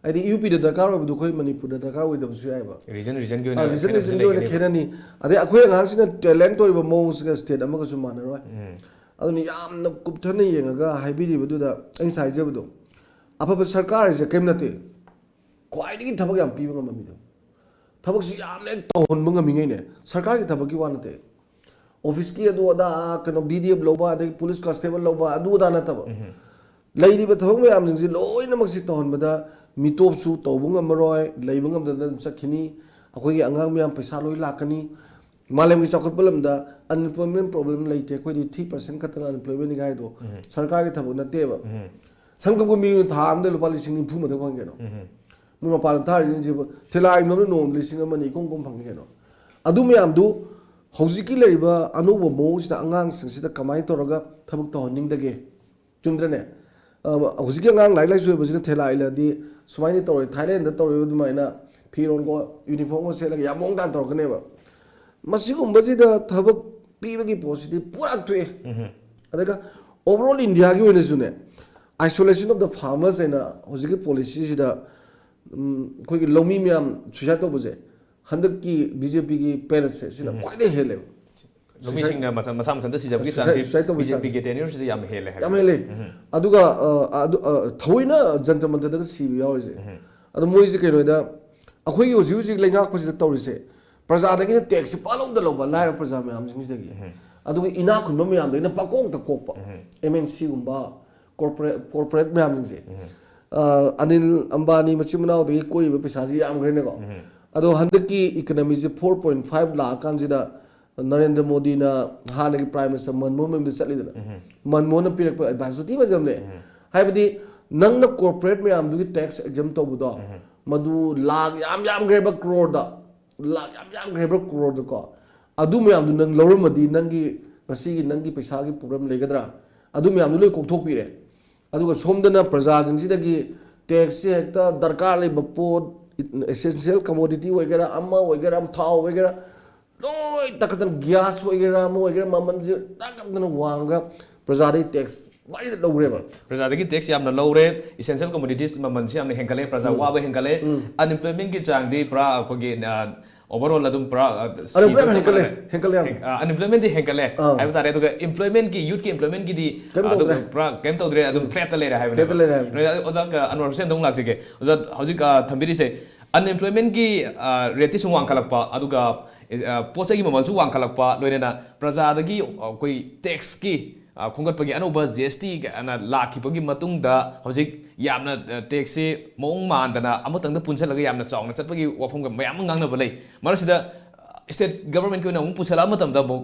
ꯍꯥꯏꯗꯤ ꯌꯨ ꯄꯤꯗ ꯗꯔꯀꯥꯔ ꯑꯣꯏꯕꯗꯨ ꯑꯩꯈꯣꯏ ꯃꯅꯤꯄꯨꯔꯗ ꯗꯔꯀꯥꯔ ꯑꯣꯏꯗꯕꯁꯨ ꯌꯥꯏꯑꯕ꯫ ꯔꯤꯖꯟ ꯔꯤꯖꯟꯒꯤ ꯑꯥ, ꯑꯣꯏꯅ ꯔꯤꯖꯟ ꯈꯦꯠꯅꯕꯁꯨ ꯔꯤꯖꯟꯒꯤ ꯑꯣꯏꯅ ꯂꯩꯒꯅꯦꯕ꯫ ꯈꯦꯠꯅꯅꯤ꯫ ꯑꯗꯩ ꯑꯩꯈꯣꯏ ꯑꯉꯥꯡꯁꯤꯅ ꯇꯦꯂꯦꯟꯠ ꯑꯣꯏꯕ ꯃꯑꯣꯡꯁꯤꯒ ꯁ꯭ꯇꯦꯠ ꯑꯃꯒꯁꯨ ꯃꯥꯟꯅꯔꯣꯏ꯫ ꯑꯗꯨꯅ ꯌꯥꯝꯅ ꯀꯨꯞꯊꯅ ꯌꯦꯡꯉꯒ ꯍꯥꯏꯕꯤꯔꯤꯕꯗꯨꯗ ꯑꯩꯅ ꯉꯁꯥꯏ ꯍꯥꯏꯖꯕꯗꯣ, ꯑꯐꯕ ꯁꯔꯀꯥꯔꯁꯦ ꯀꯔꯤꯝ ꯅꯠꯇꯦ, ꯈ꯭ꯋꯥꯏꯗꯒꯤ ꯊꯕꯛ ꯌꯥꯝ ꯄꯤꯕ ꯉꯝꯕ ꯃꯤꯗꯣ꯫ ꯊꯕꯛꯁꯤ ꯌꯥꯝꯅ ꯍꯦꯛ ꯇꯧꯍꯟꯕ ꯉꯝꯃꯤꯉꯩꯅꯦ, ꯁꯔꯀꯥꯔꯒꯤ ꯊꯕꯛꯀꯤ ꯋꯥ ꯅꯠꯇꯦ꯫ ꯑꯣꯐꯤꯁꯀꯤ ꯑꯗꯨ ꯑꯗꯥ, ꯀꯩꯅꯣ, ꯕꯤ ꯗꯤ ꯑꯦꯐ ꯂꯧꯕ, ꯑꯗꯒꯤ ꯄꯨꯂꯤꯁ ꯀꯟꯁꯇꯦꯕꯜ ꯂꯧꯕ, ꯑꯗꯨ ꯑꯗꯥ ꯅꯠꯇꯕ꯫ ꯂꯩꯔꯤꯕ ꯊꯕꯛ ꯃꯌꯥꯝꯁꯤꯡꯁꯤ ꯂꯣꯏꯅꯃꯛꯁꯤ ꯇꯧꯍꯟꯕꯗ ꯃꯤꯇꯣꯞꯁꯨ ꯇꯧꯕ ꯉꯝꯃꯔꯣꯏ, ꯂꯩꯕ ꯉꯝꯗꯗꯅ ꯑꯗꯨꯝ ꯆꯠꯈꯤꯅꯤ꯫ ꯑꯩꯈꯣꯏꯒꯤ ꯑꯉꯥꯡ ꯃꯌꯥꯝ ꯄꯩꯁꯥ ꯂꯣꯏ ꯂꯥꯛꯀꯅꯤ꯫ ꯃꯥꯂꯦꯝꯒꯤ ꯆꯥꯎꯈꯠꯄ ꯂꯝꯗ unemployment problem ꯂꯩꯇꯦ, ꯑꯩꯈꯣꯏꯗꯤ three percent ꯈꯛꯇꯪ unemployment ꯍꯥꯏꯗꯣ ꯁꯔꯀꯥꯔꯒꯤ ꯊꯕꯛ ꯅꯠꯇꯦꯕ꯫ ꯁꯝꯀꯛꯄ ꯃꯤ ꯊꯥ ꯑꯃꯗ ꯂꯨꯄꯥ ꯂꯤꯁꯤꯡ ꯅꯤꯐꯨ ꯃꯊꯛ ꯐꯪꯉꯤ ꯀꯩꯅꯣ꯫ ꯃꯣꯏ ꯃꯄꯥꯟꯗ ꯊꯥꯔꯤꯁꯤꯡꯁꯤꯕꯨ ꯊꯤꯂꯥ ꯏꯟꯕ ꯑꯃꯅ ꯅꯣꯡꯃꯗ ꯂꯤꯁꯤꯡ ꯑꯃ ꯑꯅꯤ ꯀꯨꯝ ꯀꯨꯝ ꯐꯪꯉꯤ ꯀꯩꯅꯣ꯫ ꯑꯗꯨ ꯃꯌꯥꯝꯗꯨ ꯍꯧꯖꯤꯛꯀꯤ ꯂꯩꯔꯤꯕ ꯑꯅꯧꯕ ꯃꯑꯣꯡꯁꯤꯗ ꯑꯉꯥꯡꯁꯤꯡꯁꯤꯗ ꯀꯃꯥꯏꯅ ꯇꯧꯔꯒ ꯊꯕꯛ ꯇꯧꯍꯟꯅꯤꯡꯗꯒꯦ? ꯆꯨꯝꯗ꯭ꯔꯅꯦ? ꯑ, ꯍꯧꯖꯤꯛꯀꯤ ꯑꯉꯥꯡ ꯂꯥꯏꯔꯤꯛ ꯂꯥꯏꯁꯨ ꯍꯩꯕꯁꯤꯅ ꯊꯦꯂꯥ ꯏꯜꯂꯗꯤ ꯁꯨꯃꯥꯏꯅ ꯇꯧꯔꯦ, ꯊꯥꯏꯂꯦꯟꯗ ꯇꯧꯔꯤꯕ ꯑꯗꯨꯃꯥꯏꯅ ꯐꯤꯔꯣꯟꯒ ꯌꯨꯅꯤꯐꯣꯔꯝꯒ ꯁꯦꯠꯂꯒ ꯌꯥꯝ ꯃꯑꯣꯡ ꯇꯥꯅ ꯇꯧꯔꯛꯀꯅꯦꯕ꯫ ꯃꯁꯤꯒꯨꯝꯕꯁꯤꯗ ꯊꯕꯛ ꯄꯤꯕꯒꯤ ꯄꯣꯠꯁꯤꯗꯤ ꯄꯨꯔꯥ ꯇꯣꯛꯑꯦ꯫ ꯑꯗꯨꯒ ꯑꯣꯚꯔꯑꯣꯜ ꯏꯟꯗꯤꯌꯥꯒꯤ ꯑꯣꯏꯅꯁꯨꯅꯦ, isolation of the farmers ꯍꯥꯏꯅ ꯍꯧꯖꯤꯛꯀꯤ ꯄꯣꯂꯤꯁꯤꯁꯤꯗ, ꯎꯝ, ꯑꯩꯈꯣꯏꯒꯤ ꯂꯧꯃꯤ ꯃꯌꯥꯝ ꯁꯨꯏꯁꯥꯏꯠ ꯇꯧꯕꯁꯦ ꯍꯟꯗꯛꯀꯤ ꯕꯤ ꯖꯦ ꯄꯤꯒꯤ ꯄꯦꯔꯠꯁꯦ ꯁꯤꯅ ꯈ꯭ꯋꯥꯏꯗꯒꯤ ꯍꯦꯜꯂꯦꯕ꯫ ꯂꯧꯃꯤꯁꯤꯡꯅ ꯃꯁꯥ ꯃꯁꯥ ꯃꯊꯟꯇ ꯁꯤꯖꯕꯒꯤ Suicide- ꯆꯥꯡꯁꯤ suicide ꯇꯧꯕꯒꯤ ꯕꯤ ꯖꯦ ꯄꯤꯒꯤ ꯇꯦꯅ꯭ꯌꯨꯔꯁꯤꯗ ꯌꯥꯝ ꯍꯦꯜꯂꯦ ꯍꯥꯏꯕ꯫ ꯌꯥꯝ ꯍꯦꯜꯂꯦ꯫ ꯑꯗꯨꯒ, ꯑ, ꯑꯗꯨ, ꯑ, ꯊꯑꯣꯏꯅ ꯖꯟꯇꯔ ꯃꯟꯇꯔꯗꯒ ꯁꯤꯕ ꯌꯥꯎꯔꯤꯁꯦ꯫ ꯑꯗꯣ ꯃꯣꯏꯁꯦ ꯀꯩꯅꯣꯗ, ꯑꯩꯈꯣꯏꯒꯤ ꯍꯧꯖꯤꯛ ꯍꯧꯖꯤꯛ ꯂꯩꯉꯥꯛꯄꯁꯤꯗ ꯇꯧꯔꯤꯁꯦ, ꯄ꯭ꯔꯖꯥꯗꯒꯤꯅ ꯇꯦꯛꯁꯁꯦ ꯄꯥꯂꯧꯗ ꯂꯧꯕ, ꯂꯥꯏꯔꯕ ꯄ꯭ꯔꯖꯥ ꯃꯌꯥꯝꯁꯤꯡꯁꯤꯗꯒꯤ꯫ ꯑꯗꯨꯒ ꯏꯅꯥꯛ ꯈꯨꯟꯕ ꯃꯌꯥꯝꯗꯒꯤꯅ ꯄꯥꯀꯣꯛꯇ ꯀꯣꯛꯄ꯫ ꯑꯦꯝ ꯑꯦꯟ ꯁꯤꯒꯨꯝꯕ, ꯀꯣꯔꯄꯣꯔꯦꯠ ꯀꯣꯔꯄꯣꯔꯦꯠ ꯃꯌꯥꯝꯁꯤꯡꯁꯦ꯫ ꯑ, ꯑꯅꯤꯜ ꯑꯝꯕꯥꯅꯤ ꯃꯆꯤꯟ ꯃꯅꯥꯎꯗꯒꯤ ꯀꯣꯛꯏꯕ ꯄꯩꯁꯥꯁꯤ ꯌꯥꯝꯈ꯭ꯔꯦꯅꯦꯀꯣ꯫ ꯑꯗꯣ ꯍꯟꯗꯛꯀꯤ ꯏꯀꯅꯃꯤꯁꯦ four point five ꯂꯥꯛꯑꯀꯥꯟꯁꯤꯗ ꯅꯔꯦꯟꯗ꯭ꯔ ꯃꯣꯗꯤꯅ ꯍꯥꯟꯅꯒꯤ ꯄ꯭ꯔꯥꯏꯝ ꯃꯤꯅꯤꯁꯇꯔ ꯃꯟꯃꯣꯍꯟ ꯃꯌꯨꯝꯗ ꯆꯠꯂꯤꯗꯅ꯫ ꯃꯟꯃꯣꯍꯟꯅ ꯄꯤꯔꯛꯄ ꯑꯦꯗꯚꯥꯏꯁ ꯑꯇꯤ ꯐꯖꯕꯅꯦ꯫ ꯍꯥꯏꯕꯗꯤ ꯅꯪꯅ ꯀꯣꯔꯄꯣꯔꯦꯠ ꯃꯌꯥꯝꯗꯨꯒꯤ ꯇꯦꯛꯁ ꯑꯦꯛꯖꯝ ꯇꯧꯕꯗꯣ, ꯃꯗꯨ ꯂꯥꯛ ꯌꯥꯝ ꯌꯥꯝꯈ꯭ꯔꯦꯕ, ꯀ꯭ꯔꯣꯔꯗ꯫ ꯂꯥꯛ ꯌꯥꯝ ꯌꯥꯝꯈ꯭ꯔꯦꯕ, ꯀ꯭ꯔꯣꯔꯗꯀꯣ꯫ ꯑꯗꯨ ꯃꯌꯥꯝꯗꯨ ꯅꯪ ꯂꯧꯔꯝꯃꯗꯤ ꯅꯪꯒꯤ ꯉꯁꯤꯒꯤ ꯅꯪꯒꯤ ꯄꯩꯁꯥꯒꯤ ꯄ꯭ꯔꯣꯕ꯭ꯂꯦꯝ ꯂꯩꯒꯗ꯭ꯔꯥ? ꯑꯗꯨ ꯃꯌꯥꯝꯗꯨ ꯂꯣꯏ ꯀꯣꯛꯊꯣꯛꯄꯤꯔꯦ꯫ ꯑꯗꯨꯒ ꯁꯣꯝꯗꯅ ꯄ꯭ꯔꯖꯥꯁꯤꯡꯁꯤꯗꯒꯤ ꯇꯦꯛꯁꯁꯦ ꯍꯦꯛꯇ ꯗꯔꯀꯥꯔ ꯂꯩꯕ ꯄꯣꯠ, essential commodity ꯑꯣꯏꯒꯦꯔꯥ, ꯑꯃ ꯑꯣꯏꯒꯦꯔꯥ, ꯊꯥꯎ ꯑꯣꯏꯒꯦꯔꯥ, ꯂꯣꯏ ꯇꯥꯈꯠꯇꯅ, ꯒ꯭ꯌꯥꯁ ꯑꯣꯏꯒꯦꯔꯥ ꯑꯃ ꯑꯣꯏꯒꯦꯔꯥ ꯃꯃꯜꯁꯦ ꯇꯥꯈꯠꯇꯅ ꯋꯥꯡꯉꯒ ꯄ꯭ꯔꯖꯥꯗꯒꯤ ꯇꯦꯛꯁ ꯂꯣꯏꯅ ꯂꯧꯈ꯭ꯔꯦꯕ꯫ ꯄ꯭ꯔꯖꯥꯗꯒꯤ ꯇꯦꯛꯁ ꯌꯥꯝꯅ ꯂꯧꯔꯦ, essential commodities ꯃꯃꯜꯁꯤ ꯌꯥꯝꯅ ꯍꯦꯟꯒꯠꯂꯦ, ꯄ꯭ꯔꯖꯥ ꯋꯥꯕ ꯍꯦꯟꯒꯠꯂꯦ꯫ Unemploymentꯀꯤ ꯆꯥꯡꯗꯤ ꯄꯨꯔꯥ ꯑꯩꯈꯣꯏꯒꯤ overall ꯑꯗꯨꯝ ꯄꯨꯔꯥ Unemployment ꯍꯦꯟꯒꯠꯂꯦ, ꯍꯦꯟꯒꯠꯂꯦ ꯌꯥꯝ꯫ Unemploymentꯗꯤ ꯍꯦꯟꯒꯠꯂꯦ ꯑꯥ꯫ ꯍꯥꯏꯕ ꯇꯥꯔꯦ꯫ ꯑꯗꯨꯒ employmentꯀꯤ, youthꯀꯤ employmentꯀꯤꯗꯤ ꯀꯩꯝ ꯑꯗꯨꯝ ꯇꯧꯗ꯭ꯔꯦ꯫ ꯄꯨꯔꯥ ꯀꯩꯝ ꯇꯧꯗ꯭ꯔꯦ, ꯑꯗꯨꯝ flatꯇ ꯂꯩꯔꯦ ꯍꯥꯏꯕꯅꯦꯕ꯫ Flatꯇ ꯂꯩꯔꯦ ꯍꯥꯏꯕꯅꯦ꯫ ꯑꯣꯖꯥ, ꯑꯣꯖꯥ ꯑꯅꯣꯔ ꯍꯨꯁꯦꯟꯗ ꯑꯃꯨꯛ ꯂꯥꯛꯆꯒꯦ꯫ ꯑꯣꯖꯥ, ꯍꯧꯖꯤꯛ ꯊꯝꯕꯤꯔꯤꯁꯦ unemploymentꯀꯤ rateꯇꯤ ꯁꯨꯝ ꯋꯥꯡꯈꯠꯂꯛꯄ, ꯑꯗꯨꯒ ꯄꯣꯠ ꯆꯩꯒꯤ ꯃꯃꯜꯁꯨ ꯋꯥꯡꯈꯠꯂꯛꯄ, ꯂꯣꯏꯅꯅ ꯄ꯭ꯔꯖꯥꯗꯒꯤ ꯑꯩꯈꯣꯏ ꯇꯦꯛꯁꯀꯤ ꯈꯣꯝꯒꯠꯄꯒꯤ ꯑꯅꯧꯕ GST ꯀꯥꯏꯅ ꯂꯥꯛꯈꯤꯕꯒꯤ ꯃꯇꯨꯡꯗ ꯍꯧꯖꯤꯛ ꯌꯥꯝꯅ ꯇꯦꯛꯁꯁꯤ ꯃꯑꯣꯡ ꯃꯥꯟꯗꯅ ꯑꯃꯇꯪꯗ ꯄꯨꯟꯁꯤꯜꯂꯒ ꯌꯥꯝꯅ ꯆꯥꯎꯅ ꯆꯠꯄꯒꯤ ꯋꯥꯐꯝꯒ ꯃꯌꯥꯝ ꯑꯃ ꯉꯥꯡꯅꯕ ꯂꯩ꯫ ꯃꯔꯛꯁꯤꯗ state governmentꯀꯤ ꯑꯣꯏꯅ ꯑꯃꯨꯛ ꯄꯨꯁꯜꯂꯛꯑ ꯃꯇꯝꯗ ꯑꯃꯨꯛ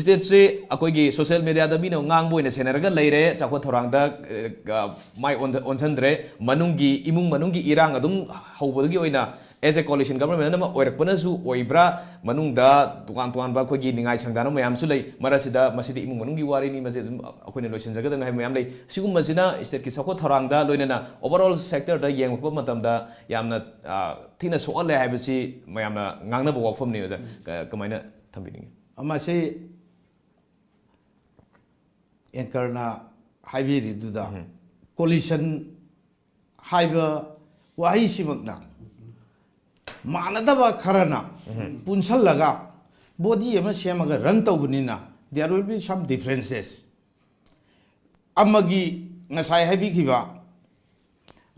stateꯁꯤ ꯑꯩꯈꯣꯏꯒꯤ social mediaꯗ ꯃꯤꯅ ꯉꯥꯡꯕ ꯑꯣꯏꯅ ꯁꯦꯟꯅꯔꯒ ꯂꯩꯔꯦ, ꯆꯥꯎꯈꯠ ꯊꯧꯔꯥꯡꯗ ꯃꯥꯏ ꯑꯣꯟꯁꯤꯟꯗ꯭ꯔꯦ꯫ ꯃꯅꯨꯡꯒꯤ, ꯏꯃꯨꯡ ꯃꯅꯨꯡꯒꯤ ꯏꯔꯥꯡ ꯑꯗꯨꯝ ꯍꯧꯕꯗꯒꯤ ꯑꯣꯏꯅ as a coalition government ꯑꯃ ꯑꯣꯏꯔꯛꯄꯅꯁꯨ ꯑꯣꯏꯕ꯭ꯔꯥ, ꯃꯅꯨꯡꯗ ꯇꯣꯉꯥꯟ ꯇꯣꯉꯥꯟꯕ ꯑꯩꯈꯣꯏꯒꯤ ꯅꯤꯡꯉꯥꯏ ꯁꯪꯗꯥꯅꯕ ꯃꯌꯥꯝꯁꯨ ꯂꯩ꯫ ꯃꯔꯛꯁꯤꯗ ꯃꯁꯤꯗꯤ ꯏꯃꯨꯡ ꯃꯅꯨꯡꯒꯤ ꯋꯥꯔꯤꯅꯤ, ꯃꯁꯤ ꯑꯗꯨꯝ ꯑꯩꯈꯣꯏꯅ ꯂꯣꯏꯁꯤꯟꯖꯒꯗꯕꯅꯤ ꯍꯥꯏꯕ ꯃꯌꯥꯝ ꯂꯩ꯫ ꯁꯤꯒꯨꯝꯕꯁꯤꯅ stateꯀꯤ ꯆꯥꯎꯈꯠ ꯊꯧꯔꯥꯡꯗ, ꯂꯣꯏꯅꯅ overall sectorꯗ ꯌꯦꯡꯉꯛꯄ ꯃꯇꯝꯗ ꯌꯥꯝꯅ ꯊꯤꯅ ꯁꯣꯛꯍꯜꯂꯦ ꯍꯥꯏꯕꯁꯤ ꯃꯌꯥꯝꯅ ꯉꯥꯡꯅꯕ ꯋꯥꯐꯝꯅꯤ꯫ ꯑꯣꯖꯥ, ꯀꯃꯥꯏꯅ ꯊꯝꯕꯤꯅꯤꯡꯉꯤ? ꯃꯁꯤ anchorꯅ ꯍꯥꯏꯕꯤꯔꯤꯗꯨꯗ coalition ꯍꯥꯏꯕ ꯋꯥꯍꯩꯁꯤꯃꯛꯅ ꯃꯥꯟꯅꯗꯕ ꯈꯔꯅ ꯄꯨꯟꯁꯜꯂꯒ body ꯑꯃ ꯁꯦꯝꯃꯒ run ꯇꯧꯕꯅꯤꯅ there will be some differences꯫ ꯑꯃꯒꯤ ꯉꯁꯥꯏ ꯍꯥꯏꯕꯤꯈꯤꯕ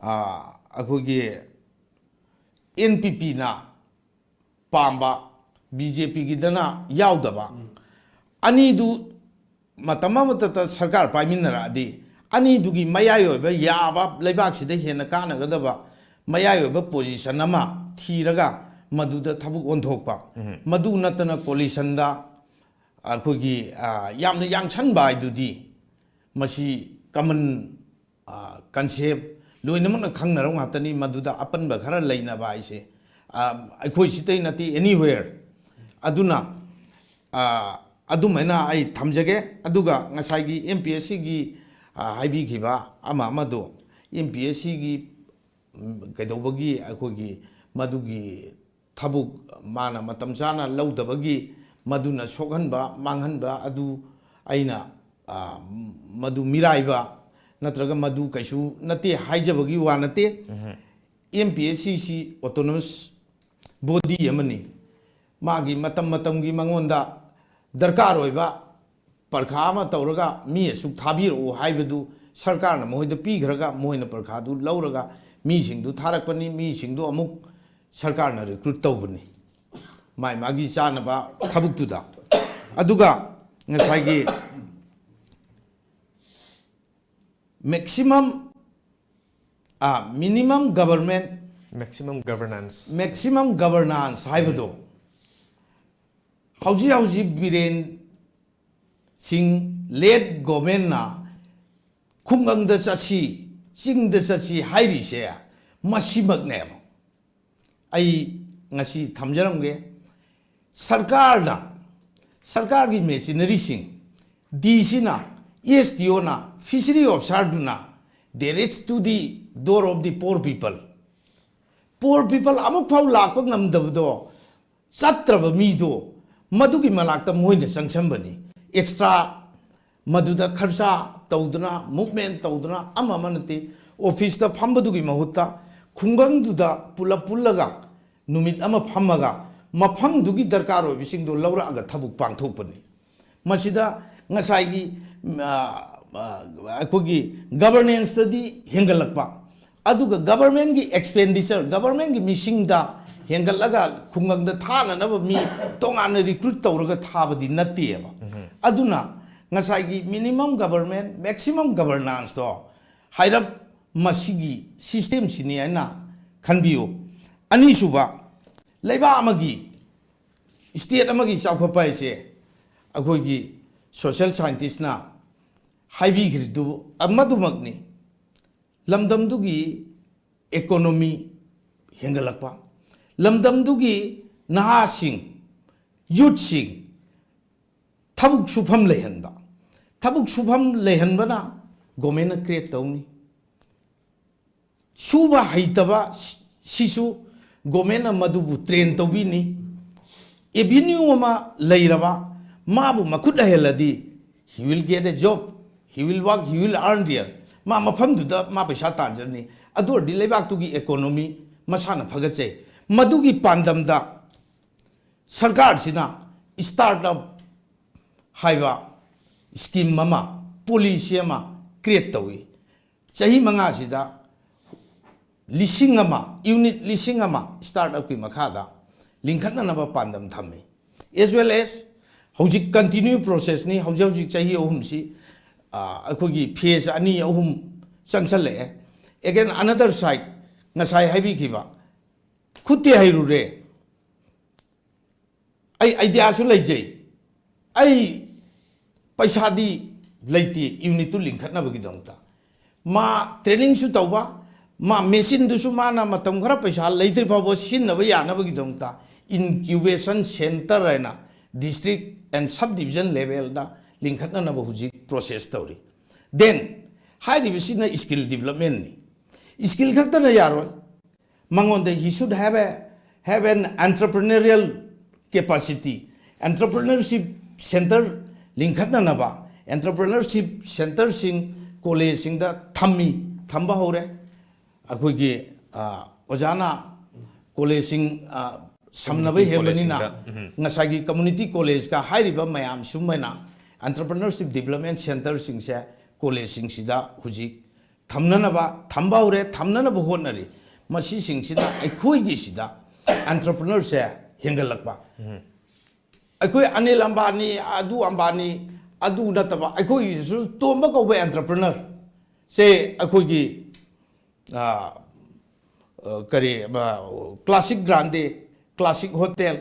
ꯑꯩꯈꯣꯏꯒꯤ NPPꯅ ꯄꯥꯝꯕ, BJPꯒꯤꯗꯅ ꯌꯥꯎꯗꯕ, ꯑꯅꯤꯗꯨ ꯃꯇꯝ ꯑꯃꯠꯇꯗ ꯁꯔꯀꯥꯔ ꯄꯥꯏꯃꯤꯟꯅꯔꯛꯑꯗꯤ ꯑꯅꯤꯗꯨꯒꯤ ꯃꯌꯥꯏ ꯑꯣꯏꯕ ꯌꯥꯕ, ꯂꯩꯕꯥꯛꯁꯤꯗ ꯍꯦꯟꯅ ꯀꯥꯟꯅꯒꯗꯕ ꯃꯌꯥꯏ ꯑꯣꯏꯕ position ꯑꯃ ꯊꯤꯔꯒ ꯃꯗꯨꯗ ꯊꯕꯛ ꯑꯣꯟꯊꯣꯛꯄ꯫ ꯃꯗꯨ ꯅꯠꯇꯅ coalitionꯗ ꯑꯩꯈꯣꯏꯒꯤ ꯌꯥꯝꯅ ꯌꯥꯡꯁꯟꯕ ꯍꯥꯏꯗꯨꯗꯤ ꯃꯁꯤ common concept, ꯂꯣꯏꯅꯃꯛꯅ ꯈꯪꯅꯔꯕ ꯉꯥꯛꯇꯅꯤ꯫ ꯃꯗꯨꯗ ꯑꯄꯟꯕ ꯈꯔ ꯂꯩꯅꯕ ꯍꯥꯏꯁꯦ ꯑꯩꯈꯣꯏ ꯁꯤꯗꯩ ꯅꯠꯇꯦ, anywhere꯫ ꯑꯗꯨꯅ ꯑꯗꯨꯃꯥꯏꯅ ꯑꯩ ꯊꯝꯖꯒꯦ꯫ ꯑꯗꯨꯒ ꯉꯁꯥꯏꯒꯤ MPSCꯒꯤ ꯍꯥꯏꯕꯤꯈꯤꯕ ꯑꯃ ꯑꯃꯗꯣ, MPSCꯒꯤ ꯀꯩꯗꯧꯕꯒꯤ ꯑꯩꯈꯣꯏꯒꯤ ꯃꯗꯨꯒꯤ ꯊꯕꯛ ꯃꯥꯅ ꯃꯇꯝ ꯆꯥꯅ ꯂꯧꯗꯕꯒꯤ ꯃꯗꯨꯅ ꯁꯣꯛꯍꯟꯕ, ꯃꯥꯡꯍꯟꯕ ꯑꯗꯨ ꯑꯩꯅ, ꯑ, ꯃꯗꯨ ꯃꯤꯔꯥꯏꯕ ꯅꯠꯇ꯭ꯔꯒ ꯃꯗꯨ ꯀꯩꯁꯨ ꯅꯠꯇꯦ ꯍꯥꯏꯖꯕꯒꯤ ꯋꯥ ꯅꯠꯇꯦ꯫ ꯑꯦꯝ ꯄꯤ ꯑꯦꯁ ꯁꯤ ꯁꯤ autonomous body ꯑꯃꯅꯤ꯫ ꯃꯥꯒꯤ ꯃꯇꯝ ꯃꯇꯝꯒꯤ ꯃꯉꯣꯟꯗ ꯗꯔꯀꯥꯔ ꯑꯣꯏꯕ ꯄꯔꯈꯥ ꯑꯃ ꯇꯧꯔꯒ ꯃꯤ ꯑꯁꯨꯛ ꯊꯥꯕꯤꯔꯛꯎ ꯍꯥꯏꯕꯗꯨ ꯁꯔꯀꯥꯔꯅ ꯃꯈꯣꯏꯗ ꯄꯤꯈ꯭ꯔꯒ ꯃꯈꯣꯏꯅ ꯄꯔꯈꯥꯗꯨ ꯂꯧꯔꯒ ꯃꯤꯁꯤꯡꯗꯨ ꯊꯥꯔꯛꯄꯅꯤ꯫ ꯃꯤꯁꯤꯡꯗꯨ ꯑꯃꯨꯛ ꯁꯔꯀꯥꯔꯅ recruit ꯇꯧꯕꯅꯤ, ꯃꯥꯏ ꯃꯥꯒꯤ ꯆꯥꯅꯕ ꯊꯕꯛꯇꯨꯗ꯫ ꯑꯗꯨꯒ ꯉꯁꯥꯏꯒꯤ maximum, ꯑ, minimum government, maximum governance, maximum governance ꯍꯥꯏꯕꯗꯣ ꯍꯧꯖꯤꯛ ꯍꯧꯖꯤꯛ ꯕꯤꯔꯦꯟ ꯁꯤꯡ led ꯒꯣꯔꯃꯦꯟꯅ ꯈꯨꯡꯒꯪꯗ ꯆꯠꯁꯤ, ꯆꯤꯡꯗ ꯆꯠꯁꯤ ꯍꯥꯏꯔꯤꯁꯦ ꯃꯁꯤꯃꯛꯅꯦꯕ꯫ ꯑꯩ ꯉꯁꯤ ꯊꯝꯖꯔꯝꯒꯦ꯫ ꯁꯔꯀꯥꯔꯅ, ꯁꯔꯀꯥꯔꯒꯤ machinery ꯁꯤꯡ, ꯗꯤ ꯁꯤꯅ, ꯑꯦꯁ ꯗꯤ ꯑꯣꯅ, fishery officer ꯗꯨꯅ, they reach to the door of the poor people꯫ Poor people ꯑꯃꯨꯛ ꯐꯥꯎ ꯂꯥꯛꯄ ꯉꯝꯗꯕꯗꯣ, ꯆꯠꯇ꯭ꯔꯕ ꯃꯤꯗꯣ, ꯃꯗꯨꯒꯤ ꯃꯅꯥꯛꯇ ꯃꯣꯏꯅ ꯆꯪꯁꯟꯕꯅꯤ꯫ Extra ꯃꯗꯨꯗ ꯈꯔꯆꯥ ꯇꯧꯗꯨꯅ, movement ꯇꯧꯗꯨꯅ, ꯑꯃ ꯑꯃ ꯅꯠꯇꯦ, office ꯇ ꯐꯝꯕꯗꯨꯒꯤ ꯃꯍꯨꯠꯇ ꯈꯨꯡꯒꯪꯗꯨꯗ ꯄꯨꯂꯞ ꯄꯨꯜꯂꯒ ꯅꯨꯃꯤꯠ ꯑꯃ ꯐꯝꯃꯒ ꯃꯐꯝꯗꯨꯒꯤ ꯗꯔꯀꯥꯔ ꯑꯣꯏꯕꯁꯤꯡꯗꯣ ꯂꯧꯔꯛꯑꯒ ꯊꯕꯛ ꯄꯥꯡꯊꯣꯛꯄꯅꯤ꯫ ꯃꯁꯤꯗ ꯉꯁꯥꯏꯒꯤ, ꯑ, ꯑ, ꯑꯩꯈꯣꯏꯒꯤ governance ꯇꯗꯤ ꯍꯦꯟꯒꯠꯂꯛꯄ, ꯑꯗꯨꯒ government ꯀꯤ expenditure, government ꯀꯤ ꯃꯤꯁꯤꯡꯗ ꯍꯦꯟꯒꯠꯂꯒ ꯈꯨꯡꯒꯪꯗ ꯊꯥꯅꯅꯕ ꯃꯤ ꯇꯣꯉꯥꯟꯅ recruit ꯇꯧꯔꯒ ꯊꯥꯕꯗꯤ ꯅꯠꯇꯦꯕ꯫ ꯑꯗꯨꯅ ꯉꯁꯥꯏꯒꯤ minimum government, maximum governance ꯇꯣ ꯍꯥꯏꯔꯞ ꯃꯁꯤꯒꯤ system ꯁꯤꯅꯤ ꯍꯥꯏꯅ ꯈꯟꯕꯤꯌꯨ꯫ ꯑꯅꯤꯁꯨꯕ, ꯂꯩꯕꯥꯛ ꯑꯃꯒꯤ, state ꯑꯃꯒꯤ ꯆꯥꯎꯈꯠꯄ ꯍꯥꯏꯁꯦ ꯑꯩꯈꯣꯏꯒꯤ social scientist ꯅ ꯍꯥꯏꯕꯤꯈ꯭ꯔꯤꯗꯨ ꯑꯃꯗꯨꯃꯛꯅꯤ꯫ ꯂꯝꯗꯝꯗꯨꯒꯤ economy ꯍꯦꯟꯒꯠꯂꯛꯄ, ꯂꯝꯗꯝꯗꯨꯒꯤ ꯅꯍꯥꯁꯤꯡ, youth ꯁꯤꯡ ꯊꯕꯛ ꯁꯨꯐꯝ ꯂꯩꯍꯟꯕ, ꯊꯕꯛ ꯁꯨꯐꯝ ꯂꯩꯍꯟꯕꯅ government ꯅ create ꯇꯧꯅꯤ꯫ ꯁꯨꯕ ꯍꯩꯇꯕ ꯁꯤ-, ꯁꯤꯁꯨ ꯒꯣꯔꯃꯦꯟꯅ ꯃꯗꯨꯕꯨ ꯇ꯭ꯔꯦꯟ ꯇꯧꯕꯤꯅꯤ꯫ ꯑꯦꯚꯤꯅ꯭ꯌꯨ ꯑꯃ ꯂꯩꯔꯕ, ꯃꯥꯕꯨ ꯃꯈꯨꯠ ꯍꯩꯍꯜꯂꯗꯤ, he will get a job, he will work, he will earn there. ꯃꯥ ꯃꯐꯝꯗꯨꯗ ꯃꯥ ꯄꯩꯁꯥ ꯇꯥꯟꯖꯔꯅꯤ꯫ ꯑꯗꯨ ꯑꯣꯏꯔꯗꯤ ꯂꯩꯕꯥꯛꯇꯨꯒꯤ ꯏꯀꯣꯅꯣꯃꯤ ꯃꯁꯥꯅ ꯐꯒꯠꯆꯩ꯫ ꯃꯗꯨꯒꯤ ꯄꯥꯟꯗꯝꯗ ꯁꯔꯀꯥꯔꯁꯤꯅ ꯁ꯭ꯇꯥꯔꯠ ꯑꯞ ꯍꯥꯏꯕ ꯁ꯭ꯀꯤꯝ ꯑꯃ, ꯄꯣꯂꯤꯁꯤ ꯑꯃ ꯀ꯭ꯔꯤꯌꯦꯠ ꯇꯧꯏ꯫ ꯆꯍꯤ ꯃꯉꯥꯁꯤꯗ ꯂꯤꯁꯤꯡ ꯑꯃ, ꯌꯨꯅꯤꯠ ꯂꯤꯁꯤꯡ ꯑꯃ ꯁ꯭ꯇꯥꯔꯠ ꯑꯞꯀꯤ ꯃꯈꯥꯗ ꯂꯤꯡꯈꯠꯅꯅꯕ ꯄꯥꯟꯗꯝ ꯊꯝꯃꯤ꯫ As well as ꯍꯧꯖꯤꯛ ꯀꯟꯇꯤꯅ꯭ꯌꯨ ꯄ꯭ꯔꯣꯁꯦꯁꯅꯤ꯫ ꯍꯧꯖꯤꯛ ꯍꯧꯖꯤꯛ ꯆꯍꯤ ꯑꯍꯨꯝꯁꯤ, ꯑ, ꯑꯩꯈꯣꯏꯒꯤ ꯐꯦꯖ ꯑꯅꯤ ꯑꯍꯨꯝ ꯆꯪꯁꯜꯂꯛꯑꯦ꯫ Again, another side, ꯉꯁꯥꯏ ꯍꯥꯏꯕꯤꯈꯤꯕ, ꯈꯨꯠꯇꯤ ꯍꯩꯔꯨꯔꯦ, ꯑꯩ ꯑꯥꯏꯗꯤꯌꯥꯁꯨ ꯂꯩꯖꯩ, ꯑꯩ ꯄꯩꯁꯥꯗꯤ ꯂꯩꯇꯦ ꯌꯨꯅꯤꯠꯇꯨ ꯂꯤꯡꯈꯠꯅꯕꯒꯤꯗꯃꯛꯇ꯫ ꯃꯥ ꯇ꯭ꯔꯦꯅꯤꯡꯁꯨ ꯇꯧꯕ, ꯃꯥ ꯃꯦꯆꯤꯟꯗꯨꯁꯨ ꯃꯥꯅ ꯃꯇꯝ ꯈꯔ ꯄꯩꯁꯥ ꯂꯩꯇ꯭ꯔꯤ ꯐꯥꯎꯕ ꯁꯤꯖꯤꯟꯅꯕ ꯌꯥꯅꯕꯒꯤꯗꯃꯛꯇ ꯏꯟꯀ꯭ꯌꯨꯕꯦꯁꯟ ꯁꯦꯟꯇꯔ ꯍꯥꯏꯅ district and sub division levelꯗ ꯂꯤꯡꯈꯠꯅꯅꯕ ꯍꯧꯖꯤꯛ ꯄ꯭ꯔꯣꯁꯦꯁ ꯇꯧꯔꯤ꯫ Then ꯍꯥꯏꯔꯤꯕꯁꯤꯅ skill developmentꯅꯤ꯫ Skill ꯈꯛꯇꯅ ꯌꯥꯔꯣꯏ, ꯃꯉꯣꯟꯗ he should have a, have an entrepreneurial capacity, entrepreneurship centre ꯂꯤꯡꯈꯠꯅꯅꯕ entrepreneurship centreꯁꯤꯡ ꯀꯣꯂꯦꯖꯁꯤꯡꯗ ꯊꯝꯃꯤ, ꯊꯝꯕ ꯍꯧꯔꯦ꯫ ꯑꯩꯈꯣꯏꯒꯤ, ꯑ, ꯑꯣꯖꯥꯅ ꯀꯣꯂꯦꯖꯁꯤꯡ, ꯑ, ꯁꯝꯅꯕ community ꯍꯦꯟꯕꯅꯤꯅ collegeꯁꯤꯡꯗ, ꯎꯝ꯫ ꯉꯁꯥꯏꯒꯤ community collegeꯀ ꯍꯥꯏꯔꯤꯕ ꯃꯌꯥꯝ ꯁꯨꯃꯥꯏꯅ entrepreneurship development centreꯁꯤꯡꯁꯦ ꯀꯣꯂꯦꯖꯁꯤꯡꯁꯤꯗ ꯍꯧꯖꯤꯛ ꯊꯝꯅꯅꯕ, ꯊꯝꯕ ꯍꯧꯔꯦ, ꯊꯝꯅꯅꯕ ꯍꯣꯠꯅꯔꯤ꯫ ꯃꯁꯤꯁꯤꯡꯁꯤꯅ ꯑꯩꯈꯣꯏꯒꯤꯁꯤꯗ entrepreneurꯁꯦ ꯍꯦꯟꯒꯠꯂꯛꯄ꯫ ꯑꯩꯈꯣꯏ ꯑꯅꯤꯜ ꯑꯝꯕꯥꯅꯤ, ꯑꯗꯨ ꯑꯝꯕꯥꯅꯤ, ꯑꯗꯨ ꯅꯠꯇꯕ ꯑꯩꯈꯣꯏꯒꯤꯁꯤꯁꯨ ꯇꯣꯝꯕ ꯀꯧꯕ entrepreneurꯁꯦ ꯑꯩꯈꯣꯏꯒꯤ, ꯑ, ꯑ, ꯀꯔꯤ, ꯑ, Classic Grande, Classic Hotel,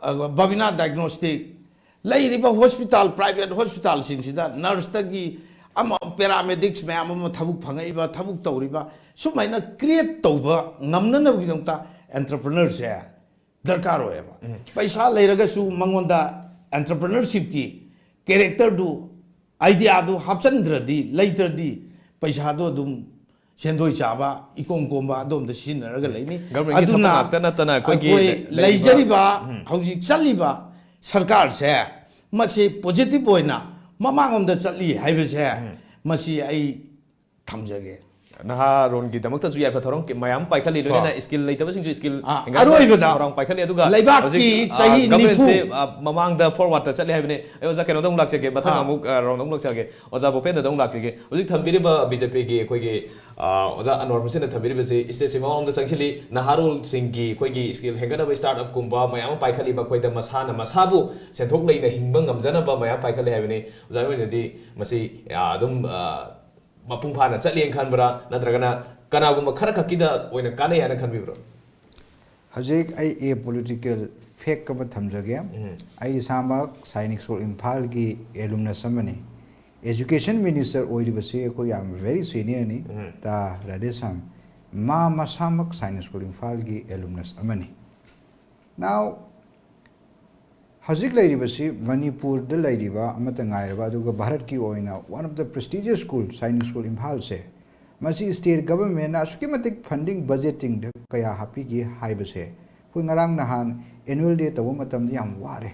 ꯑ, Bhavina Diagnostic, ꯂꯩꯔꯤꯕ hospital, private hospitalꯁꯤꯡꯁꯤꯗ nurseꯇꯒꯤ ꯑꯃ paramedics ꯃꯌꯥꯝ ꯑꯃ ꯊꯕꯛ ꯐꯪꯉꯛꯏꯕ, ꯊꯕꯛ ꯇꯧꯔꯤꯕ, ꯁꯨꯃꯥꯏꯅ create ꯇꯧꯕ ꯉꯝꯅꯅꯕꯒꯤꯗꯃꯛꯇ entrepreneurꯁꯦ ꯗꯔꯀꯥꯔ ꯑꯣꯏꯌꯦꯕ꯫ ꯄꯩꯁꯥ ꯂꯩꯔꯒꯁꯨ ꯃꯉꯣꯟꯗ entrepreneurshipꯀꯤ characterꯗꯨ, ideaꯗꯨ ꯍꯥꯞꯆꯤꯟꯗ꯭ꯔꯗꯤ, ꯂꯩꯇ꯭ꯔꯗꯤ ꯄꯩꯁꯥꯗꯣ ꯑꯗꯨꯝ ꯁꯦꯟꯗꯣꯏ ꯆꯥꯕ, ꯏꯀꯣꯝ ꯀꯣꯝꯕ ꯑꯗꯣꯝꯗ ꯁꯤꯖꯤꯟꯅꯔꯒ ꯂꯩꯅꯤ꯫ Government ꯒꯤ ꯑꯗꯨꯅ ꯊꯕꯛ ꯉꯥꯛꯇ ꯅꯠꯇꯅ ꯑꯩꯈꯣꯏꯒꯤ ꯑꯩꯈꯣꯏ ꯂꯩꯔꯤꯕ ꯂꯩꯖꯔꯤꯕ ꯍꯧꯖꯤꯛ ꯆꯠꯂꯤꯕ ꯁꯔꯀꯥꯔꯁꯦ, ꯃꯁꯤ positive ꯑꯣꯏꯅ ꯃꯃꯥꯡꯂꯣꯝꯗ ꯆꯠꯂꯤ ꯍꯥꯏꯕꯁꯦ, ꯃꯁꯤ ꯑꯩ ꯊꯝꯖꯒꯦ꯫ ꯅꯍꯥꯔꯣꯟꯒꯤꯗꯃꯛꯇꯁꯨ ꯌꯥꯏꯐ ꯊꯧꯔꯥꯡ ꯃꯌꯥꯝ ꯄꯥꯏꯈꯠꯂꯤ, ꯂꯣꯏꯅꯅ skill ꯂꯩꯇꯕꯁꯤꯡꯁꯨ skill ꯑꯥ, ꯍꯦꯟꯒꯠꯅꯕ ꯑꯔꯣꯏꯕꯗ ꯊꯧꯔꯥꯡ ꯄꯥꯏꯈꯠꯂꯤ꯫ ꯑꯗꯨꯒ ꯂꯩꯕꯥꯛꯀꯤ ꯍꯧꯖꯤꯛ, ꯑ, ꯆꯍꯤ government ꯁꯦ, ꯅꯤꯐꯨ ꯑ, ꯃꯃꯥꯡꯗ forward ꯇ ꯆꯠꯂꯤ ꯍꯥꯏꯕꯅꯤ꯫ ꯑꯩ ꯑꯣꯖꯥ ꯀꯩꯅꯣꯗ ꯑꯃꯨꯛ ꯂꯥꯛꯆꯒꯦ, ꯃꯊꯪ ꯑꯥ꯫ ꯑꯃꯨꯛ, ꯑ, round ꯑꯃꯨꯛ ꯂꯥꯛꯆꯒꯦ꯫ ꯑꯣꯖꯥ ꯚꯨꯄꯦꯟꯗ꯭ꯔꯗ ꯑꯃꯨꯛ ꯂꯥꯛꯆꯒꯦ꯫ ꯍꯧꯖꯤꯛ ꯊꯝꯕꯤꯔꯤꯕ BJP ꯒꯤ ꯑꯩꯈꯣꯏꯒꯤ, ꯑ, ꯑꯣꯖꯥ ꯑꯟꯋꯔ ꯍꯨꯁꯦꯟꯅ ꯊꯝꯕꯤꯔꯤꯕꯁꯤ state ꯁꯤ ꯃꯃꯥꯡꯂꯣꯝꯗ ꯆꯪꯁꯤꯜꯂꯤ, ꯅꯍꯥꯔꯣꯜꯁꯤꯡꯒꯤ ꯑꯩꯈꯣꯏꯒꯤ skill ꯍꯦꯟꯒꯠꯅꯕ start up ꯀꯨꯝꯕ ꯃꯌꯥꯝ ꯑꯃ ꯄꯥꯏꯈꯠꯂꯤ, ꯃꯈꯣꯏꯗ ꯃꯁꯥꯅ ꯃꯁꯥꯕꯨ ꯁꯦꯟꯊꯣꯛ ꯂꯩꯅ ꯍꯤꯡꯕ ꯉꯝꯖꯅꯕ ꯃꯌꯥꯝ ꯄꯥꯏꯈꯠꯂꯤ ꯍꯥꯏꯕꯅꯤ꯫ ꯑꯣꯖꯥ ꯑꯣꯏꯅꯗꯤ ꯃꯁꯤ, ꯑ, ꯑꯗꯨꯝ, ꯑ, ꯃꯄꯨꯡ ꯐꯥꯅ ꯆꯠꯂꯦꯅ ꯈꯟꯕ꯭ꯔꯥ, ꯅꯠꯇ꯭ꯔꯒꯅ ꯀꯅꯥꯒꯨꯝꯕ ꯈꯔ ꯈꯛꯀꯤꯗ ꯑꯣꯏꯅ ꯀꯥꯟꯅꯩ ꯍꯥꯏꯅ ꯈꯟꯕꯤꯕ꯭ꯔꯣ? ꯍꯧꯖꯤꯛ ꯑꯩ apolitical fact ꯑꯃ ꯊꯝꯖꯒꯦ꯫ ꯑꯩ ꯏꯁꯥꯃꯛ ꯁꯥꯏꯅꯤꯛ ꯁ꯭ꯀꯨꯜ ꯏꯝꯐꯥꯜꯒꯤ alumnus ꯑꯃꯅꯤ꯫ Education minister ꯑꯣꯏꯔꯤꯕꯁꯤ ꯑꯩꯈꯣꯏ ꯌꯥꯝ very senior ꯅꯤ, ꯇꯥ ꯔꯥꯙꯦꯁ꯭ꯌꯥꯝ꯫ ꯃꯥ ꯃꯁꯥꯃꯛ ꯁꯥꯏꯅꯤꯛ ꯁ꯭ꯀꯨꯜ ꯏꯝꯐꯥꯜꯒꯤ alumnus ꯑꯃꯅꯤ꯫ Now, ꯍꯧꯖꯤꯛ ꯂꯩꯔꯤꯕꯁꯤ ꯃꯅꯤꯄꯨꯔꯗ ꯂꯩꯔꯤꯕ ꯑꯃꯠꯇ ꯉꯥꯏꯔꯕ, ꯑꯗꯨꯒ ꯚꯥꯔꯠꯀꯤ ꯑꯣꯏꯅ one of the prestigious school, Sainik school ꯏꯝꯐꯥꯜꯁꯦ, ꯃꯁꯤ state government ꯅ ꯑꯁꯨꯛꯀꯤ ꯃꯇꯤꯛ funding, budgeting ꯗ ꯀꯌꯥ ꯍꯥꯞꯄꯤꯒꯦ ꯍꯥꯏꯕꯁꯦ ꯑꯩꯈꯣꯏ ꯉꯔꯥꯡ ꯅꯍꯥꯟ annual day ꯇꯧꯕ ꯃꯇꯝꯗ ꯌꯥꯝ ꯋꯥꯔꯦ꯫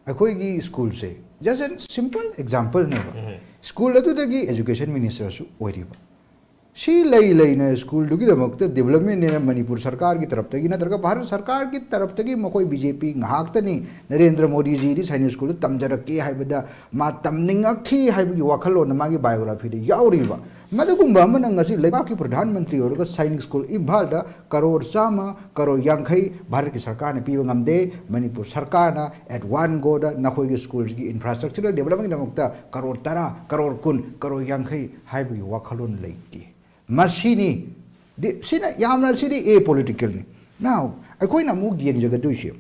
ꯑꯩꯈꯣꯏꯒꯤ ꯁ꯭ꯀꯨꯜꯁꯦ, just a simple example ꯅꯦꯕ, ꯁ꯭ꯀꯨꯜ ꯑꯗꯨꯗꯒꯤ education minister ꯁꯨ ꯑꯣꯏꯔꯤꯕ꯫ ꯁꯤ ꯂꯩ ꯂꯩꯅ ꯁ꯭ꯀꯨꯜꯗꯨꯒꯤꯗꯃꯛꯇ development ꯅꯦꯅ ꯃꯅꯤꯄꯨꯔ ꯁꯔꯀꯥꯔꯒꯤ ꯇꯔꯞꯇꯒꯤ ꯅꯠꯇ꯭ꯔꯒ ꯚꯥꯔꯠ ꯁꯔꯀꯥꯔꯒꯤ ꯇꯔꯞꯇꯒꯤ, ꯃꯈꯣꯏ BJP ꯉꯥꯛꯇꯅꯤ, ꯅꯔꯦꯟꯗ꯭ꯔ ꯃꯣꯗꯤꯖꯤꯗꯤ ꯁꯥꯏꯅꯤꯛ ꯁ꯭ꯀꯨꯜꯗ ꯇꯝꯖꯔꯛꯀꯦ ꯍꯥꯏꯕꯗ ꯃꯥ ꯇꯝꯅꯤꯡꯉꯛꯈꯤ ꯍꯥꯏꯕꯒꯤ ꯋꯥꯈꯜꯂꯣꯟꯅ ꯃꯥꯒꯤ biography ꯗ ꯌꯥꯎꯔꯤꯕ꯫ ꯃꯗꯨꯒꯨꯝꯕ ꯑꯃꯅ ꯉꯁꯤ ꯂꯩꯕꯥꯛꯀꯤ ꯄ꯭ꯔꯙꯥꯟ ꯃꯟꯇ꯭ꯔꯤ ꯑꯣꯏꯔꯒ ꯁꯥꯏꯅꯤꯛ ꯁ꯭ꯀꯨꯜ ꯏꯝꯐꯥꯜꯗ ꯀꯔꯣꯔ ꯆꯥꯝꯃ, ꯀꯔꯣꯔ ꯌꯥꯡꯈꯩ ꯚꯥꯔꯠꯀꯤ ꯁꯔꯀꯥꯔꯅ ꯄꯤꯕ ꯉꯝꯗꯦ꯫ ꯃꯅꯤꯄꯨꯔ ꯁꯔꯀꯥꯔꯅ at one go ꯗ ꯅꯈꯣꯏꯒꯤ ꯁ꯭ꯀꯨꯜꯒꯤ infrastructural development ꯒꯤꯗꯃꯛꯇ ꯀꯔꯣꯔ ꯇꯔꯥ, ꯀꯔꯣꯔ ꯀꯨꯟ, ꯀꯔꯣꯔ ꯌꯥꯡꯈꯩ ꯍꯥꯏꯕꯒꯤ ꯋꯥꯈꯜꯂꯣꯟ ꯂꯩꯇꯦ꯫ ꯃꯁꯤꯅꯤ꯫ ꯗꯤ-, ꯁꯤꯅ ꯌꯥꯝꯅ, ꯁꯤꯗꯤ apolitical ꯅꯤ꯫ Now, ꯑꯩꯈꯣꯏꯅ ꯑꯃꯨꯛ ꯌꯦꯡꯖꯒꯗꯣꯏꯁꯦ,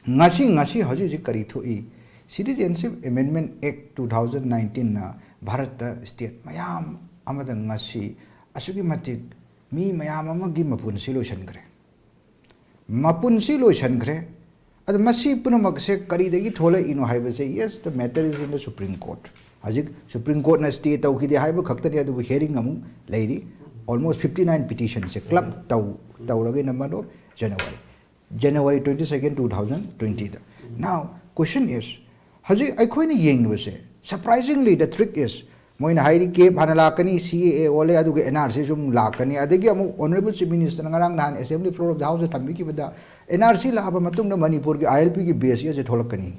ꯉꯁꯤ, ꯉꯁꯤ ꯍꯧꯖꯤꯛ ꯍꯧꯖꯤꯛ ꯀꯔꯤ ꯊꯣꯛꯏ? Citizenship Amendment Act two thousand nineteen ꯅ ꯚꯥꯔꯠꯇ state ꯃꯌꯥꯝ ꯑꯃꯗ ꯉꯁꯤ ꯑꯁꯨꯛꯀꯤ ꯃꯇꯤꯛ ꯃꯤ ꯃꯌꯥꯝ ꯑꯃꯒꯤ ꯃꯄꯨꯟꯁꯤ ꯂꯣꯏꯁꯤꯟꯈ꯭ꯔꯦ꯫ ꯃꯄꯨꯟꯁꯤ ꯂꯣꯏꯁꯤꯟꯈ꯭ꯔꯦ꯫ ꯑꯗꯣ ꯃꯁꯤ ꯄꯨꯝꯅꯃꯛꯁꯦ ꯀꯔꯤꯗꯒꯤ ꯊꯣꯛꯂꯛꯏꯅꯣ ꯍꯥꯏꯕꯁꯦ, yes, the matter is in the Supreme Court. ꯍꯧꯖꯤꯛ Supreme Court ꯅ stay ꯇꯧꯈꯤꯗꯦ ꯍꯥꯏꯕ ꯈꯛꯇꯅꯤ, ꯑꯗꯨꯕꯨ hearing ꯑꯃꯨꯛ ꯂꯩꯔꯤ꯫ Almost fifty nine petition ꯁꯦ club ꯇꯧ ꯇꯧꯔꯒ in the month of January, January twenty second, two thousand twenty the. Now question is, ꯍꯧꯖꯤꯛ ꯑꯩꯈꯣꯏꯅ ꯌꯦꯡꯂꯤꯕꯁꯦ, surprisingly, the trick is, ꯃꯣꯏꯅ ꯍꯥꯏꯔꯤ cap ꯍꯥꯟꯅ ꯂꯥꯛꯀꯅꯤ, C A A ꯑꯣꯜꯂꯦ, ꯑꯗꯨꯒ N R C ꯁꯨ ꯑꯃꯨꯛ ꯂꯥꯛꯀꯅꯤ, ꯑꯗꯒꯤ ꯑꯃꯨꯛ Honourable Chief Minister ꯅ ꯉꯔꯥꯡ ꯅꯍꯥꯟ Assembly Floor of the House the ꯊꯝꯕꯤꯈꯤꯕꯗ N R C ꯂꯥꯛꯑꯕ ꯃꯇꯨꯡꯗ ꯃꯅꯤꯄꯨꯔꯒꯤ I L P ꯒꯤ base ꯌꯦ ꯊꯣꯛꯂꯛꯀꯅꯤ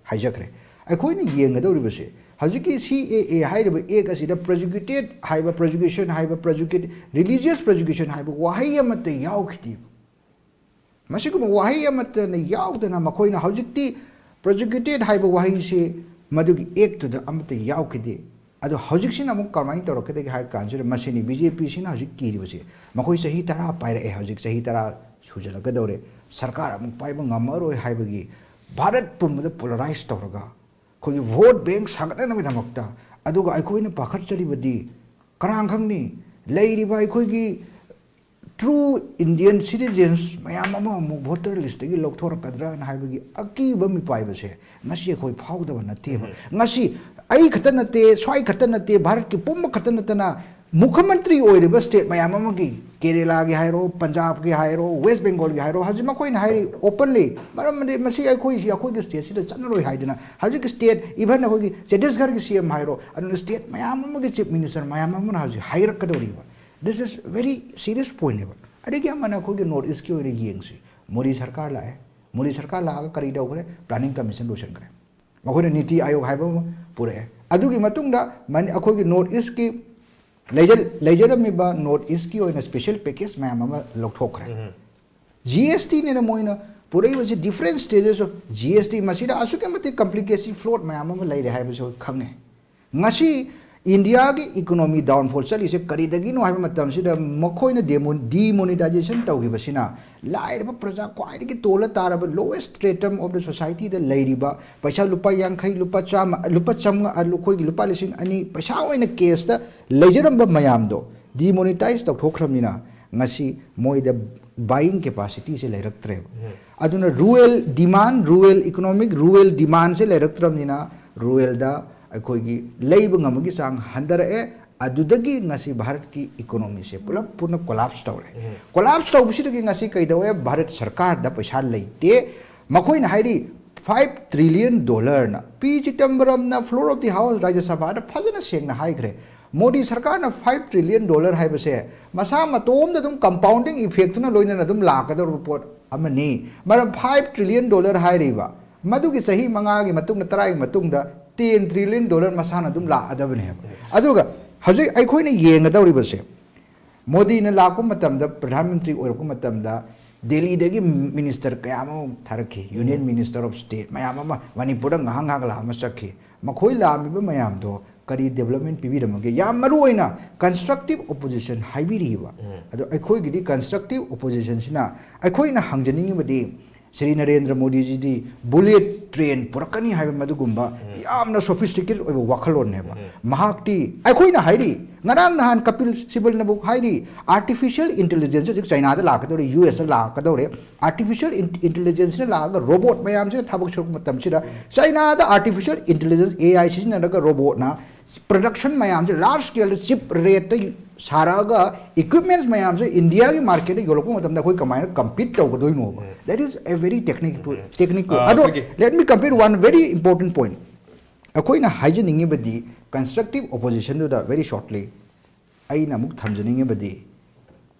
ꯍꯥꯏꯖꯈ꯭ꯔꯦ꯫ ꯑꯩꯈꯣꯏꯅ ꯌꯦꯡꯒꯗꯧꯔꯤꯕꯁꯦ, ꯍꯧꯖꯤꯛꯀꯤ C A A ꯍꯥꯏꯔꯤꯕ act ꯑꯁꯤꯗ prejudicate ꯍꯥꯏꯕ, prejudicial ꯍꯥꯏꯕ, prejudicate, religious prejudicial ꯍꯥꯏꯕ ꯋꯥꯍꯩ ꯑꯃꯠꯇ ꯌꯥꯎꯈꯤꯗꯦꯕ꯫ ꯃꯁꯤꯒꯨꯝꯕ ꯋꯥꯍꯩ ꯑꯃꯠꯇꯅ ꯌꯥꯎꯗꯅ ꯃꯈꯣꯏꯅ ꯍꯧꯖꯤꯛꯇꯤ prejudicate ꯍꯥꯏꯕ ꯋꯥꯍꯩꯁꯤ ꯃꯗꯨꯒꯤ act ꯇꯨꯗ ꯑꯃꯠꯇ ꯌꯥꯎꯈꯤꯗꯦ꯫ ꯑꯗꯣ ꯍꯧꯖꯤꯛꯁꯤꯅ ꯑꯃꯨꯛ ꯀꯃꯥꯏꯅ ꯇꯧꯔꯛꯀꯗꯒꯦ ꯍꯥꯏꯕ ꯀꯥꯟꯁꯤꯗ, ꯃꯁꯤꯅꯤ B J P ꯁꯤꯅ ꯍꯧꯖꯤꯛ ꯀꯤꯔꯤꯕꯁꯤ꯫ ꯃꯈꯣꯏ ꯆꯍꯤ ꯇꯔꯥ ꯄꯥꯏꯔꯛꯑꯦ, ꯍꯧꯖꯤꯛ ꯆꯍꯤ ꯇꯔꯥ ꯁꯨꯖꯜꯂꯛꯀꯗꯧꯔꯦ, ꯁꯔꯀꯥꯔ ꯑꯃꯨꯛ ꯄꯥꯏꯕ ꯉꯝꯃꯔꯣꯏ ꯍꯥꯏꯕꯒꯤ ꯚꯥꯔꯠ ꯄꯨꯝꯕꯗ polarize ꯇꯧꯔꯒ, ꯑꯩꯈꯣꯏꯒꯤ vote bank ꯁꯥꯒꯠꯅꯅꯕꯒꯤꯗꯃꯛꯇ꯫ ꯑꯗꯨꯒ ꯑꯩꯈꯣꯏꯅ ꯄꯥꯈꯠꯆꯔꯤꯕꯗꯤ, ꯀꯅꯥ ꯈꯪꯅꯤ, ꯂꯩꯔꯤꯕ ꯑꯩꯈꯣꯏꯒꯤ true Indian citizens ꯃꯌꯥꯝ ꯑꯃ ꯑꯃꯨꯛ voter list ꯇꯒꯤ ꯂꯧꯊꯣꯔꯛꯀꯗ꯭ꯔꯥꯅ ꯍꯥꯏꯕꯒꯤ ꯑꯀꯤꯕ ꯃꯤꯄꯥꯏꯕꯁꯦ ꯉꯁꯤ ꯑꯩꯈꯣꯏ ꯐꯥꯎꯗꯕ ꯅꯠꯇꯦꯕ꯫ ꯉꯁꯤ ꯑꯩ ꯈꯛꯇ ꯅꯠꯇꯦ, ꯁ꯭ꯋꯥꯏ ꯈꯛꯇ ꯅꯠꯇꯦ, ꯚꯥꯔꯠꯀꯤ ꯄꯨꯝꯕ ꯈꯛꯇ ꯅꯠꯇꯅ ꯃꯨꯈ꯭ꯌꯃꯟꯇ꯭ꯔꯤ ꯑꯣꯏꯔꯤꯕ state ꯃꯌꯥꯝ ꯑꯃꯒꯤ, ꯀꯦꯔꯦꯂꯥꯒꯤ ꯍꯥꯏꯔꯣ, ꯄꯟꯖꯥꯕꯀꯤ ꯍꯥꯏꯔꯣ, West Bengal ꯒꯤ ꯍꯥꯏꯔꯣ, ꯍꯧꯖꯤꯛ ꯃꯈꯣꯏꯅ ꯍꯥꯏꯔꯤ openly, ꯃꯔꯝꯗꯤ ꯃꯁꯤ ꯑꯩꯈꯣꯏꯁꯤ, ꯑꯩꯈꯣꯏꯒꯤ state ꯁꯤꯗ ꯆꯠꯅꯔꯣꯏ ꯍꯥꯏꯗꯅ꯫ ꯍꯧꯖꯤꯛꯀꯤ state, even ꯑꯩꯈꯣꯏꯒꯤ ꯆꯇꯤꯁꯒꯔꯒꯤ C M ꯍꯥꯏꯔꯣ, ꯑꯗꯨꯅ state ꯃꯌꯥꯝ ꯑꯃꯒꯤ chief minister ꯃꯌꯥꯝ ꯑꯃꯅ ꯍꯧꯖꯤꯛ ꯍꯥꯏꯔꯛꯀꯗꯧꯔꯤꯕ꯫ This is very serious point ꯅꯦꯕ꯫ ꯑꯗꯒꯤ ꯑꯃꯅ ꯑꯩꯈꯣꯏꯒꯤ North East ꯀꯤ ꯑꯣꯏꯅ ꯌꯦꯡꯁꯤ꯫ ꯃꯣꯗꯤ ꯁꯔꯀꯥꯔ ꯂꯥꯛꯑꯦ꯫ ꯃꯣꯗꯤ ꯁꯔꯀꯥꯔ ꯂꯥꯛꯑꯒ ꯀꯔꯤ ꯇꯧꯈ꯭ꯔꯦ? Planning Commission ꯂꯣꯏꯁꯤꯟꯈ꯭ꯔꯦ꯫ ꯃꯈꯣꯏꯅ ꯅꯤꯇꯤ ꯑꯥꯌꯣꯒ ꯍꯥꯏꯕ ꯑꯃ ꯄꯨꯔꯛꯑꯦ꯫ ꯑꯗꯨꯒꯤ ꯃꯇꯨꯡꯗ ꯃꯅꯤ-, ꯑꯩꯈꯣꯏꯒꯤ North East ꯀꯤ ꯂꯩꯖ-, ꯂꯩꯖꯔꯝꯃꯤꯕ North East ꯀꯤ ꯑꯣꯏꯅ special package ꯃꯌꯥꯝ ꯑꯃ ꯂꯧꯊꯣꯛꯈ꯭ꯔꯦ꯫ G S T ꯅꯦꯅ ꯃꯣꯏꯅ ꯄꯨꯔꯛꯏꯕꯁꯤ, different stages of G S T, ꯃꯁꯤꯗ ꯑꯁꯨꯛꯀꯤ ꯃꯇꯤꯛ complication, fraud ꯃꯌꯥꯝ ꯑꯃ ꯂꯩꯔꯦ ꯍꯥꯏꯕꯁꯤ ꯑꯩꯈꯣꯏ ꯈꯪꯉꯦ꯫ ꯉꯁꯤ ꯏꯟꯗꯤꯌꯥꯒꯤ economy downfall ꯆꯠꯂꯤꯁꯦ ꯀꯔꯤꯗꯒꯤꯅꯣ ꯍꯥꯏꯕ ꯃꯇꯝꯁꯤꯗ, ꯃꯈꯣꯏꯅ demo-, demonetization ꯇꯧꯈꯤꯕꯁꯤꯅ ꯂꯥꯏꯔꯕ ꯄ꯭ꯔꯖꯥ, ꯈ꯭ꯋꯥꯏꯗꯒꯤ ꯇꯣꯜꯂ ꯇꯥꯔꯕ lowest stratum of the society ꯗ ꯂꯩꯔꯤꯕ, ꯄꯩꯁꯥ ꯂꯨꯄꯥ ꯌꯥꯡꯈꯩ, ꯂꯨꯄꯥ ꯆꯥꯝꯃ, ꯂꯨꯄꯥ ꯆꯥꯝꯃꯉꯥ, ꯑꯩꯈꯣꯏꯒꯤ ꯂꯨꯄꯥ ꯂꯤꯁꯤꯡ ꯑꯅꯤ ꯄꯩꯁꯥ ꯑꯣꯏꯅ cash ꯇ ꯂꯩꯖꯔꯝꯕ ꯃꯌꯥꯝꯗꯣ demonetize ꯇꯧꯊꯣꯛꯈ꯭ꯔꯕꯅꯤꯅ ꯉꯁꯤ ꯃꯣꯏꯗ buying capacity ꯁꯦ ꯂꯩꯔꯛꯇ꯭ꯔꯦꯕ꯫ ꯑꯗꯨꯅ rural demand, rural economic, rural demand ꯁꯦ ꯂꯩꯔꯛꯇ꯭ꯔꯕꯅꯤꯅ rural ꯗ ꯑꯩꯈꯣꯏꯒꯤ ꯂꯩꯕ ꯉꯝꯕꯒꯤ ꯆꯥꯡ ꯍꯟꯊꯔꯛꯑꯦ꯫ ꯑꯗꯨꯗꯒꯤ ꯉꯁꯤ ꯚꯥꯔꯠꯀꯤ ꯏꯀꯣꯅꯣꯃꯤꯁꯦ ꯄꯨꯂꯞ ꯄꯨꯟꯅ ꯀꯣꯂꯥꯞꯁ ꯇꯧꯔꯦ꯫ ꯀꯣꯂꯥꯞꯁ ꯇꯧꯕꯁꯤꯗꯒꯤ ꯉꯁꯤ ꯀꯩꯗꯧꯋꯦ? ꯚꯥꯔꯠ ꯁꯔꯀꯥꯔꯗ ꯄꯩꯁꯥ ꯂꯩꯇꯦ꯫ ꯃꯈꯣꯏꯅ ꯍꯥꯏꯔꯤ, "ꯐꯥꯏꯚ ꯇ꯭ꯔꯤꯂꯤꯌꯟ ꯗꯣꯂꯔꯅ", ꯄꯤ ꯆꯤꯗꯝꯕꯔꯝꯅ floor of the house ꯔꯥꯖ꯭ꯌ ꯁꯚꯥꯗ ꯐꯖꯅ ꯁꯦꯡꯅ ꯍꯥꯏꯈ꯭ꯔꯦ꯫ ꯃꯣꯗꯤ ꯁꯔꯀꯥꯔꯅ ꯐꯥꯏꯚ ꯇ꯭ꯔꯤꯂꯤꯌꯟ ꯗꯣꯂꯔ ꯍꯥꯏꯕꯁꯦ ꯃꯁꯥ ꯃꯇꯣꯝꯗ ꯑꯗꯨꯝ compounding effectꯅ ꯂꯣꯏꯅꯅ ꯑꯗꯨꯝ ꯂꯥꯛꯀꯗꯧꯔꯤꯕ ꯄꯣꯠ ꯑꯃꯅꯤ꯫ ꯃꯔꯝ, ꯐꯥꯏꯚ ꯇ꯭ꯔꯤꯂꯤꯌꯟ ꯗꯣꯂꯔ ꯍꯥꯏꯔꯤꯕ, ꯃꯗꯨꯒꯤ ꯆꯍꯤ ꯃꯉꯥꯒꯤ ꯃꯇꯨꯡꯗ, ꯇꯔꯥꯒꯤ ꯃꯇꯨꯡꯗ ꯇꯦꯟ ꯇ꯭ꯔꯤꯂꯤꯌꯟ ꯗꯣꯂꯔ ꯃꯁꯥꯅ ꯑꯗꯨꯝ ꯂꯥꯛꯑꯗꯕꯅꯦꯕ꯫ ꯑꯗꯨꯒ ꯍꯧꯖꯤꯛ ꯑꯩꯈꯣꯏꯅ ꯌꯦꯡꯒꯗꯧꯔꯤꯕꯁꯦ, ꯃꯣꯗꯤꯅ ꯂꯥꯛꯄ ꯃꯇꯝꯗ, ꯄ꯭ꯔꯙꯥꯟ ꯃꯟꯇ꯭ꯔꯤ ꯑꯣꯏꯔꯛꯄ ꯃꯇꯝꯗ, ꯗꯦꯜꯂꯤꯗꯒꯤ ꯃꯤꯅꯤꯁꯇꯔ ꯀꯌꯥ ꯑꯃ ꯊꯥꯔꯛꯈꯤ, Union Minister of State ꯃꯌꯥꯝ ꯑꯃ ꯃꯅꯤꯄꯨꯔꯗ ꯉꯥꯏꯍꯥꯛ ꯉꯥꯏꯍꯥꯛ ꯂꯥꯛꯑꯝꯕ ꯆꯠꯈꯤ꯫ ꯃꯈꯣꯏ ꯂꯥꯛꯑꯝꯃꯤꯕ ꯃꯌꯥꯝꯗꯣ ꯀꯔꯤ development ꯄꯤꯕꯤꯔꯝꯃꯒꯦ? ꯌꯥꯝ ꯃꯔꯨ ꯑꯣꯏꯅ constructive opposition ꯍꯥꯏꯕꯤꯔꯤꯕ꯫ ꯑꯗꯣ ꯑꯩꯈꯣꯏꯒꯤꯗꯤ constructive oppositionꯁꯤꯅ ꯑꯩꯈꯣꯏꯅ ꯍꯪꯖꯅꯤꯡꯉꯤꯕꯗꯤ, ꯁ꯭ꯔꯤ ꯅꯔꯦꯟꯗ꯭ꯔ ꯃꯣꯗꯤꯖꯤꯗꯤ bullet train ꯄꯨꯔꯛꯀꯅꯤ ꯍꯥꯏꯕ ꯃꯗꯨꯒꯨꯝꯕ ꯌꯥꯝꯅ sophisticated ꯑꯣꯏꯕ ꯋꯥꯈꯜꯂꯣꯟꯅꯦꯕ꯫ ꯃꯍꯥꯛꯇꯤ, ꯑꯩꯈꯣꯏꯅ ꯍꯥꯏꯔꯤ, ꯉꯔꯥꯡ ꯅꯍꯥꯟ ꯀꯄꯤꯜ ꯁꯤꯕꯜꯅꯕꯨ ꯍꯥꯏꯔꯤ, artificial intelligence ꯍꯧꯖꯤꯛ ꯆꯥꯏꯅꯥꯗ ꯂꯥꯛꯀꯗꯧꯔꯦ, ꯌꯨ ꯑꯦꯁꯇ ꯂꯥꯛꯀꯗꯧꯔꯦ, artificial intelligenceꯅ ꯂꯥꯛꯑꯒ robot ꯃꯌꯥꯝꯁꯤꯅ ꯊꯕꯛ ꯁꯨꯔꯛꯄ ꯃꯇꯝꯁꯤꯗ, ꯆꯥꯏꯅꯥꯗ artificial intelligence, AI ꯁꯤꯖꯤꯟꯅꯔꯒ robotꯅ production ꯃꯌꯥꯝꯁꯦ large scaleꯗ cheap rateꯇ ꯁꯥꯔꯛꯑꯒ equipments ꯃꯌꯥꯝꯁꯦ ꯏꯟꯗꯤꯌꯥꯒꯤ marketꯇ ꯌꯣꯜꯂꯛꯄ ꯃꯇꯝꯗ ꯑꯩꯈꯣꯏ ꯀꯃꯥꯏꯅ compete ꯇꯧꯒꯗꯣꯏꯅꯣꯕ? That is a very technical, technical. ꯑꯥ, ꯑꯗꯣ ꯑꯩꯈꯣꯏꯒꯤ let me complete one very important point. ꯑꯩꯈꯣꯏꯅ ꯍꯥꯏꯖꯅꯤꯡꯉꯤꯕꯗꯤ constructive oppositionꯗꯨꯗ very shortly ꯑꯩꯅ ꯑꯃꯨꯛ ꯊꯝꯖꯅꯤꯡꯉꯤꯕꯗꯤ,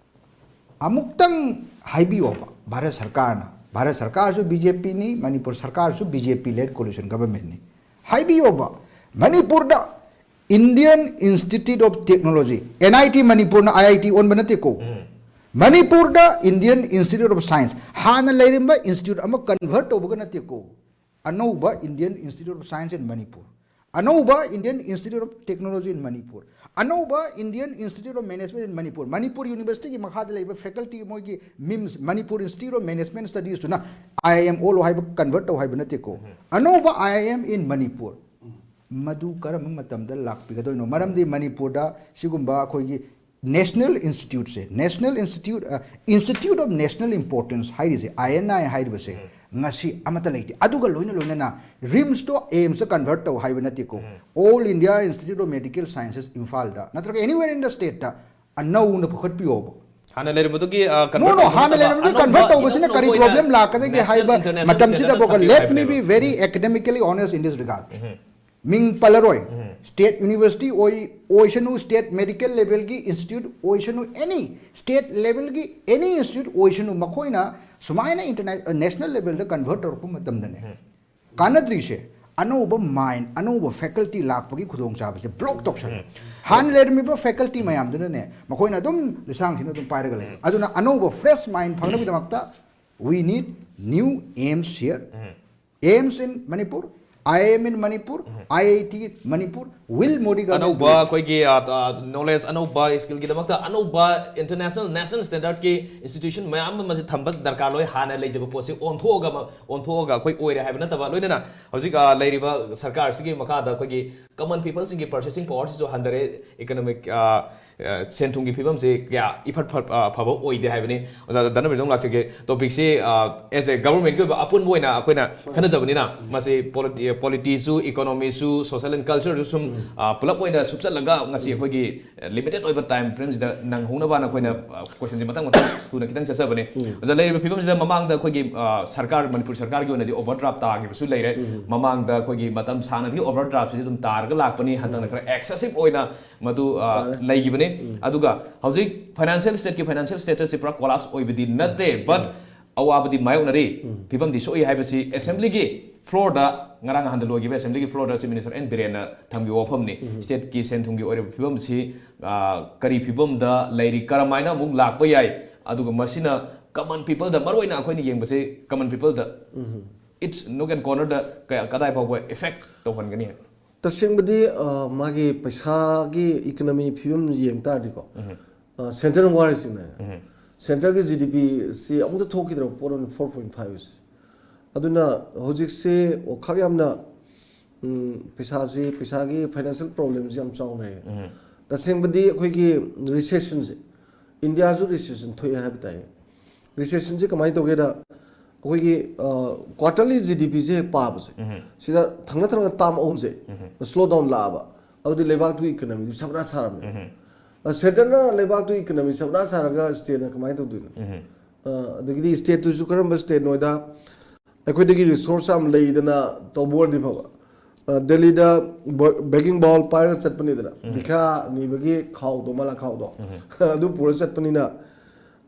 ꯑꯃꯨꯛꯇꯪ ꯍꯥꯏꯕꯤꯌꯣꯕ, ꯚꯥꯔꯠ ꯁꯔꯀꯥꯔꯅ, Bharat ꯁꯔꯀꯥꯔꯁꯨ BJPꯅꯤ, Manipur ꯁꯔꯀꯥꯔꯁꯨ BJP led coalition governmentꯅꯤ, ꯍꯥꯏꯕꯤꯌꯣꯕ, ꯃꯅꯤꯄꯨꯔꯗ Indian Institute of Technology, NIT ꯃꯅꯤꯄꯨꯔꯅ IIT ꯑꯣꯟꯕ ꯅꯠꯇꯦꯀꯣ꯫ ꯃꯅꯤꯄꯨꯔꯗ Indian Institute of Science, ꯍꯥꯟꯅ ꯂꯩꯔꯝꯕ institute ꯑꯃ convert ꯇꯧꯕꯒ ꯅꯠꯇꯦꯀꯣ꯫ ꯑꯅꯧꯕ Indian Institute of Science in Manipur, ꯑꯅꯧꯕ Indian Institute of Technology in Manipur, ꯑꯅꯧꯕ Indian Institute of Management in Manipur, Manipur ꯌꯨꯅꯤꯚꯔꯁꯤꯇꯤꯒꯤ ꯃꯈꯥꯗ ꯂꯩꯕ faculty, ꯃꯣꯏꯒꯤ MIMS, Manipur Institute of Management Studiesꯇꯨꯅ IIM ꯑꯣꯜꯂꯣ ꯍꯥꯏꯕ, convert ꯇꯧ ꯍꯥꯏꯕ ꯅꯠꯇꯦꯀꯣ꯫ ꯑꯅꯧꯕ IIM in Manipur, ꯃꯗꯨ ꯀꯔꯝꯕ ꯃꯇꯝꯗ ꯂꯥꯛꯄꯤꯒꯗꯣꯏꯅꯣ? ꯃꯔꯝꯗꯤ ꯃꯅꯤꯄꯨꯔꯗ ꯁꯤꯒꯨꯝꯕ ꯑꯩꯈꯣꯏꯒꯤ national instituteꯁꯦ, National Institute, ꯑ, Institute of National Importance ꯍꯥꯏꯔꯤꯁꯦ, INI ꯍꯥꯏꯔꯤꯕꯁꯦ, ꯉꯁꯤ ꯑꯃꯠꯇ ꯂꯩꯇꯦ꯫ ꯑꯗꯨꯒ ꯂꯣꯏꯅ ꯂꯣꯏꯅꯅ RIMSꯇꯣ AIIMSꯇ convert ꯇꯧ ꯍꯥꯏꯕ ꯅꯠꯇꯦꯀꯣ꯫ All India Institute of Medical Sciences ꯏꯝꯐꯥꯜꯗ ꯅꯠꯇ꯭ꯔꯒ anywhere in the stateꯇ ꯑꯅꯧꯅ ꯄꯨꯈꯠꯄꯤꯌꯣꯕ꯫ ꯍꯥꯟꯅ ꯂꯩꯔꯝꯕꯗꯨꯒꯤ No no ꯍꯥꯟꯅ ꯂꯩꯔꯝꯕꯗꯨ convert ꯇꯧꯕꯁꯤꯅ ꯀꯔꯤ problem ꯂꯥꯛꯀꯗꯒꯦ ꯍꯥꯏꯕ ꯃꯇꯝꯁꯤꯗꯐꯥꯎꯕ let me be very academically honest in this regard. ꯃꯤꯡ ꯄꯜꯂꯔꯣꯏ꯫ State university ꯑꯣꯏ ꯑꯣꯏꯁꯅꯨ, state medical levelꯒꯤ institute ꯑꯣꯏꯁꯅꯨ, any state levelꯒꯤ any institute ꯑꯣꯏꯁꯅꯨ, ꯃꯈꯣꯏꯅ ꯁꯨꯃꯥꯏꯅ international national levelꯗ convert ꯇꯧꯔꯛꯄ ꯃꯇꯝꯗꯅꯦ ꯀꯥꯟꯅꯗ꯭ꯔꯤꯁꯦ꯫ ꯑꯅꯧꯕ mind, ꯑꯅꯧꯕ faculty ꯂꯥꯛꯄꯒꯤ ꯈꯨꯗꯣꯡꯆꯥꯕꯁꯦ block ꯇꯧꯁꯜꯂꯦ꯫ ꯍꯥꯟꯅ ꯂꯩꯔꯝꯃꯤꯕ faculty ꯃꯌꯥꯝꯗꯨꯅꯅꯦ ꯃꯈꯣꯏꯅ ꯑꯗꯨꯝ ꯂꯤꯁꯥꯡꯁꯤꯅ ꯑꯗꯨꯝ ꯄꯥꯏꯔꯒ ꯂꯩ꯫ ꯑꯗꯨꯅ ꯑꯅꯧꯕ fresh mind ꯐꯪꯅꯕꯒꯤꯗꯃꯛꯇ we need new AIIMS here. AIIMS in Manipur, IIM in Manipur, IIT in Manipur will Modi government ꯑꯅꯧꯕ ꯑꯩꯈꯣꯏꯒꯤ knowledge, ꯑꯅꯧꯕ skillꯒꯤꯗꯃꯛꯇ ꯑꯅꯧꯕ international national standardꯀꯤ institution ꯃꯌꯥꯝ ꯑꯃ ꯊꯝꯕ ꯗꯔꯀꯥꯔ ꯂꯣꯏ꯫ ꯍꯥꯟꯅ ꯂꯩꯖꯕ ꯄꯣꯠꯁꯤ ꯑꯣꯟꯊꯣꯛꯑꯒ ꯑꯣꯟꯊꯣꯛꯑꯒ ꯑꯩꯈꯣꯏ ꯑꯣꯏꯔꯦ ꯍꯥꯏꯕ ꯅꯠꯇꯕ, ꯂꯣꯏꯅꯅ ꯍꯧꯖꯤꯛ ꯂꯩꯔꯤꯕ ꯁꯔꯀꯥꯔꯁꯤꯒꯤ ꯃꯈꯥꯗ ꯑꯩꯈꯣꯏꯒꯤ common peopleꯁꯤꯡꯒꯤ purchasing powerꯁꯤꯁꯨ ꯍꯟꯊꯔꯦ꯫ Economic ꯁꯦꯟ ꯊꯨꯝꯒꯤ ꯐꯤꯕꯝꯁꯤ ꯀꯌꯥ ꯏꯐꯠ ꯐꯕ ꯑꯣꯏꯗꯦ ꯍꯥꯏꯕꯅꯤ꯫ ꯑꯣꯖꯥ ꯙꯅꯕꯤꯔꯗ ꯑꯃꯨꯛ ꯂꯥꯛꯆꯒꯦ꯫ Topicꯁꯤ as a governmentꯀꯤ ꯑꯣꯏꯕ ꯑꯄꯨꯟꯕ ꯑꯣꯏꯅ ꯑꯩꯈꯣꯏꯅ ꯈꯟꯅꯖꯕꯅꯤꯅ ꯃꯁꯤ polityꯁꯨ, economyꯁꯨ, social and cultureꯁꯨ ꯁꯨꯝ ꯄꯨꯂꯞ ꯑꯣꯏꯅ ꯁꯨꯞꯆꯠꯂꯒ ꯉꯁꯤ ꯑꯩꯈꯣꯏꯒꯤ limited ꯑꯣꯏꯕ time frameꯁꯤꯗ ꯅꯪꯍꯧꯅꯕꯅ ꯑꯩꯈꯣꯏꯅ questionꯁꯤ ꯃꯊꯪ ꯃꯊꯪ ꯊꯨꯅ ꯈꯤꯇꯪ ꯆꯠꯆꯕꯅꯤ꯫ ꯑꯣꯖꯥ, ꯂꯩꯔꯤꯕ ꯐꯤꯕꯝꯁꯤꯗ ꯃꯃꯥꯡꯗ ꯑꯩꯈꯣꯏꯒꯤ ꯁꯔꯀꯥꯔ, ꯃꯅꯤꯄꯨꯔ ꯁꯔꯀꯥꯔꯒꯤ ꯑꯣꯏꯅꯗꯤ overdraft ꯇꯥꯈꯤꯕꯁꯨ ꯂꯩꯔꯦ꯫ ꯃꯃꯥꯡꯗ ꯑꯩꯈꯣꯏꯒꯤ ꯃꯇꯝ ꯁꯥꯡꯅꯗꯒꯤ overdraftꯁꯤꯗꯤ ꯑꯗꯨꯝ ꯇꯥꯔꯒ ꯂꯥꯛꯄꯅꯤ꯫ ꯍꯟꯗꯛꯅ ꯈꯔ excessive ꯑꯣꯏꯅ ꯃꯗꯨ ꯂꯩꯈꯤꯕꯅꯤ꯫ ꯑꯗꯨꯒ ꯍꯧꯖꯤꯛ financial stateꯀꯤ financial statusꯁꯤ ꯄꯨꯔꯥ collapse ꯑꯣꯏꯕꯗꯤ ꯅꯠꯇꯦ, but ꯑꯋꯥꯕꯗꯤ ꯃꯥꯌꯣꯛꯅꯔꯤ꯫ ꯐꯤꯕꯝꯗꯤ ꯁꯣꯛꯏ ꯍꯥꯏꯕꯁꯤ assemblyꯒꯤ floorꯗ, ꯉꯔꯥꯡ ꯅꯍꯥꯟꯗ ꯂꯣꯏꯈꯤꯕ assemblyꯒꯤ floorꯗ Chief Minister N Birenꯅ ꯊꯝꯈꯤꯕ ꯋꯥꯐꯝꯅꯤ꯫ Stateꯀꯤ ꯁꯦꯟ ꯊꯨꯝꯒꯤ ꯑꯣꯏꯔꯤꯕ ꯐꯤꯕꯝꯁꯤ ꯀꯔꯤ ꯐꯤꯕꯝꯗ ꯂꯩꯔꯤ, ꯀꯔꯝꯍꯥꯏꯅ ꯑꯃꯨꯛ ꯂꯥꯛꯄ ꯌꯥꯏ, ꯑꯗꯨꯒ ꯃꯁꯤꯅ common peopleꯗ, ꯃꯔꯨꯑꯣꯏꯅ ꯑꯩꯈꯣꯏꯅ ꯌꯦꯡꯕꯁꯤ common peopleꯗ, its nook and cornerꯗ ꯀꯗꯥꯏ ꯐꯥꯎꯕ effect ꯇꯧꯍꯟꯒꯅꯤ? ꯇꯁꯦꯡꯕꯗꯤ ꯃꯥꯒꯤ ꯄꯩꯁꯥꯒꯤ economy ꯐꯤꯕꯝ ꯌꯦꯡ ꯇꯥꯔꯗꯤꯀꯣ, central ꯋꯥꯔꯤꯁꯤꯅꯦ꯫ Centreꯒꯤ GDPꯁꯤ ꯑꯃꯨꯛꯇ ꯊꯣꯛꯈꯤꯗ꯭ꯔꯕ ꯄꯣꯠ ꯑꯃꯅ four point five ꯑꯁꯤ꯫ ꯑꯗꯨꯅ ꯍꯧꯖꯤꯛꯁꯤ ꯋꯥꯈꯛ ꯌꯥꯝꯅ ꯄꯩꯁꯥꯁꯤ, ꯄꯩꯁꯥꯒꯤ financial problemꯁꯤ ꯌꯥꯝ ꯆꯥꯎꯅ ꯂꯩꯌꯦ꯫ ꯇꯁꯦꯡꯕꯗꯤ ꯑꯩꯈꯣꯏꯒꯤ recessionꯁꯦ, Indiaꯁꯨ recession ꯊꯣꯛꯑꯦ ꯍꯥꯏꯕ ꯇꯥꯏ꯫ Recessionꯁꯦ ꯀꯃꯥꯏꯅ ꯇꯧꯒꯦꯗ, ꯑꯩꯈꯣꯏꯒꯤ ꯀ꯭ꯋꯥꯇꯔꯂꯤ ꯖꯤ ꯗꯤ ꯄꯤꯁꯦ ꯍꯦꯛ ꯄꯥꯕꯁꯦ, ꯁꯤꯗ ꯊꯪꯅ ꯊꯪꯅ ꯇꯥꯝ ꯑꯍꯨꯝꯁꯦ ꯁ꯭ꯂꯣ ꯗꯥꯎꯟ ꯂꯥꯛꯑꯕ, ꯑꯗꯨꯗꯤ ꯂꯩꯕꯥꯛꯇꯨꯒꯤ ꯏꯀꯣꯅꯣꯃꯤꯗꯨ ꯁꯕꯅꯥ ꯁꯥꯔꯝꯃꯦ꯫ ꯁꯦꯟꯇꯔꯅ ꯂꯩꯕꯥꯛꯇꯨꯒꯤ ꯏꯀꯣꯅꯣꯃꯤ ꯁꯕꯅꯥ ꯁꯥꯔꯒ ꯁ꯭ꯇꯦꯠꯅ ꯀꯃꯥꯏꯅ ꯇꯧꯗꯣꯏꯅꯣ? ꯑꯗꯒꯤꯗꯤ ꯁ꯭ꯇꯦꯠꯇꯨꯁꯨ ꯀꯔꯝꯕ ꯁ꯭ꯇꯦꯠꯅꯣꯗ ꯑꯩꯈꯣꯏꯗꯒꯤ ꯔꯤꯁꯣꯔꯁ ꯌꯥꯝ ꯂꯩꯗꯅ ꯇꯧꯕ ꯑꯣꯏꯔꯗꯤ ꯐꯕ꯫ ꯗꯦꯜꯂꯤꯗ ꯕꯦꯒꯤꯡ ꯕꯥꯎꯜ ꯄꯥꯏꯔꯒ ꯆꯠꯄꯅꯤꯗꯅ, ꯚꯤꯈꯥ ꯅꯤꯕꯒꯤ ꯈꯥꯎꯗꯣ, ꯃꯂꯥ ꯈꯥꯎꯗꯣ, ꯑꯗꯨ ꯄꯨꯔ ꯆꯠꯄꯅꯤꯅ,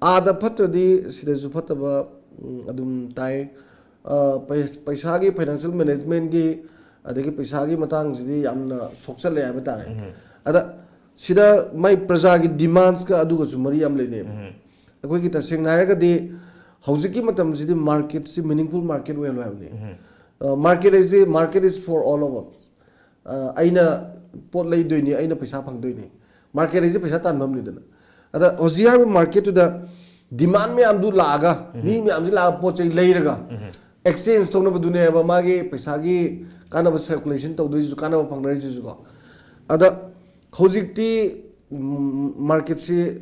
ꯑꯥꯗ ꯐꯠꯇ꯭ꯔꯗꯤ ꯁꯤꯗꯁꯨ ꯐꯠꯇꯕ ꯑꯗꯨꯝ ꯇꯥꯏ꯫ ꯄꯩꯁꯥꯒꯤ, ꯐꯥꯏꯅꯥꯟꯁꯤꯌꯦꯜ ꯃꯦꯅꯦꯖꯃꯦꯟꯒꯤ, ꯑꯗꯒꯤ ꯄꯩꯁꯥꯒꯤ ꯃꯇꯥꯡꯁꯤꯗꯤ ꯌꯥꯝꯅ ꯁꯣꯛꯆꯜꯂꯦ ꯍꯥꯏꯕ ꯇꯥꯔꯦ꯫ ꯑꯗ ꯁꯤꯗ ꯃꯥꯏ ꯄ꯭ꯔꯖꯥꯒꯤ ꯗꯤꯃꯥꯟꯁꯀ ꯑꯗꯨꯒꯁꯨ ꯃꯔꯤ ꯌꯥꯝ ꯂꯩꯅꯩꯕ꯫ ꯑꯩꯈꯣꯏꯒꯤ ꯇꯁꯦꯡꯅ ꯍꯥꯏꯔꯒꯗꯤ ꯍꯧꯖꯤꯛꯀꯤ ꯃꯇꯝꯁꯤꯗꯤ ꯃꯥꯔꯀꯦꯠꯁꯤ ꯃꯤꯅꯤꯡꯐꯨꯜ ꯃꯥꯔꯀꯦꯠ ꯑꯣꯏꯍꯜꯂꯣ ꯍꯥꯏꯕꯅꯤ꯫ ꯃꯥꯔꯀꯦꯠ ꯍꯥꯏꯁꯦ, market is for all of us꯫ ꯑꯩꯅ ꯄꯣꯠ ꯂꯩꯗꯣꯏꯅꯤ, ꯑꯩꯅ ꯄꯩꯁꯥ ꯐꯪꯗꯣꯏꯅꯤ꯫ ꯃꯥꯔꯀꯦꯠ ꯍꯥꯏꯁꯦ ꯄꯩꯁꯥ ꯇꯥꯟꯐꯝꯅꯤꯗꯅ꯫ ꯑꯗ ꯍꯧꯖꯤꯛ ꯍꯥꯏꯔꯤꯕ ꯃꯥꯔꯀꯦꯠꯇꯨꯗ ꯗꯤꯃꯥꯟ ꯃꯌꯥꯝꯗꯨ ꯂꯥꯛꯑꯒ, ꯃꯤ ꯃꯌꯥꯝꯁꯤ ꯂꯥꯛꯑꯒ ꯄꯣꯠ ꯆꯩ ꯂꯩꯔꯒ ꯑꯦꯛꯁꯆꯦꯟꯖ ꯇꯧꯅꯕꯗꯨꯅꯦꯕ ꯃꯥꯒꯤ ꯄꯩꯁꯥꯒꯤ ꯀꯥꯟꯅꯕ ꯁꯔꯀꯨꯂꯦꯁꯟ ꯇꯧꯗꯣꯏꯁꯤꯁꯨ, ꯀꯥꯟꯅꯕ ꯐꯪꯅꯔꯤꯁꯤꯁꯨꯀꯣ꯫ ꯑꯗ ꯍꯧꯖꯤꯛꯇꯤ ꯃꯥꯔꯀꯦꯠꯁꯤ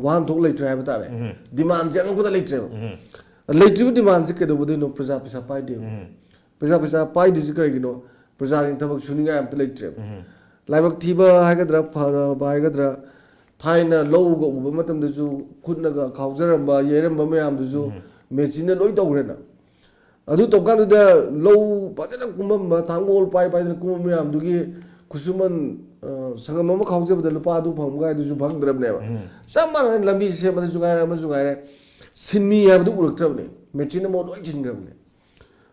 ꯋꯥꯍꯟꯊꯣꯛ ꯂꯩꯇ꯭ꯔꯦ ꯍꯥꯏꯕ ꯇꯥꯔꯦ꯫ ꯗꯤꯃꯥꯟꯁꯦ ꯑꯉꯛꯄꯗ ꯂꯩꯇ꯭ꯔꯦꯕ꯫ ꯂꯩꯇ꯭ꯔꯤꯕ ꯗꯤꯃꯥꯟꯁꯦ ꯀꯩꯗꯧꯕꯗꯣꯏꯅꯣ? ꯄ꯭ꯔꯖꯥ ꯄꯩꯁꯥ ꯄꯥꯏꯗꯦꯕ꯫ ꯄꯩꯁꯥ, ꯄꯩꯁꯥ ꯄꯥꯏꯗ꯭ꯔꯤꯁꯤ ꯀꯔꯤꯒꯤꯅꯣ? ꯄ꯭ꯔꯖꯥꯁꯤꯡ ꯊꯕꯛ ꯁꯨꯅꯤꯡꯉꯥꯏ ꯑꯝꯇ ꯂꯩꯇ꯭ꯔꯦꯕ꯫ ꯂꯥꯏꯕꯛ ꯊꯤꯕ ꯍꯥꯏꯒꯗ꯭ꯔꯥ, ꯐꯕ ꯍꯥꯏꯒꯗ꯭ꯔꯥ, ꯊꯥꯏꯅ ꯂꯧꯒ ꯎꯕ ꯃꯇꯝꯗꯁꯨ ꯈꯨꯠꯅꯒ ꯈꯥꯎꯖꯔꯝꯕ, ꯌꯩꯔꯝꯕ ꯃꯌꯥꯝꯗꯨꯁꯨ ꯃꯦꯆꯤꯟꯅ ꯂꯣꯏ ꯇꯧꯈ꯭ꯔꯦꯅ꯫ ꯑꯗꯨ ꯇꯧꯀꯥꯟꯗꯨꯗ ꯂꯧ ꯐꯖꯅ ꯀꯨꯝꯃꯝꯕ, ꯊꯥꯡꯒꯣꯜ ꯄꯥꯏ ꯄꯥꯏꯗꯅ ꯀꯨꯝꯕ ꯃꯌꯥꯝꯗꯨꯒꯤ ꯈꯨꯠꯁꯨꯃꯟ, ꯑ, ꯁꯪꯒꯝ ꯑꯃ ꯈꯥꯎꯖꯕꯗ ꯂꯨꯄꯥ ꯑꯗꯨ ꯐꯪꯕ ꯀꯥꯏꯗꯨꯁꯨ ꯐꯪꯗ꯭ꯔꯕꯅꯦꯕ꯫ ꯆꯞ ꯃꯥꯟꯅꯅ ꯂꯝꯕꯤ ꯁꯦꯝꯕꯗꯁꯨ ꯉꯥꯏꯔꯦ, ꯑꯃꯁꯨ ꯉꯥꯏꯔꯦ, ꯁꯤꯟꯃꯤ ꯍꯥꯏꯕꯗꯨ ꯎꯔꯛꯇ꯭ꯔꯕꯅꯦ꯫ ꯃꯦꯆꯤꯟꯅ ꯃꯍꯨꯠ ꯂꯣꯏ ꯁꯤꯟꯈ꯭ꯔꯕꯅꯦ꯫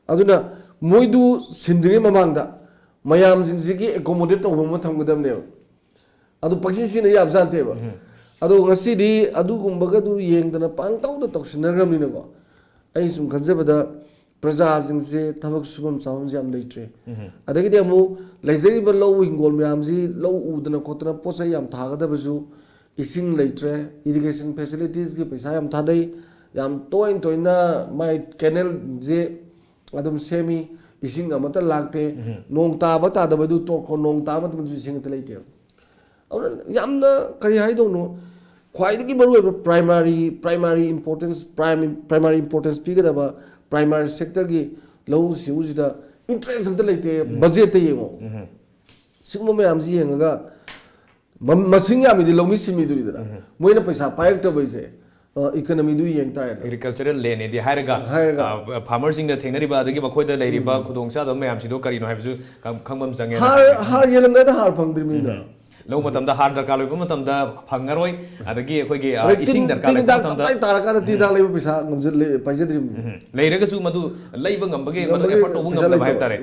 ꯑꯗꯨꯅ ꯃꯣꯏꯗꯨ ꯁꯤꯟꯗ꯭ꯔꯤꯉꯩ ꯃꯃꯥꯡꯗ ꯃꯌꯥꯝꯁꯤꯡꯁꯤꯒꯤ ꯑꯦꯀꯣꯃꯣꯗꯦꯠ ꯇꯧꯕ ꯑꯃ ꯊꯝꯒꯗꯕꯅꯦꯕ꯫ ꯑꯗꯨ ꯄꯪꯁꯤꯟ ꯁꯤꯟꯅ ꯌꯥꯕꯖꯥꯠ ꯅꯠꯇꯦꯕ꯫ ꯑꯗꯣ ꯉꯁꯤꯗꯤ ꯑꯗꯨꯒꯨꯝꯕꯒꯗꯨ ꯌꯦꯡꯗꯅ ꯄꯥꯡꯇꯧꯗ ꯇꯧꯁꯤꯟꯅꯈ꯭ꯔꯕꯅꯤꯅꯀꯣ, ꯑꯩ ꯁꯨꯝ ꯈꯟꯖꯕꯗ ꯄ꯭ꯔꯖꯥꯁꯤꯡꯁꯦ ꯊꯕꯛ ꯁꯨꯐꯝ ꯆꯥꯐꯝꯁꯦ ꯌꯥꯝ ꯂꯩꯇ꯭ꯔꯦ꯫ ꯑꯗꯒꯤꯗꯤ ꯑꯃꯨꯛ ꯂꯩꯖꯔꯤꯕ ꯂꯧ ꯍꯤꯡꯒꯣꯜ ꯃꯌꯥꯝꯁꯤ, ꯂꯧ ꯎꯗꯅ ꯈꯣꯠꯇꯅ ꯄꯣꯠ ꯆꯩ ꯌꯥꯝ ꯊꯥꯒꯗꯕꯁꯨ ꯏꯁꯤꯡ ꯂꯩꯇ꯭ꯔꯦ꯫ ꯏꯔꯤꯒꯦꯁꯟ ꯐꯦꯁꯤꯂꯤꯇꯤꯁꯀꯤ ꯄꯩꯁꯥ ꯌꯥꯝ ꯊꯥꯗꯩ, ꯌꯥꯝ ꯇꯣꯏꯅ ꯇꯣꯏꯅ ꯃꯥꯏ ꯀꯦꯅꯦꯜꯁꯦ ꯑꯗꯨꯝ ꯁꯦꯝꯃꯤ, ꯏꯁꯤꯡ ꯑꯃꯠꯇ ꯂꯥꯛꯇꯦ꯫ ꯅꯣꯡ ꯇꯥꯕ ꯇꯥꯗꯕꯗꯨ ꯇꯣꯛꯈ꯭ꯔꯣ, ꯅꯣꯡ ꯇꯥꯕ ꯃꯇꯝꯗꯁꯨ ꯏꯁꯤꯡ ꯑꯃꯠꯇ ꯂꯩꯇꯦꯕ꯫ ꯑꯗꯨꯅ ꯌꯥꯝꯅ ꯀꯔꯤ ꯍꯥꯏꯗꯧꯅꯣ, ꯈ꯭ꯋꯥꯏꯗꯒꯤ ꯃꯔꯨꯑꯣꯏꯕ primary primary importance primary primary importance ꯄꯤꯒꯗꯕ primary sectorꯒꯤ ꯂꯧꯎ ꯁꯤꯡꯎꯁꯤꯗ interest ꯑꯝꯇ ꯂꯩꯇꯦ꯫ Budgetꯇ ꯌꯦꯡꯉꯣ, ꯁꯤꯒꯨꯝꯕ ꯃꯌꯥꯝꯁꯤ ꯌꯦꯡꯉꯒ ꯃ- ꯃꯁꯤꯡ ꯌꯥꯝꯃꯤꯗꯤ ꯂꯧꯃꯤ ꯁꯤꯟꯃꯤꯗꯨꯅꯤꯗꯅ꯫ ꯃꯣꯏꯅ ꯄꯩꯁꯥ ꯄꯥꯏꯔꯛꯇꯕꯩꯁꯦ economyꯗꯨ ꯌꯦꯡ ꯇꯥꯔꯦꯗꯅ꯫ Agricultural landꯅꯦꯗꯤ ꯍꯥꯏꯔꯒ ꯍꯥꯏꯔꯒ꯫ Farmerꯁꯤꯡꯅ ꯊꯦꯡꯅꯔꯤꯕ ꯑꯗꯒꯤ ꯃꯈꯣꯏꯗ ꯂꯩꯔꯤꯕ ꯈꯨꯗꯣꯡꯆꯥꯗꯕ ꯃꯌꯥꯝꯁꯤꯗꯣ ꯀꯔꯤꯅꯣ ꯍꯥꯏꯕꯁꯨ ꯈꯪ- ꯈꯪꯕ ꯑꯃ ꯆꯪꯉꯦ꯫ ꯍꯥꯔ ꯍꯥꯔ ꯌꯦꯜꯂꯝꯗꯥꯏꯗ ꯍꯥꯔ ꯐꯪꯗ꯭ꯔꯤꯕꯅꯤꯅ꯫ ꯂꯧ ꯃꯇꯝꯗ ꯍꯥꯔ ꯗꯔꯀꯥꯔ ꯑꯣꯏꯕ ꯃꯇꯝꯗ ꯐꯪꯉꯔꯣꯏ꯫ ꯑꯗꯒꯤ ꯑꯩꯈꯣꯏꯒꯤ ꯑ, ꯑꯗꯩ ꯏꯁꯤꯡ ꯇꯤꯟ- ꯗꯔꯀꯥꯔ ꯇꯤꯟ ꯂꯩꯕ ꯍꯤꯗꯥꯛ ꯃꯇꯝꯗ ꯇꯞꯇꯥꯏ ꯇꯥꯔꯀꯥꯟꯗ ꯇꯤꯟ ꯍꯤꯗꯥꯛ ꯂꯩꯕ ꯄꯩꯁꯥ ꯉꯝꯖ- ꯂꯩ- ꯄꯥꯏꯖꯗ꯭ꯔꯤꯕꯅꯤ꯫ ꯂꯩꯔꯒꯁꯨ ꯃꯗꯨ ꯂꯩꯕ ꯉꯝꯕꯒꯤ ꯃꯗꯨ ꯉꯝꯕꯒꯤ effort ꯇꯧꯕ ꯄꯩꯁꯥ ꯉꯝꯗꯕ ꯂꯩꯇꯕ꯫ ꯍꯥꯏꯕ ꯇꯥꯔꯦ꯫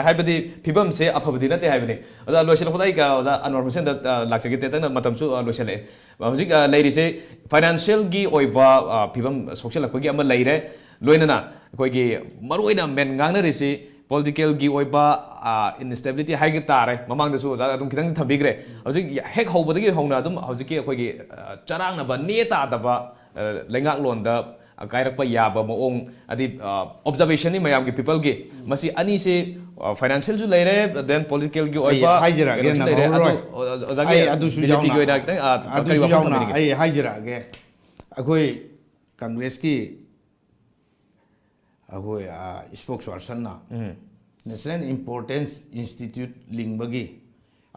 ꯍꯥꯏꯕꯗꯤ ꯐꯤꯕꯝꯁꯦ ꯑꯐꯕꯗꯤ ꯅꯠꯇꯦ ꯍꯥꯏꯕꯅꯤ꯫ ꯑꯣꯖꯥ, ꯂꯣꯏꯁꯤꯜꯂꯛꯄꯗ ꯑꯩ ꯑꯣꯖꯥ ꯑꯟꯋꯔ ꯍꯨꯁꯦꯟꯗ ꯑ, ꯂꯥꯛꯆꯒꯦ꯫ ꯇꯦꯇꯪꯅ ꯃꯇꯝꯁꯨ ꯑ, ꯂꯣꯏꯁꯤꯜꯂꯛꯑꯦ꯫ ꯍꯧꯖꯤꯛ ꯑ, ꯂꯩꯔꯤꯁꯦ financialꯒꯤ ꯑꯣꯏꯕ ꯑ, ꯐꯤꯕꯝ ꯁꯣꯛꯆꯜꯂꯛꯄꯒꯤ ꯑꯃ ꯂꯩꯔꯦ꯫ ꯂꯣꯏꯅꯅ ꯑꯩꯈꯣꯏꯒꯤ ꯃꯔꯨꯑꯣꯏꯅ ꯃꯦꯟ ꯉꯥꯡꯅꯔꯤꯁꯤ politicalꯒꯤ ꯑꯣꯏꯕ instability ꯍꯥꯏꯕ ꯇꯥꯔꯦ꯫ ꯃꯃꯥꯡꯗꯁꯨ ꯑꯣꯖꯥ ꯑꯗꯨꯝ ꯈꯤꯇꯪ ꯊꯝꯕꯤꯈ꯭ꯔꯦ꯫ ꯍꯧꯖꯤꯛ ꯍꯦꯛ ꯍꯧꯕꯗꯒꯤ ꯍꯧꯅ ꯑꯗꯨꯝ ꯍꯧꯖꯤꯛꯀꯤ ꯑꯩꯈꯣꯏꯒꯤ ꯑ, ꯆꯔꯥꯡꯅꯕ ꯅꯦ ꯇꯥꯗꯕ ꯑ, ꯂꯩꯉꯥꯛꯂꯣꯟꯗ ꯀꯥꯏꯔꯛꯄ ꯌꯥꯕ ꯃꯑꯣꯡ, ꯑꯗꯩ observationꯅꯤ ꯃꯌꯥꯝꯒꯤ peopleꯒꯤ꯫ ꯃꯁꯤ ꯑꯅꯤꯁꯤ financialꯁꯨ ꯂꯩꯔꯦ, then politicalꯒꯤ ꯑꯩ ꯑꯣꯏꯕ ꯍꯥꯏꯖꯔꯛꯑꯒꯦ, ꯀꯩꯅꯣꯁꯨ ꯂꯩꯔꯦ꯫ ꯑꯗꯣ ꯅꯪꯍꯧꯔꯔꯣꯏ꯫ ꯑꯣꯖꯥꯒꯤ ꯑꯩ ꯑꯗꯨꯁꯨ BJPꯒꯤ ꯌꯥꯎꯅ ꯑꯣꯏꯅ ꯈꯤꯇꯪ ꯑ, ꯀꯔꯤ ꯑꯗꯨꯁꯨ ꯋꯥꯐꯝ ꯌꯥꯎꯅ ꯊꯝꯕꯤꯅꯤꯡꯉꯤ? ꯑꯩ ꯍꯥꯏꯖꯔꯛꯑꯒꯦ꯫ ꯑꯩꯈꯣꯏ Congressꯀꯤ ꯑꯩꯈꯣꯏ spokespersonꯅ national importance institute ꯂꯤꯡꯕꯒꯤ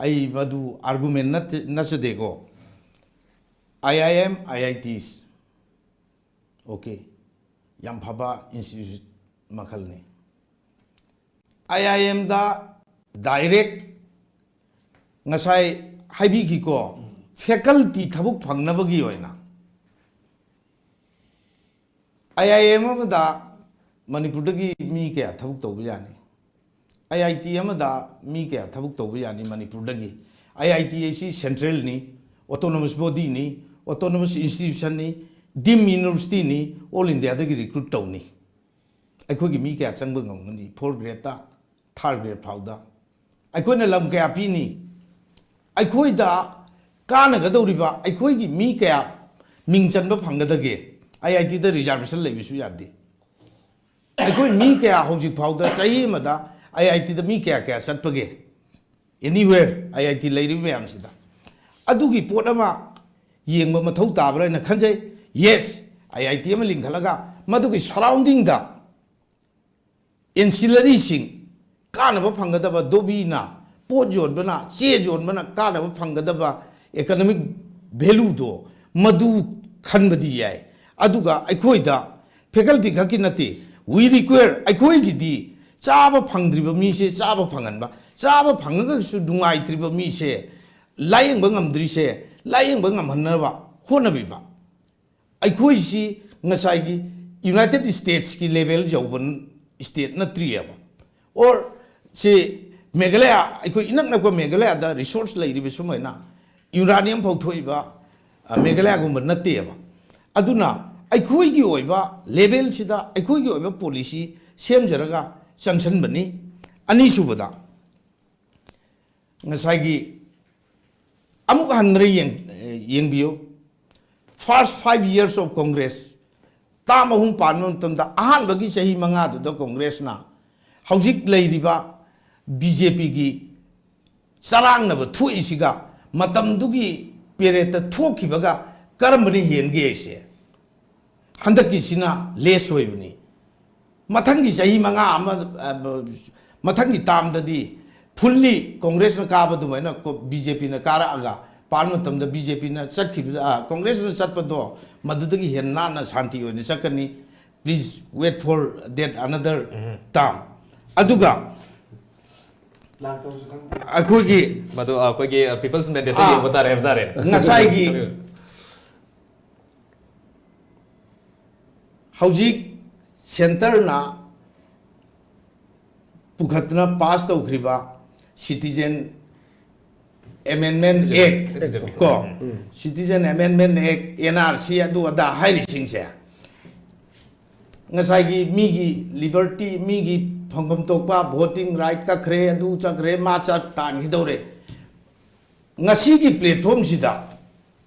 ꯑꯩ ꯃꯗꯨ argument ꯅꯠꯇꯦ, ꯅꯠꯆꯗꯦꯀꯣ꯫ IIM, IITs, okay, ꯌꯥꯝ ꯐꯕ institute ꯃꯈꯜꯅꯤ꯫ IIMꯗ direct ꯉꯁꯥꯏ ꯍꯥꯏꯕꯤꯈꯤꯀꯣ, faculty ꯊꯕꯛ ꯐꯪꯅꯕꯒꯤ ꯑꯣꯏꯅ꯫ IIM ꯑꯃꯗ ꯃꯅꯤꯄꯨꯔꯗꯒꯤ ꯃꯤ ꯀꯌꯥ ꯊꯕꯛ ꯇꯧꯕ ꯌꯥꯅꯤ? IIT ꯑꯃꯗ ꯃꯤ ꯀꯌꯥ ꯊꯕꯛ ꯇꯧꯕ ꯌꯥꯅꯤ ꯃꯅꯤꯄꯨꯔꯗꯒꯤ? IIT ꯑꯁꯤ centralꯅꯤ, autonomous bodyꯅꯤ, autonomous institutionꯅꯤ, deemed universityꯅꯤ, all Indiaꯗꯒꯤ recruit ꯇꯧꯅꯤ꯫ ꯑꯩꯈꯣꯏꯒꯤ ꯃꯤ ꯀꯌꯥ ꯆꯪꯕ ꯉꯝꯒꯅꯤ? Fourth gradeꯇ, third grade ꯐꯥꯎꯗ꯫ ꯑꯩꯈꯣꯏꯅ ꯂꯝ ꯀꯌꯥ ꯄꯤꯅꯤ? ꯑꯩꯈꯣꯏꯗ ꯀꯥꯟꯅꯒꯗꯧꯔꯤꯕ ꯑꯩꯈꯣꯏꯒꯤ ꯃꯤ ꯀꯌꯥ ꯃꯤꯡ ꯆꯟꯕ ꯐꯪꯒꯗꯒꯦ? IITꯗ reservation ꯂꯩꯕꯁꯨ ꯌꯥꯗꯦ꯫ ꯑꯩꯈꯣꯏ ꯃꯤ ꯀꯌꯥ ꯍꯧꯖꯤꯛ ꯐꯥꯎꯗ ꯆꯍꯤ ꯑꯃꯗ IITꯗ ꯃꯤ ꯀꯌꯥ ꯀꯌꯥ ꯆꯠꯄꯒꯦ? Anywhere IIT ꯂꯩꯔꯤꯕ ꯃꯌꯥꯝꯁꯤꯗ꯫ ꯑꯗꯨꯒꯤ ꯄꯣꯠ ꯑꯃ ꯌꯦꯡꯕ ꯃꯊꯧ ꯇꯥꯕ꯭ꯔꯥ ꯍꯥꯏꯅ ꯈꯟꯖꯩ꯫ ꯌꯦꯁ, ꯑꯥꯏ ꯑꯥꯏ ꯇꯤ ꯑꯃ ꯂꯤꯡꯈꯠꯂꯒ ꯃꯗꯨꯒꯤ ꯁꯔꯥꯎꯟꯗꯤꯡꯗ ꯑꯦꯟꯁꯤꯂꯔꯤꯁꯤꯡ, ꯀꯥꯟꯅꯕ ꯐꯪꯒꯗꯕ, ꯗꯣꯕꯤꯅ ꯄꯣꯠ ꯌꯣꯟꯕꯅ, ꯆꯦ ꯌꯣꯟꯕꯅ ꯀꯥꯟꯅꯕ ꯐꯪꯒꯗꯕ ꯏꯀꯣꯅꯣꯃꯤꯛ ꯚꯦꯂꯨꯗꯣ, ꯃꯗꯨ ꯈꯟꯕꯗꯤ ꯌꯥꯏ꯫ ꯑꯗꯨꯒ ꯑꯩꯈꯣꯏꯗ ꯐꯦꯀꯜꯇꯤ ꯈꯛꯀꯤ ꯅꯠꯇꯦ, we require, ꯑꯩꯈꯣꯏꯒꯤꯗꯤ ꯆꯥꯕ ꯐꯪꯗ꯭ꯔꯤꯕ ꯃꯤꯁꯦ ꯆꯥꯕ ꯐꯪꯍꯟꯕ, ꯆꯥꯕ ꯐꯪꯉꯒꯁꯨ ꯅꯨꯡꯉꯥꯏꯇ꯭ꯔꯤꯕ ꯃꯤꯁꯦ, ꯂꯥꯏꯌꯦꯡꯕ ꯉꯝꯗ꯭ꯔꯤꯁꯦ ꯂꯥꯏꯌꯦꯡꯕ ꯉꯝꯍꯟꯅꯕ ꯍꯣꯠꯅꯕꯤꯕ꯫ ꯑꯩꯈꯣꯏꯁꯤ ꯉꯁꯥꯏꯒꯤ ꯌꯨꯅꯥꯏꯇꯦꯠ ꯁ꯭ꯇꯦꯠꯁꯀꯤ ꯂꯦꯚꯦꯜ ꯌꯧꯕ ꯁ꯭ꯇꯦꯠ ꯅꯠꯇ꯭ꯔꯤꯑꯕ꯫ ꯑꯣꯔ ꯁꯤ ꯃꯦꯘꯥꯂꯌꯥ, ꯑꯩꯈꯣꯏ ꯏꯅꯛ ꯅꯛꯄ ꯃꯦꯘꯥꯂꯌꯥꯗ ꯔꯤꯁꯣꯔꯁ ꯂꯩꯔꯤꯕ ꯁꯨꯃꯥꯏꯅ ꯌꯨꯔꯥꯅꯤꯌꯝ ꯐꯥꯎ ꯊꯣꯛꯏꯕ, ꯑ, ꯃꯦꯘꯥꯂꯌꯥꯒꯨꯝꯕ ꯅꯠꯇꯦꯕ꯫ ꯑꯗꯨꯅ ꯑꯩꯈꯣꯏꯒꯤ ꯑꯣꯏꯕ ꯂꯦꯚꯦꯜꯁꯤꯗ ꯑꯩꯈꯣꯏꯒꯤ ꯑꯣꯏꯕ ꯄꯣꯂꯤꯁꯤ ꯁꯦꯝꯖꯔꯒ ꯆꯪꯁꯟꯕꯅꯤ꯫ ꯑꯅꯤꯁꯨꯕꯗ, ꯉꯁꯥꯏꯒꯤ ꯑꯃꯨꯛ ꯍꯟꯅ ꯌꯦꯡ-, ꯌꯦꯡꯕꯤꯌꯨ, first five years of Congress, ꯇꯥꯝ ꯑꯍꯨꯝ ꯄꯥꯟꯕ ꯃꯇꯝꯗ ꯑꯍꯥꯟꯕꯒꯤ ꯆꯍꯤ ꯃꯉꯥꯗꯨꯗ ꯀꯣꯡꯒ꯭ꯔꯦꯁꯅ ꯍꯧꯖꯤꯛ ꯂꯩꯔꯤꯕ ꯕꯤ ꯖꯦ ꯄꯤꯒꯤ ꯆꯔꯥꯡꯅꯕ ꯊꯣꯛꯏꯁꯤꯒ ꯃꯇꯝꯗꯨꯒꯤ ꯄꯦꯔꯦꯠꯇ ꯊꯣꯛꯈꯤꯕꯒ ꯀꯔꯝꯕꯅ ꯍꯦꯟꯒꯦ ꯍꯥꯏꯁꯦ? ꯍꯟꯗꯛꯀꯤꯁꯤꯅ ꯂꯦꯁ ꯑꯣꯏꯕꯅꯤ꯫ ꯃꯊꯪꯒꯤ ꯆꯍꯤ ꯃꯉꯥ ꯑꯃ, ꯑ, ꯃꯊꯪꯒꯤ ꯇꯥꯝꯗꯗꯤ ꯐꯨꯜꯂꯤ ꯀꯣꯡꯒ꯭ꯔꯦꯁꯅ ꯀꯥꯕ ꯑꯗꯨꯃꯥꯏꯅ ꯀꯣ-, ꯕꯤ ꯖꯦ ꯄꯤꯅ ꯀꯥꯔꯛꯑꯒ ꯄꯥꯟ ꯃꯇꯝꯗ ꯕꯤ ꯖꯦ ꯄꯤꯅ ꯆꯠꯈꯤꯕ, ꯑ, ꯀꯣꯡꯒ꯭ꯔꯦꯁꯅ ꯆꯠꯄꯗꯣ ꯃꯗꯨꯗꯒꯤ ꯍꯦꯟꯅ ꯅꯥꯟꯅ ꯁꯥꯟꯇꯤ ꯑꯣꯏꯅ ꯆꯠꯀꯅꯤ꯫ Please wait for that another term. ꯑꯗꯨꯒ ꯂꯥꯛꯇꯕꯁꯨ ꯈꯪꯗꯦ꯫ ꯑꯩꯈꯣꯏꯒꯤ ꯃꯗꯨ ꯑꯩꯈꯣꯏꯒꯤ ꯄꯤꯄꯜꯁ ꯃꯦꯟꯗꯦꯠꯇ ꯑꯥ, ꯌꯦꯡꯕ ꯇꯥꯔꯦ ꯍꯥꯏꯕ ꯇꯥꯔꯦ꯫ ꯉꯁꯥꯏꯒꯤ ꯍꯧꯖꯤꯛ ꯁꯦꯟꯇꯔꯅ ꯄꯨꯈꯠꯇꯨꯅ pass ꯇꯧꯈ꯭ꯔꯤꯕ Citizen Amendment Citizen Act, Act, ꯀꯣ, ꯎꯝ꯫ Citizen Amendment Act, N R C, ꯑꯗꯨ ꯑꯗꯥ ꯍꯥꯏꯔꯤꯁꯤꯡꯁꯦ, ꯉꯁꯥꯏꯒꯤ ꯃꯤꯒꯤ ꯂꯤꯕꯔꯇꯤ, ꯃꯤꯒꯤ ꯐꯪꯐꯝ ꯊꯣꯛꯄ ꯚꯣꯇꯤꯡ ꯔꯥꯏꯠ ꯀꯛꯈ꯭ꯔꯦ, ꯑꯗꯨ ꯆꯠꯈ꯭ꯔꯦ, ꯃꯥ ꯆꯠ ꯇꯥꯟꯈꯤꯗꯧꯔꯦ꯫ ꯉꯁꯤꯒꯤ ꯄ꯭ꯂꯦꯠꯐꯣꯝꯁꯤꯗ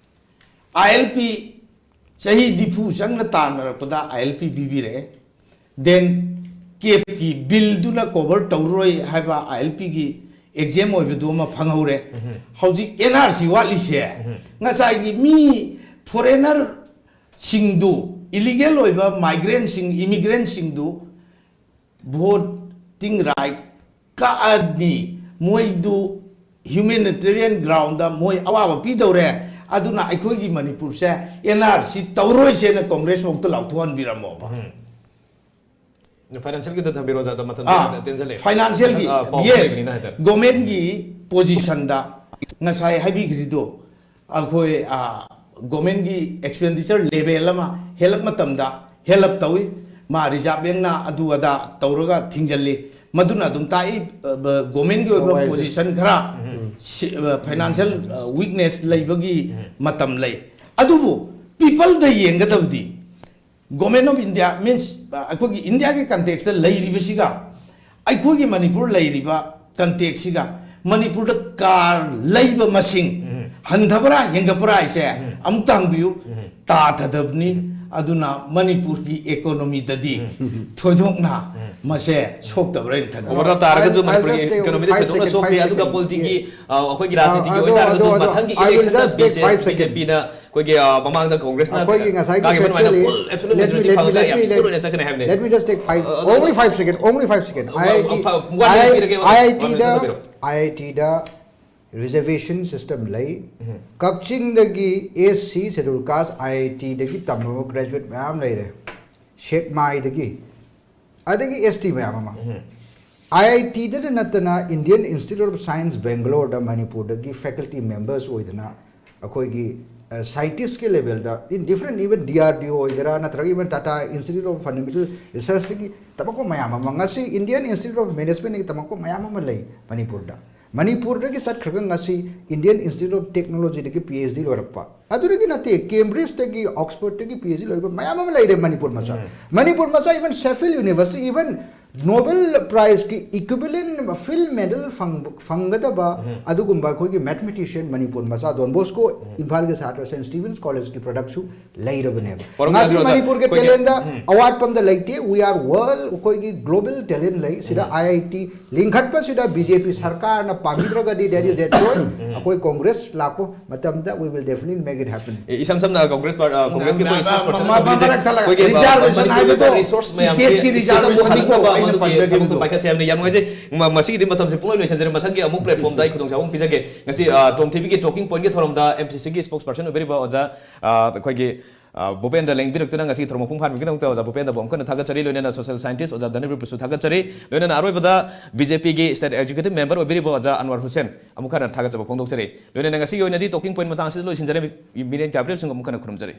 ꯑꯥꯏ ꯑꯦꯜ ꯄꯤ ꯆꯍꯤ ꯅꯤꯐꯨ ꯆꯪꯅ ꯇꯥꯟꯅꯔꯛꯄꯗ ꯑꯥꯏ ꯑꯦꯜ ꯄꯤ ꯄꯤꯕꯤꯔꯛꯑꯦ꯫ Then ꯀꯦꯞꯀꯤ ꯕꯤꯜꯗꯨꯅ ꯀꯣꯚꯔ ꯇꯧꯔꯔꯣꯏ ꯍꯥꯏꯕ ꯑꯥꯏ ꯑꯦꯜ ꯄꯤꯒꯤ ꯑꯦꯛꯖꯦꯝ ꯑꯣꯏꯕꯗꯨ ꯑꯃ ꯐꯪꯍꯧꯔꯦ꯫ ꯍꯧꯖꯤꯛ ꯑꯦꯟ ꯑꯥꯔ ꯁꯤ ꯋꯥꯠꯂꯤꯁꯦ, ꯉꯁꯥꯏꯒꯤ ꯃꯤ ꯐꯣꯔꯦꯅꯔꯁꯤꯡꯗꯨ, ꯏꯂꯤꯒꯦꯜ ꯑꯣꯏꯕ ꯃꯥꯏꯒ꯭ꯔꯦꯟꯁꯤꯡ, ꯏꯃꯤꯒ꯭ꯔꯦꯟꯁꯤꯡꯗꯨ ꯚꯣꯇꯤꯡ ꯔꯥꯏꯠ ꯀꯛꯑꯅꯤ, ꯃꯣꯏꯗꯨ ꯍ꯭ꯌꯨꯃꯦꯅꯤꯇꯦꯔꯤꯌꯟ ꯒ꯭ꯔꯥꯎꯟꯗ ꯃꯣꯏ ꯑꯋꯥꯕ ꯄꯤꯗꯧꯔꯦ, ꯑꯗꯨꯅ ꯑꯩꯈꯣꯏꯒꯤ ꯃꯅꯤꯄꯨꯔꯁꯦ ꯑꯦꯟ ꯑꯥꯔ ꯁꯤ ꯇꯧꯔꯣꯏꯁꯦꯅ ꯀꯣꯡꯒ꯭ꯔꯦꯁ ꯐꯥꯎꯗ ꯂꯥꯎꯊꯣꯛꯍꯟꯕꯤꯔꯝꯃꯣꯕ꯫ ꯐꯥꯏꯅꯥꯟꯁꯤꯌꯦꯜꯒꯤꯗ ꯊꯝꯕꯤꯔꯣ, ꯑꯣꯖꯥ, ꯃꯇꯝ ꯑꯥ, ꯇꯦꯟꯖꯜꯂꯦ꯫ ꯐꯥꯏꯅꯥꯟꯁꯤꯌꯦꯜꯒꯤ, ꯑꯥ, ꯄꯥꯎ ꯌꯦꯁ, ꯂꯩꯕꯅꯤꯅ ꯍꯥꯏꯇꯥꯔꯦ꯫ ꯒꯣꯔꯃꯦꯟꯒꯤ ꯄꯣꯖꯤꯁꯟꯗ ꯉꯁꯥꯏ ꯍꯥꯏꯕꯤꯈ꯭ꯔꯤꯗꯣ, ꯑꯩꯈꯣꯏ, ꯑꯥ, ꯒꯣꯔꯃꯦꯟꯒꯤ ꯑꯦꯛꯁꯄꯦꯟꯗꯤꯆꯔ ꯂꯦꯚꯦꯜ ꯑꯃ ꯍꯦꯜꯂꯛ ꯃꯇꯝꯗ ꯍꯦꯜꯂꯞ ꯇꯧꯏ꯫ ꯃꯥ ꯔꯤꯖꯥꯔꯚ ꯕꯦꯡꯅ ꯑꯗꯨ ꯑꯗꯥ ꯇꯧꯔꯒ ꯊꯤꯡꯖꯤꯜꯂꯤ꯫ ꯃꯗꯨꯅ ꯑꯗꯨꯝ ꯇꯥꯛꯏ, ꯑ, ꯕ-, ꯒꯣꯔꯃꯦꯟꯒꯤ ꯑꯣꯏꯕ ꯁꯋꯥꯏꯁꯦ꯫ ꯄꯣꯖꯤꯁꯟ ꯈꯔ, ꯁꯤ-, ꯑ, ꯐꯥꯏꯅꯥꯟꯁꯤꯌꯦꯜ, ꯑ, ꯋꯤꯛꯅꯦꯁ ꯂꯩꯕꯒꯤ ꯃꯇꯝ ꯂꯩ꯫ ꯑꯗꯨꯕꯨ ꯄꯤꯄꯜꯗ ꯌꯦꯡꯒꯗꯕꯗꯤ, ꯒꯣꯔꯃꯦꯟ ꯑꯣꯐ ꯏꯟꯗꯤꯌꯥ ꯃꯤꯟꯁ, ꯑ, ꯑꯩꯈꯣꯏꯒꯤ ꯏꯟꯗꯤꯌꯥꯒꯤ ꯀꯟꯇꯦꯛꯁꯇ ꯂꯩꯔꯤꯕꯁꯤꯒ, ꯑꯩꯈꯣꯏꯒꯤ ꯃꯅꯤꯄꯨꯔ ꯂꯩꯔꯤꯕ ꯀꯟꯇꯦꯛꯁꯤꯒ, ꯃꯅꯤꯄꯨꯔꯗ ꯀꯥꯔ ꯂꯩꯕ ꯃꯁꯤꯡ ꯍꯟꯊꯕ꯭ꯔꯥ ꯍꯦꯟꯒꯠꯄ꯭ꯔꯥ ꯍꯥꯏꯁꯦ ꯑꯃꯨꯛꯇ ꯍꯪꯕꯤꯌꯨ꯫ ꯇꯥꯊꯗꯕꯅꯤ꯫ ꯑꯗꯨꯅ ꯃꯅꯤꯄꯨꯔꯒꯤ ꯏꯀꯣꯅꯣꯃꯤꯗꯗꯤ ꯊꯣꯏꯗꯣꯛꯅ ꯃꯁꯦ ꯁꯣꯛꯇꯕ꯭ꯔꯥ ꯍꯥꯏꯅ ꯈꯟꯖꯩ꯫ ꯑꯣꯚꯔ ꯇꯥꯔꯒꯁꯨ I'll, I'll ꯃꯅꯤꯄꯨꯔꯒꯤ just take only ꯏꯀꯣꯅꯣꯃꯤꯗ five ꯊꯣꯏꯗꯣꯛꯅ second, ꯁꯣꯛꯇꯦ꯫ five ꯑꯗꯨꯒ second. ꯄꯣꯂꯤꯇꯤꯒꯤ, Yeah. ꯑ, ꯑꯩꯈꯣꯏꯒꯤ ꯔꯥꯖꯅꯤꯇꯤꯒꯤ ꯑꯗꯣ, ꯑꯣꯏꯇꯥꯔꯒꯁꯨ ꯑꯗꯣ, ꯑꯗꯣ, ꯃꯊꯪꯒꯤ I will ꯏꯂꯦꯛꯁꯟꯗ just take five second. ꯕꯤꯖꯦꯄꯤꯅ ꯑꯩꯈꯣꯏꯒꯤ, ꯑ, ꯃꯃꯥꯡꯗ ꯀꯣꯡꯒ꯭ꯔꯦꯁꯅ ꯑꯩꯈꯣꯏꯒꯤ ꯉꯁꯥꯏꯒꯤ ꯀꯥꯈꯤꯕ ꯑꯗꯨꯃꯥꯏꯅ factually, full absolute let me, majority let me, ꯐꯪꯉꯒ let ꯌꯥꯝ me, smooth ꯑꯣꯏꯅ ꯆꯠꯀꯅꯤ ꯍꯥꯏꯕꯅꯦ꯫ let me just take five, ꯑ, ꯑ, only five second, only five second. ꯑ, ꯑ, IIT, one minute ꯄꯤꯔꯒꯦ, one minute IITꯗ, ꯇꯧꯕꯤꯔꯣ꯫ IITꯗ reservation system ꯂꯩ꯫ ꯀꯛꯆꯤꯡꯗꯒꯤ S C schedule caste IITꯗꯒꯤ ꯇꯝꯕ graduate ꯃꯌꯥꯝ ꯂꯩꯔꯦ, ꯁꯦꯛꯃꯥꯏꯗꯒꯤ, ꯑꯗꯒꯤ S T ꯃꯌꯥꯝ ꯑꯃ꯫ IITꯗ ꯅꯠꯇꯅ Indian Institute of Science Bangaloreꯗ ꯃꯅꯤꯄꯨꯔꯗꯒꯤ faculty members ꯑꯣꯏꯗꯅ ꯑꯩꯈꯣꯏꯒꯤ scientistꯀꯤ levelꯗ in different, even D R D O ꯑꯣꯏꯒꯦꯔꯥ, ꯅꯠꯇ꯭ꯔꯒ even Tata Institute of Fundamental Researchꯇꯒꯤ ꯇꯝꯃꯛꯄ ꯃꯌꯥꯝ ꯑꯃ, ꯉꯁꯤ Indian Institute of Managementꯇꯒꯤ ꯇꯝꯃꯛꯄ ꯃꯌꯥꯝ ꯑꯃ ꯂꯩ ꯃꯅꯤꯄꯨꯔꯗ꯫ ꯃꯅꯤꯄꯨꯔꯗꯒꯤ ꯆꯠꯈ꯭ꯔꯒ ꯉꯁꯤ Indian Institute of Technologyꯗꯒꯤ P H D ꯂꯣꯏꯔꯛꯄ, ꯑꯗꯨꯗꯒꯤ ꯅꯠꯇꯦ, Cambridgeꯇꯒꯤ, Oxfordꯇꯒꯤ P H D ꯂꯣꯏꯕ ꯃꯌꯥꯝ ꯑꯃ ꯂꯩꯔꯦ ꯃꯅꯤꯄꯨꯔ ꯃꯆꯥ꯫ ꯃꯅꯤꯄꯨꯔ ꯃꯆꯥ, even Sheffield University, even Nobel ꯄ꯭ꯔꯥꯏꯖꯀꯤ ꯏꯀ꯭ꯋꯤꯕꯂꯦꯟ ꯐꯤꯜ ꯃꯦꯗꯜ ꯐꯪꯒꯗꯕ ꯑꯗꯨꯒꯨꯝꯕ ꯑꯩꯈꯣꯏꯒꯤ ꯃꯦꯊꯃꯦꯇꯤꯁꯤꯌꯟ ꯃꯅꯤꯄꯨꯔ ꯃꯆꯥ ꯗꯣꯟ ꯕꯣꯁꯀꯣ ꯏꯝꯐꯥꯜꯒꯤ ꯁꯥꯇ꯭ꯔ ꯁꯦꯟ ꯁ꯭ꯇꯤꯐꯟꯁ ꯀꯣꯂꯦꯖꯀꯤ ꯄ꯭ꯔꯗꯛꯁꯨ ꯂꯩꯔꯕꯅꯦꯕ꯫ ꯄꯣꯔꯝ ꯉꯁꯤ ꯌꯥꯗ꯭ꯔꯣ, ꯑꯣꯖꯥ? ꯃꯅꯤꯄꯨꯔꯒꯤ ꯑꯩꯈꯣꯏꯒꯤ, ꯇꯦꯂꯦꯟꯗ ꯎꯝ꯫ ꯑꯋꯥꯠꯄ ꯑꯝꯇ ꯂꯩꯇꯦ꯫ We are world, ꯑꯩꯈꯣꯏꯒꯤ ꯒ꯭ꯂꯣꯕꯦꯜ ꯇꯦꯂꯦꯟ ꯂꯩ꯫ ꯁꯤꯗ ꯑꯥꯏ ꯑꯥꯏ ꯇꯤ ꯂꯤꯡꯈꯠꯄꯁꯤꯗ ꯕꯤ ꯖꯦ ꯄꯤ ꯁꯔꯀꯥꯔꯅ ꯄꯥꯝꯕꯤꯗ꯭ꯔꯒꯗꯤ, that is destroy꯫ ꯑꯩꯈꯣꯏ ꯀꯣꯡꯒ꯭ꯔꯦꯁ ꯂꯥꯛꯄ ꯃꯇꯝꯗ we will definitely make it happen꯫ ꯑꯦ, ꯏꯁꯝ ꯁꯝꯅ ꯀꯣꯡꯒ꯭ꯔꯦꯁ ꯄꯥꯔ-, ꯑ, ꯀꯣꯡꯒ꯭ꯔꯦꯁꯀꯤ ꯑꯩꯈꯣꯏ ꯃ-, ꯃ-, spokesperson ꯃ-, ꯑꯃ ꯃꯔꯛ ꯊꯠꯂꯒ reservation ꯍꯥꯏꯕꯗꯣ stateꯀꯤ reservation ꯅꯤꯀꯣ ꯑꯩꯅ ꯄꯟꯖꯈꯤꯕꯗꯣ꯫ ꯄꯥꯏꯈꯠꯁꯦ ꯍꯥꯏꯕꯅꯤ꯫ ꯌꯥꯝ ꯅꯨꯡꯉꯥꯏꯖꯩ꯫ ꯃ-, ꯃꯁꯤꯒꯤꯗꯤ ꯃꯇꯝꯁꯦ ꯄꯨꯡꯂꯣꯏ ꯂꯣꯏꯁꯤꯟꯖꯔꯦ꯫ ꯃꯊꯪꯒꯤ ꯑꯃꯨꯛ platformꯗ ꯑꯩ ꯈꯨꯗꯣꯡꯆꯥꯕ ꯑꯃꯨꯛ ꯄꯤꯖꯒꯦ꯫ ꯉꯁꯤ, ꯑ, ꯇꯣꯝ ꯇꯤꯚꯤꯒꯤ talking pointꯀꯤ ꯊꯧꯔꯝꯗ ꯑꯦꯝ ꯁꯤ ꯁꯤꯒꯤ spokesperson ꯑꯣꯏꯕꯤꯔꯤꯕ ꯑꯣꯖꯥ, ꯑ, ꯑꯩꯈꯣꯏꯒꯤ, ꯑ, ꯚꯨꯄꯦꯟꯗ꯭ꯔ ꯂꯦꯡꯕꯤꯔꯛꯇꯨꯅ ꯉꯁꯤ ꯊꯧꯔꯝ ꯃꯄꯨꯡ ꯐꯥꯍꯟꯕꯒꯤꯗꯃꯛꯇ ꯑꯣꯖꯥ ꯚꯨꯄꯦꯟꯗ꯭ꯔꯕꯨ ꯑꯃꯨꯛ ꯍꯟꯅ ꯊꯥꯒꯠꯆꯔꯤ꯫ ꯂꯣꯏꯅꯅ social scientist ꯑꯣꯖꯥ ꯙꯅꯕꯤꯔ ꯄꯨꯁꯨ ꯊꯥꯒꯠꯆꯔꯤ꯫ ꯂꯣꯏꯅꯅ ꯑꯔꯣꯏꯕꯗ ꯕꯤ ꯖꯦ ꯄꯤꯒꯤ state executive member ꯑꯣꯏꯕꯤꯔꯤꯕ ꯑꯣꯖꯥ ꯑꯟꯋꯔ ꯍꯨꯁꯦꯟ ꯑꯃꯨꯛ ꯍꯟꯅ ꯊꯥꯒꯠꯆꯕ ꯐꯣꯡꯗꯣꯛꯆꯔꯤ꯫ ꯂꯣꯏꯅꯅ ꯉꯁꯤꯒꯤ ꯑꯣꯏꯅꯗꯤ talking point ꯃꯇꯥꯡ ꯑꯁꯤꯗ ꯂꯣꯏꯁꯤꯟꯖꯔꯦ꯫ ꯃꯤ-, ꯃꯤꯔꯦꯟ ꯆꯥꯕ꯭ꯔꯦꯞꯁꯤꯡ ꯑꯃꯨꯛ ꯍꯟꯅ ꯈꯨꯔꯨꯝꯖꯔꯤ꯫